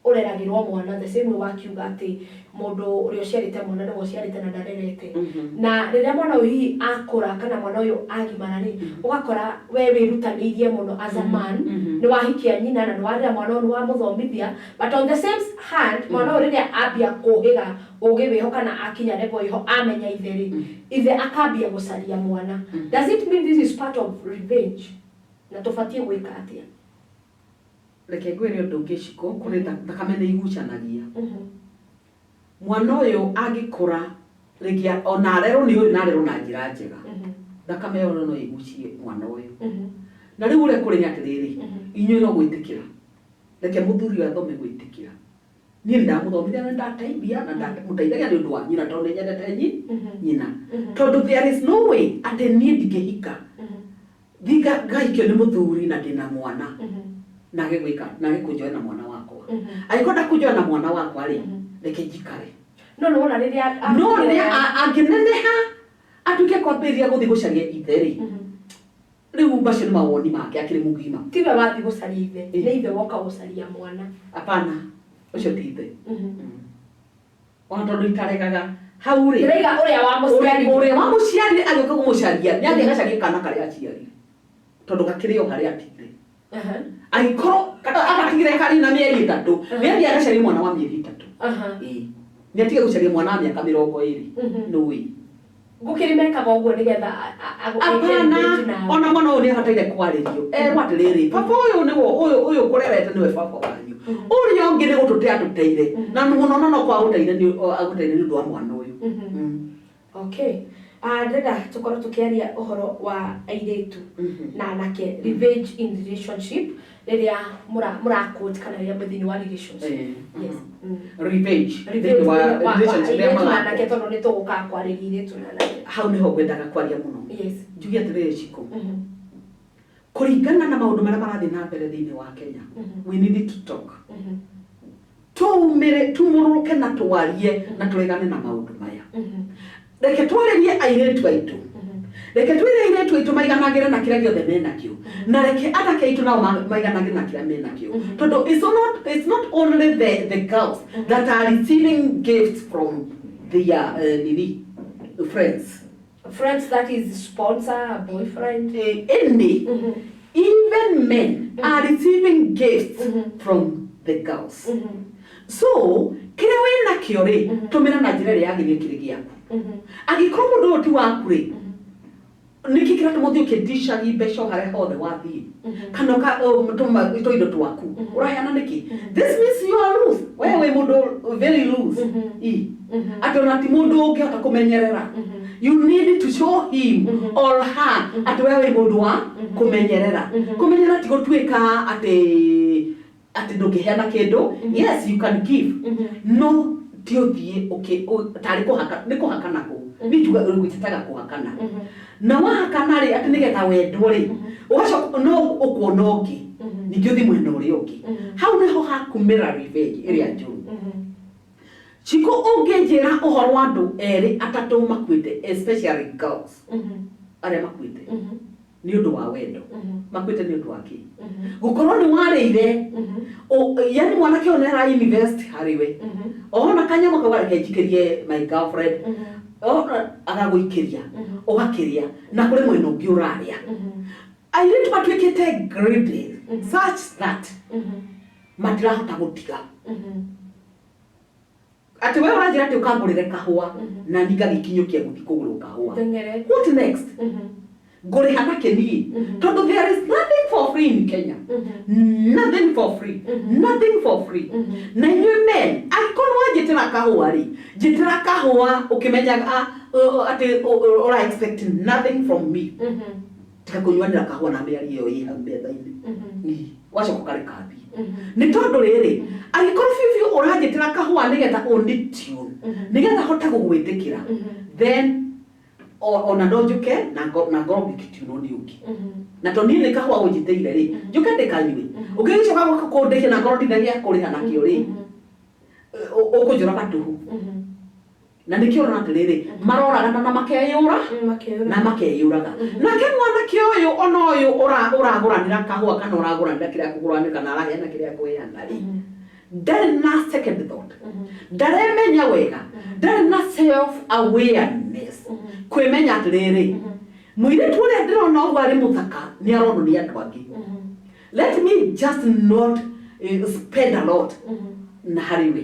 ũreragĩrwo mwana the same way wakiuga atĩ mũndũ ũrĩa ũciarĩte mwana nĩwe ũciarĩte na ndarerete, na rĩrĩa mwana ũyũ hihi akũra kana mwana ũyũ agimara rĩ, ũgakora we wĩrutanĩirie mũno as a man, nĩ wahikia nyina na nĩ warera mwana ũyũ, nĩ wamũthomithia, but on the same hand mwana ũyũ rĩrĩa ambia kũhĩga ũgĩ wĩho kana akinya level ĩho amenya ithe rĩ, ithe akambia gũcaria mwana. Does it mean this is part of revenge, na tũbatiĩ gwĩka atĩa? Reke ngwĩre ũndũ ũngĩ, Ciko. Kũrĩ thakame nĩ igucanagia. Mwana ũyũ angĩkũra rĩngĩ ona arerwo nĩ ũyũ na arerwo na njĩra njega, thakame ĩyo no ĩgucie mwana ũyũ. Na rĩu ũrĩa kũrĩ nĩ atĩrĩrĩ, inyuĩ no gwĩtĩkĩra, reke mũthuri ũyũ athome gwĩtĩkĩra. Niĩ nĩ ndamũthomithia na nĩndateithia na ndamũteithagia nĩ ũndũ wa nyina, tondũ nĩ nyendete nyina, tondũ there is no way atĩ niĩ ndingĩhika thiĩ ngahikio nĩ mũthuri na ndĩna mwana nage gwĩka nage kũnjoya na mwana wakwa. Angĩkorwo ndakũnjoya na mwana wakwa rĩ, reke njikare. No nĩ wona rĩrĩa No rĩrĩa angĩneneha atuĩke kwambĩrĩria gũthiĩ gũcaria ithe rĩ, rĩu macio nĩ mawoni make akĩrĩ mũgima. Tiwe wathiĩ gũcaria ithe, nĩ ithe woka gũcaria mwana. Hapana, ũcio ti ithe, ona tondũ itaregaga hau rĩ. Ndĩraiga ũrĩa wamũciarire. Ũrĩa wamũciarire agĩũka kũmũcaria, nĩ athiĩ agacarie kana karĩa aciarire, tondũ gakĩrĩ o harĩa atigire. Angĩkorwo agatigire karĩ na mĩeri 3, nĩ athiĩ agacarie mwana wa mĩeri 3. Ĩĩ, nĩ atige gũcaria mwana wa mĩaka 20. Nũĩ. Gũkĩrĩ mekaga ũguo nĩgetha Apana, ona mwana ũyũ nĩ abataire kwarĩrio, erwo atĩrĩrĩ, baba ũyũ nĩwe ũyũ, ũyũ ũkũrerete nĩwe baba wanyu, ũrĩa ũngĩ nĩ gũtũte atũteire, na mũno no kwa agũteire, nĩ agũteire nĩ ũndũ wa mwana ũyũ. Okay. Ah, ndĩrenda tũkorwo tũkĩaria ũhoro wa airĩtu na anake, revenge in relationship, rĩrĩa mũra quote kana rĩrĩa mwĩ thĩinĩ wa relationship. Yes. Revenge Revenge thĩinĩ wa thĩinĩ wa relationship rĩrĩa airĩtu na marakwo. anake, tondũ nĩ tũgũkaga kwarĩria airĩtu na anake. Hau nĩho ngwendaga kwaria mũno. Njuge atĩrĩrĩ, Ciko, kũringana na maũndũ marĩa marathiĩ na mbere thĩinĩ wa Kenya, we need to talk, tumĩre tumũrũrũke na twarie na tũregane na maũndũ maya. Reke twarĩrie airĩtu aitũ, reke twĩre airĩtu aitũ maiganagĩre na kĩrĩa gĩothe menakĩo, na reke anake aitũ nao maiganagĩre na kĩrĩa menakĩo, tondũ it's not only the girls that are receiving gifts from their nini, friends. Friends, that is sponsor, boyfriend. Any even men are receiving gifts from the girls. So kĩrĩa wĩnakĩo rĩ, tũmĩra na njĩra ĩrĩa yagĩrĩire kĩrĩ gĩaku. Angĩkorwo mũndũ ũyũ ti waku rĩ, nĩkĩ kĩratũma ũthiĩ ũkĩndicagi mbeca o harĩa hothe wathiĩ, kana ũka tũma tũindo twaku ũraheana nĩkĩ? This means you are loose. We wĩ mũndũ very loose I atĩ ona ti mũndũ ũngĩhota kũmenyerera. You need to show him or her atĩ we wĩ mũndũ wa kũmenyerera. Kũmenyerera ti gũtuĩka atĩ ndũngĩheana kĩndũ. Yes, you can give, no ti ũthiĩ tarĩ kũhaka, nĩ kũhakana kũ niĩ njuga gwĩtĩtaga kũhakana, na wahakana rĩ, atĩ nĩgetha wendwo rĩ, ũgacoka no ũkuona ũngĩ, ningĩ ũthiĩ mwena ũrĩa ũngĩ. Hau nĩho hakumĩra revenge ĩrĩa njũru. Chiko, ũngĩnjĩra ũhoro wa andũ erĩ atatũ makuĩte, especially girls arĩa makuĩte nĩ ũndũ wa wendo, makuĩte nĩ ũndũ wa kĩ? Gũkorwo nĩ warĩire, yani mwanake ũyũ nĩ ara invest harĩ we, ona kanyamũ kau areke njikĩrie my girlfriend, ona agagũikĩria ũgakĩrĩa, na kũrĩ mwena ũngĩ ũrarĩa. Airĩtu matuĩkĩte greedy such that matirahota gũtiga atĩ we ũranjĩra atĩ ũkangũrĩre kahũa na ni ngagĩkinyũkia gũthiĩ kũgũrwo kahũa. Teng'ere. What next? Ngũrĩha na kĩniĩ, tondũ there is nothing for free in Kenya, nothing for free, nothing for free. Na inyuĩ men, angĩkorwo wanjĩtĩra kahũa rĩ, njĩtĩra kahũa ũkĩmenyaga Atĩ ũra expect nothing from me, tiga kũnyuanĩra kahũa na mĩario ĩyo ĩ hau metha-inĩ. Ĩ, wacoka ũkareka thiĩ, nĩ tondũ rĩrĩ, angĩkorwo biũ biũ ũranjĩtĩra kahũa nĩgetha ũni tune, nĩgetha hote gũgwĩtĩkĩra, then ona no njũke na ngorwo ngĩkĩtunwo nĩ ũngĩ, na to niĩ nĩ kahũa ũnjĩtĩire rĩ, njũke ndĩkanyue, ũngĩgĩcoka gũka kũndĩhia na ngorwo ndina gĩa kũrĩha nakĩo rĩ, ũkũnjũraga tũhu. Na nĩkĩo ũrona atĩrĩrĩ, maroragana na makeyũra na makeyũraga. Nake mwanake ũyũ, ona ũyũ ũragũranĩra kahũa kana ũragũranĩra kĩrĩa kũgũranĩra kana araheana kĩrĩa kũheana rĩ, ndarĩ na second thought, ndaremenya wega, ndarĩ na self awareness, kwĩmenya atĩrĩrĩ, mũirĩtu ũrĩa ndĩrona ũguo arĩ mũthaka, nĩ aronwo nĩ andũ angĩ, let me just not spend a lot na harĩ we,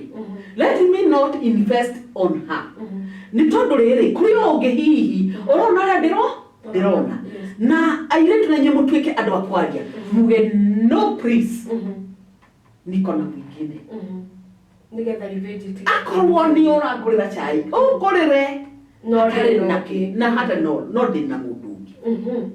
let me not invest on her, nĩ tondũ rĩrĩ, kũrĩ o ũngĩ hihi ũrona ũrĩa ndĩrona. Na airĩtu na inyuĩ mũtuĩke andũ a kwaria, muge, "No please, niko na mwingine." Nĩgetha revenge Akorwo nĩ ũrangũrĩra cai, ũngũrĩre. No hatarĩ ndĩ na na kĩ na hatarĩ no ndĩ na mũndũ ũngĩ,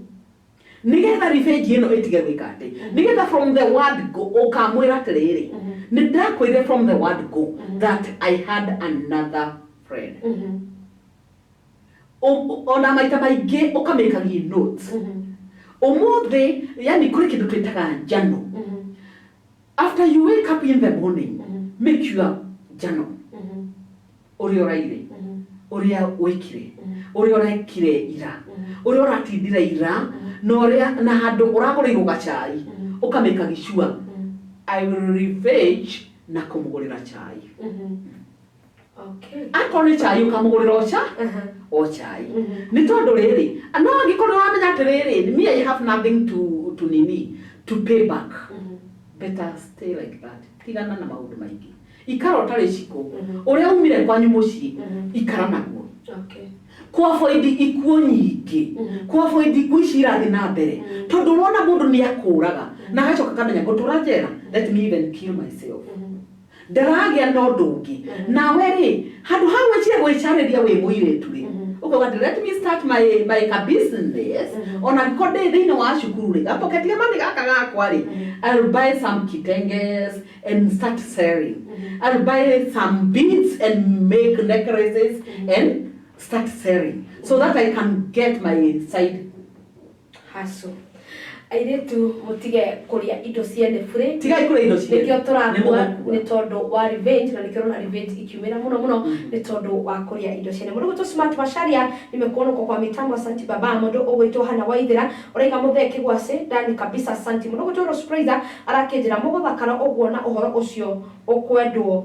nĩgetha revenge ĩno ĩtige gwĩka atĩ, nĩgetha from the word go ũkamwĩra atĩrĩrĩ, nĩ ndakwĩrire from the word go that I had another friend. Ona maita maingĩ ũkamĩkagia notes ũmũthĩ, yani kũrĩ kĩndũ twĩtaga journal. After you wake up in the morning, make your journal, ũrĩa ũraire, ũrĩa wĩkire, ũrĩa ũrekire ira, ũrĩa ũratindire ira, na ũrĩa na handũ ũragũrĩirwo gacai, ũkamĩka sure I will revenge na kũmũgũrĩra cai. Akorwo nĩ cai, ũkamũgũrĩra o cai, nĩ tondũ rĩrĩ, no angĩkorwo nĩ ũramenya atĩrĩrĩ, me, I have nothing to nini, to pay back, better stay like that. Tigana na maũndũ maingĩ, ikara ũtarĩ cikũ ũrĩa umire kwanyu mũciĩ, ikara naguo. Ku avoid ikuũ nyingĩ, ku avoid ikuũ ici irathiĩ na mbere, tondũ ũrona mũndũ nĩ akũraga na agacoka akamenya ngũtũra njera, let me even kill myself, ndaragĩa na ũndũ ũngĩ. Nawe rĩ, handũ ha gwĩciria gwĩcarĩria wĩ mũirĩtu rĩ, ũkauga atĩ let me start my ka business, ona angĩkorwo ndĩ thĩinĩ wa cukuru rĩ, gapoketi money gaka gakwa rĩ, I'll buy some kitenges and start selling, I'll buy some beads and make necklaces and start selling so that I can get my side hustle. Airĩtu, mũtige kũrĩa indo ciene bũrĩ. Tigai kũrĩa indo ciene. Nĩkĩo tũrakua. Nĩ mũgũkua. Nĩ tondũ wa revenge, na nĩkĩo ũrona revenge ikiumĩra mũno mũno, nĩ tondũ wa kũrĩa indo ciene. Mũndũ ũgwĩtwo Smart Macharia, nimekuona uko kwa mitambo, asanti baba. Mũndũ ũgwĩtwo Hana Waithĩra ũraiga, mũthee kĩgwacĩ ndani kabisa, asanti. Mũndũ ũgwĩtwo Rose Praiser arakĩnjĩra, mũgũthakara ũguo na ũhoro ũcio ũkwendwo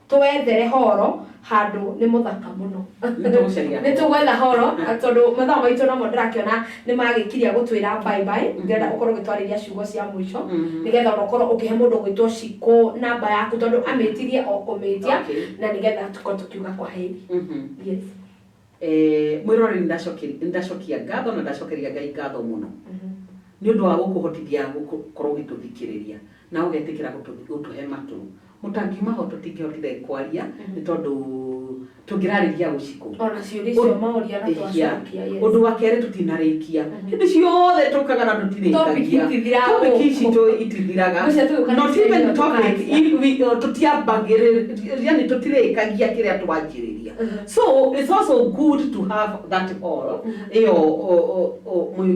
tũwethere horo handũ, nĩ mũthaka mũno. Nĩ tũgũcaria. Nĩ tũgwetha horo, tondũ mathaa maitũ namo ndĩrakĩona nĩ magĩkiria gũtwĩra bye bye. Ndĩrenda ũkorwo ũgĩtwarĩria ciugo cia mũico, nĩgetha ona ũkorwo ũkĩhe mũndũ ũgwĩtwo Cikũ namba yaku, tondũ amĩtirie o kũmĩtia, na nĩgetha tũkorwo tũkiuga kwa heri. Yes. Mwĩroreri, nĩndacokia ngatho na ndacokeria Ngai ngatho mũno nĩ ũndũ wa gũkũhotithia gũkorwo ũgĩtũthikĩrĩria na ũgetĩkĩra gũtũhe matũ. Mũtangiuma ho tũtingĩhotire kwaria, nĩ tondũ tũngĩrarĩria ũcikũ. Ona ciũria icio maũria na twacokia, yes. Ũndũ wa kerĩ, tũtinarĩkia hĩndĩ ciothe tũkaga na Topic tũtirĩkagia. itithiraga Topic gũkũ. ici itithiraga. Ngwĩciria tũgĩũka Not next even time topic tũkanjia. Tũtiambagĩrĩria, yani tũtirĩkagia kĩrĩa twanjĩrĩria. So it's also good to have that hall ĩyo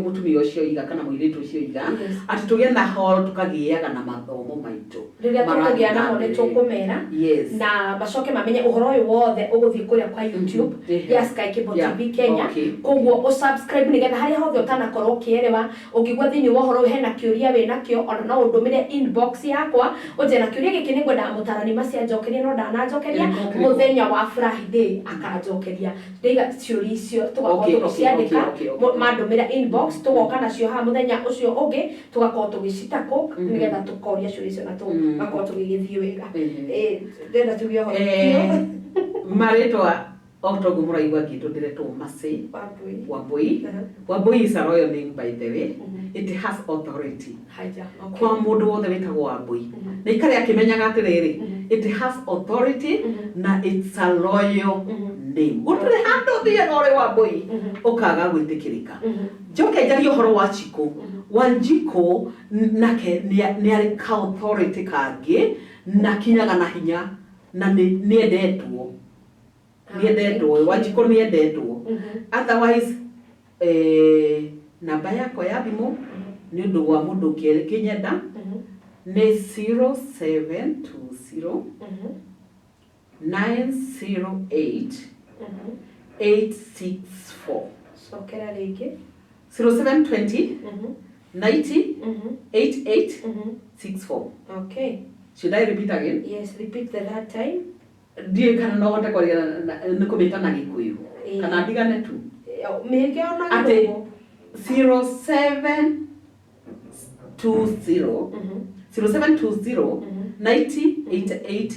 mũtumia ũcio iga kana mũirĩtu ũcio iga, atĩ tũgĩe na hall, tũkagĩaga na mathomo maitũ. Rĩrĩa tũkũgĩa Marathiĩ na namo nĩ mbere. Tũkũmera na macoke mamenye ũhoro ũyũ wothe ũgũthiĩ kũrĩa kwa YouTube ya Sky Cable TV Kenya. Koguo ũsubscribe, nĩgetha harĩa hothe ũtanakorwo ũkĩerewa, ũngĩigua thĩinĩ wa ũhoro ũyũ hena kĩũria wĩ nakĩo, ona no ũndũmĩre inbox yakwa, ũnjĩre na kĩũria gĩkĩ nĩ ngwendaga mũtarani macia anjokerie, no ndananjokeria. Kĩrĩkũ, kĩrĩkũ? Mũthenya wa Friday akanjokeria. Ndaiga ciũria icio, tũgakorwo tũgĩciandĩka. Mandũmĩra inbox, tũgoka nacio haha mũthenya ũcio ũngĩ, tũgakorwo tũgĩcitakũ, nĩgetha tũkoria ciũria icio na tũgakorwo tũgĩgĩthiĩ wega. Ndĩrenda tuge ũhoro. Marĩtwa o toguo mũraigua ngĩtwo, ndĩretwo Mercy Wambui. Wambui. Wambui is a royal name, by the way. It has authority. Haja, okay. Kwa mũndũ wothe wĩtagwo Wambui na ikare akĩmenyaga atĩrĩrĩ, it has authority na it's a royal name. Gũtirĩ handũ ũthiaga ũrĩ Wambũi ũkaga gwĩtĩkĩrĩka. Njoke njarie ũhoro wa Chiko. Wanjikũ nake nĩ arĩ ka authority kangĩ na kinyaga na hinya na nĩ nĩendetwo. Nĩendetwo, Wanjikũ nĩendetwo. Otherwise namba yakwa ya thimũ nĩ ũndũ wa mũndũ ũngĩnyenda nĩ 0720 908 864. Cokera rĩngĩ. 0720 90 88 64. Okay. Should I repeat again? Yes, repeat the third time. Ndiũĩ kana no hote kwaria nĩ kũmĩta na Gĩkũyũ kana ndigane tu. Mĩke ona Atĩ Gĩthũngũ. 0720 0720 90 88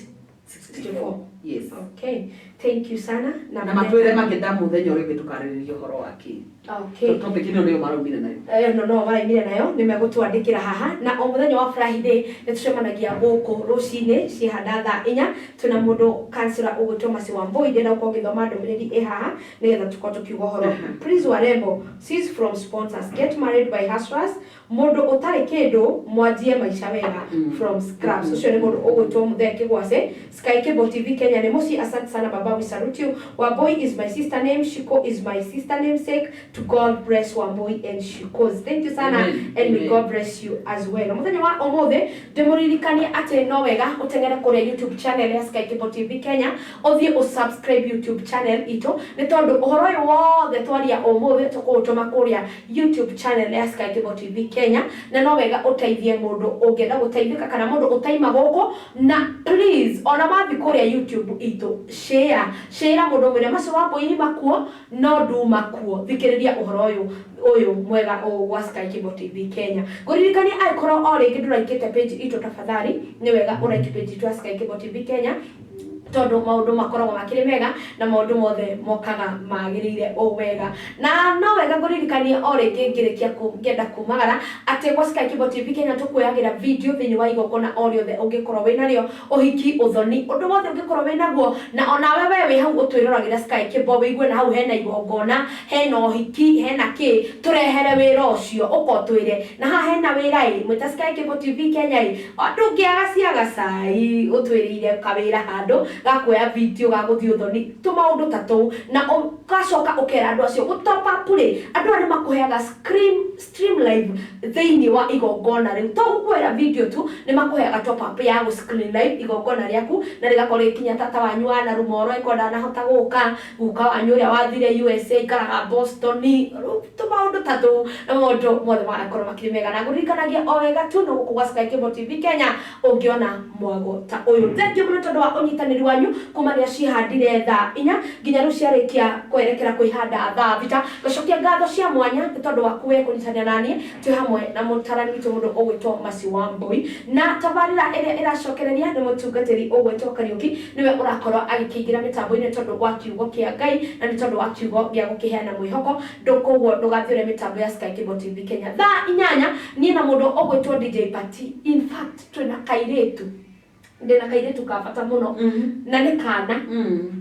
64. Yes. Okay. Thank you sana. Na matwĩre mangĩenda mũthenya ũrĩa ũngĩ tũkarĩrĩria ũhoro wa kĩ. Okay. Topic ĩno nĩyo maraumire nayo. Ĩno no maraimire nayo nĩ megũtwandĩkĩra haha na o mũthenya wa Friday nĩ tũcemanagia gũkũ rũcinĩ cihanda thaa 4 twĩna mũndũ kansela ũgwĩtwo Mercy Wambui. Ndĩrenda gũkorwo ngĩthoma ndũmĩrĩri ĩ haha nĩgetha tũkorwo tũkiuga ũhoro. Please warembo, cease from sponsors, get married by hustlers. Mũndũ ũtarĩ kĩndũ mwanjie maica wega from scraps. Ũcio nĩ mũndũ ũgwĩtwo Mũthee Kĩgwacĩ. Sky Cable TV Kenya nĩ mũciĩ. Asante sana baba, we salute you. Wambui is my sister name, Shiko is my sister namesake. To God bless Wambui and Shikos. Thank you sana. Amen. And may Amen. God bless you as well. Mũthenya wa ũmũthĩ ndĩmũririkanie atĩ no wega ũteng'ere kũrĩa YouTube channel ya Sky Cable TV Kenya, ũthiĩ ũsubscribe YouTube channel itũ, nĩ tondũ ũhoro ũyũ wothe twaria ũmũthĩ tũkũũtũma kũrĩa YouTube channel ya Sky Cable TV Kenya, na no wega ũteithie mũndũ ũngĩenda gũteithĩka kana mũndũ ũtaima gũkũ. Na please ona mathiĩ kũrĩa YouTube itũ, share share mũndũ mwĩre macio Wambũi makuo no nduma kuo, thikĩrĩria ũhoro ũyũ ũyũ mwega ũũ gwa Sky Cable TV Kenya. Ngũririkania angĩkorwo o rĩngĩ ndũraikĩte page itũ, tafadhali nĩ wega ũraike page itũ ya Sky Cable TV Kenya, tondũ maũndũ makoragwo makĩrĩ mega na maũndũ mothe mokaga magĩrĩire o wega. Na no wega ngũririkanie o rĩngĩ ngĩrĩkia ngĩenda kumagara atĩ gwa Sky Cable TV Kenya tũkuoyagĩra video thĩinĩ wa igongona o rĩothe ũngĩkorwo wĩnarĩo, ũhiki, ũthoni, ũndũ wothe ũngĩkorwo wĩnaguo. Na onawe we wĩ hau ũtwĩroragĩra Sky Cable, wĩigue na hau hena igongona, hena ũhiki, hena kĩ, tũrehere wĩra ũcio ũka ũtwĩre na haha hena wĩra ĩ mwĩta Sky Cable TV Kenya ĩ ndũngĩaga ciaga cai ũtwĩrĩire kawĩra handũ gakuoya video ga gũthiĩ ũthoni tũmaũndũ ta tũu, na ũgacoka ũkera andũ acio gũ top up rĩ, andũ aya nĩ makũheaga stream live thĩinĩ wa igongona rĩu. To gũkuoera video tu, nĩ makũheaga top up ya gũ screen live igongona rĩaku, na rĩgakorwo rĩgĩkinya tata wanyu wa Narumoro ĩkorwo ndanahota gũka, guka wanyu ũrĩa wathire USA ikaraga Boston, tũmaũndũ ta tũu, na maũndũ mothe magakorwo makĩrĩ mega. Na ngũririkanagia o wega tu no gũkũ gwa Sky Cable TV Kenya ũngĩona mwago ta ũyũ. Thank you mũno tondũ wa ũnyitanĩri wanyu kuma rĩrĩa cihandire thaa 4 nginya rĩu ciarĩkia kwerekera kwĩhanda thaa 6. Ngacokia ngatho cia mwanya nĩ tondũ waku we kũnyitanĩra naniĩ twĩ hamwe na mũtarani witũ mũndũ ũgwĩtwo Mercy Wambui, na tabarĩra ĩrĩa ĩracokereria nĩ mũtungatĩri ũgwĩtwo Kariũki, nĩwe ũrakorwo agĩkĩingĩra mĩtambo-inĩ tondũ wa kiugo kĩa Ngai na nĩ tondũ wa kiugo gĩa gũkĩheana mwĩhoko. Koguo ndũgathiũre mĩtambo ya Sky Cable TV Kenya. Thaa 8 niĩ na mũndũ ũgwĩtwo DJ Pati, in fact twĩna kairĩtu, ndĩna kairĩtu ka bata mũno, na nĩ kana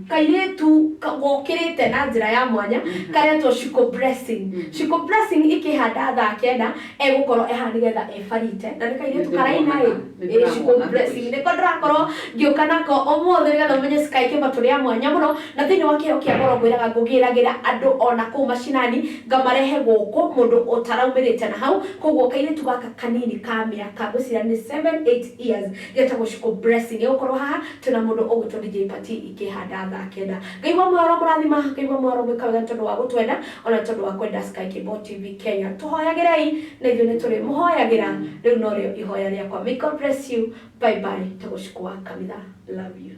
kairĩtu gokĩrĩte na njĩra ya mwanya karetwo Shiko Blessing. Shiko Blessing ikĩhanda thaa 9 egũkorwo ehaha nĩgetha ebarite, na nĩ kairĩtu karaina ĩ Shiko Blessing nĩko ndĩrakorwo ngĩũka nako ũmũthĩ nĩgetha ũmenye Sky Cable tũrĩ a mwanya mũno. Na thĩinĩ wa kĩheo kĩa goro ngwĩraga ngũgĩragĩra andũ ona kũu macinani ngamarehe gũkũ mũndũ ũtaraumĩrĩte na hau. Koguo kairĩtu gaka kanini ka mĩaka ngwĩciria nĩ 7-8 years getagwo Shiko Blessing egũkorwo haha twĩna mũndũ ũgwĩtwo DJ Pati ikĩhanda thaa 9. Ngai wa muoyo mũrathima, Ngai wa muoyo mwĩka wega nĩ tondũ wa gũtwenda ona nĩ tondũ wa kwenda Sky Cable TV Kenya. Tũhoyagĩrei na ithuĩ nĩ tũrĩ mũhoyagĩra, rĩu norĩo ihoya rĩakwa. May God bless you. Bye bye. Tagũcukua kanitha. Love you.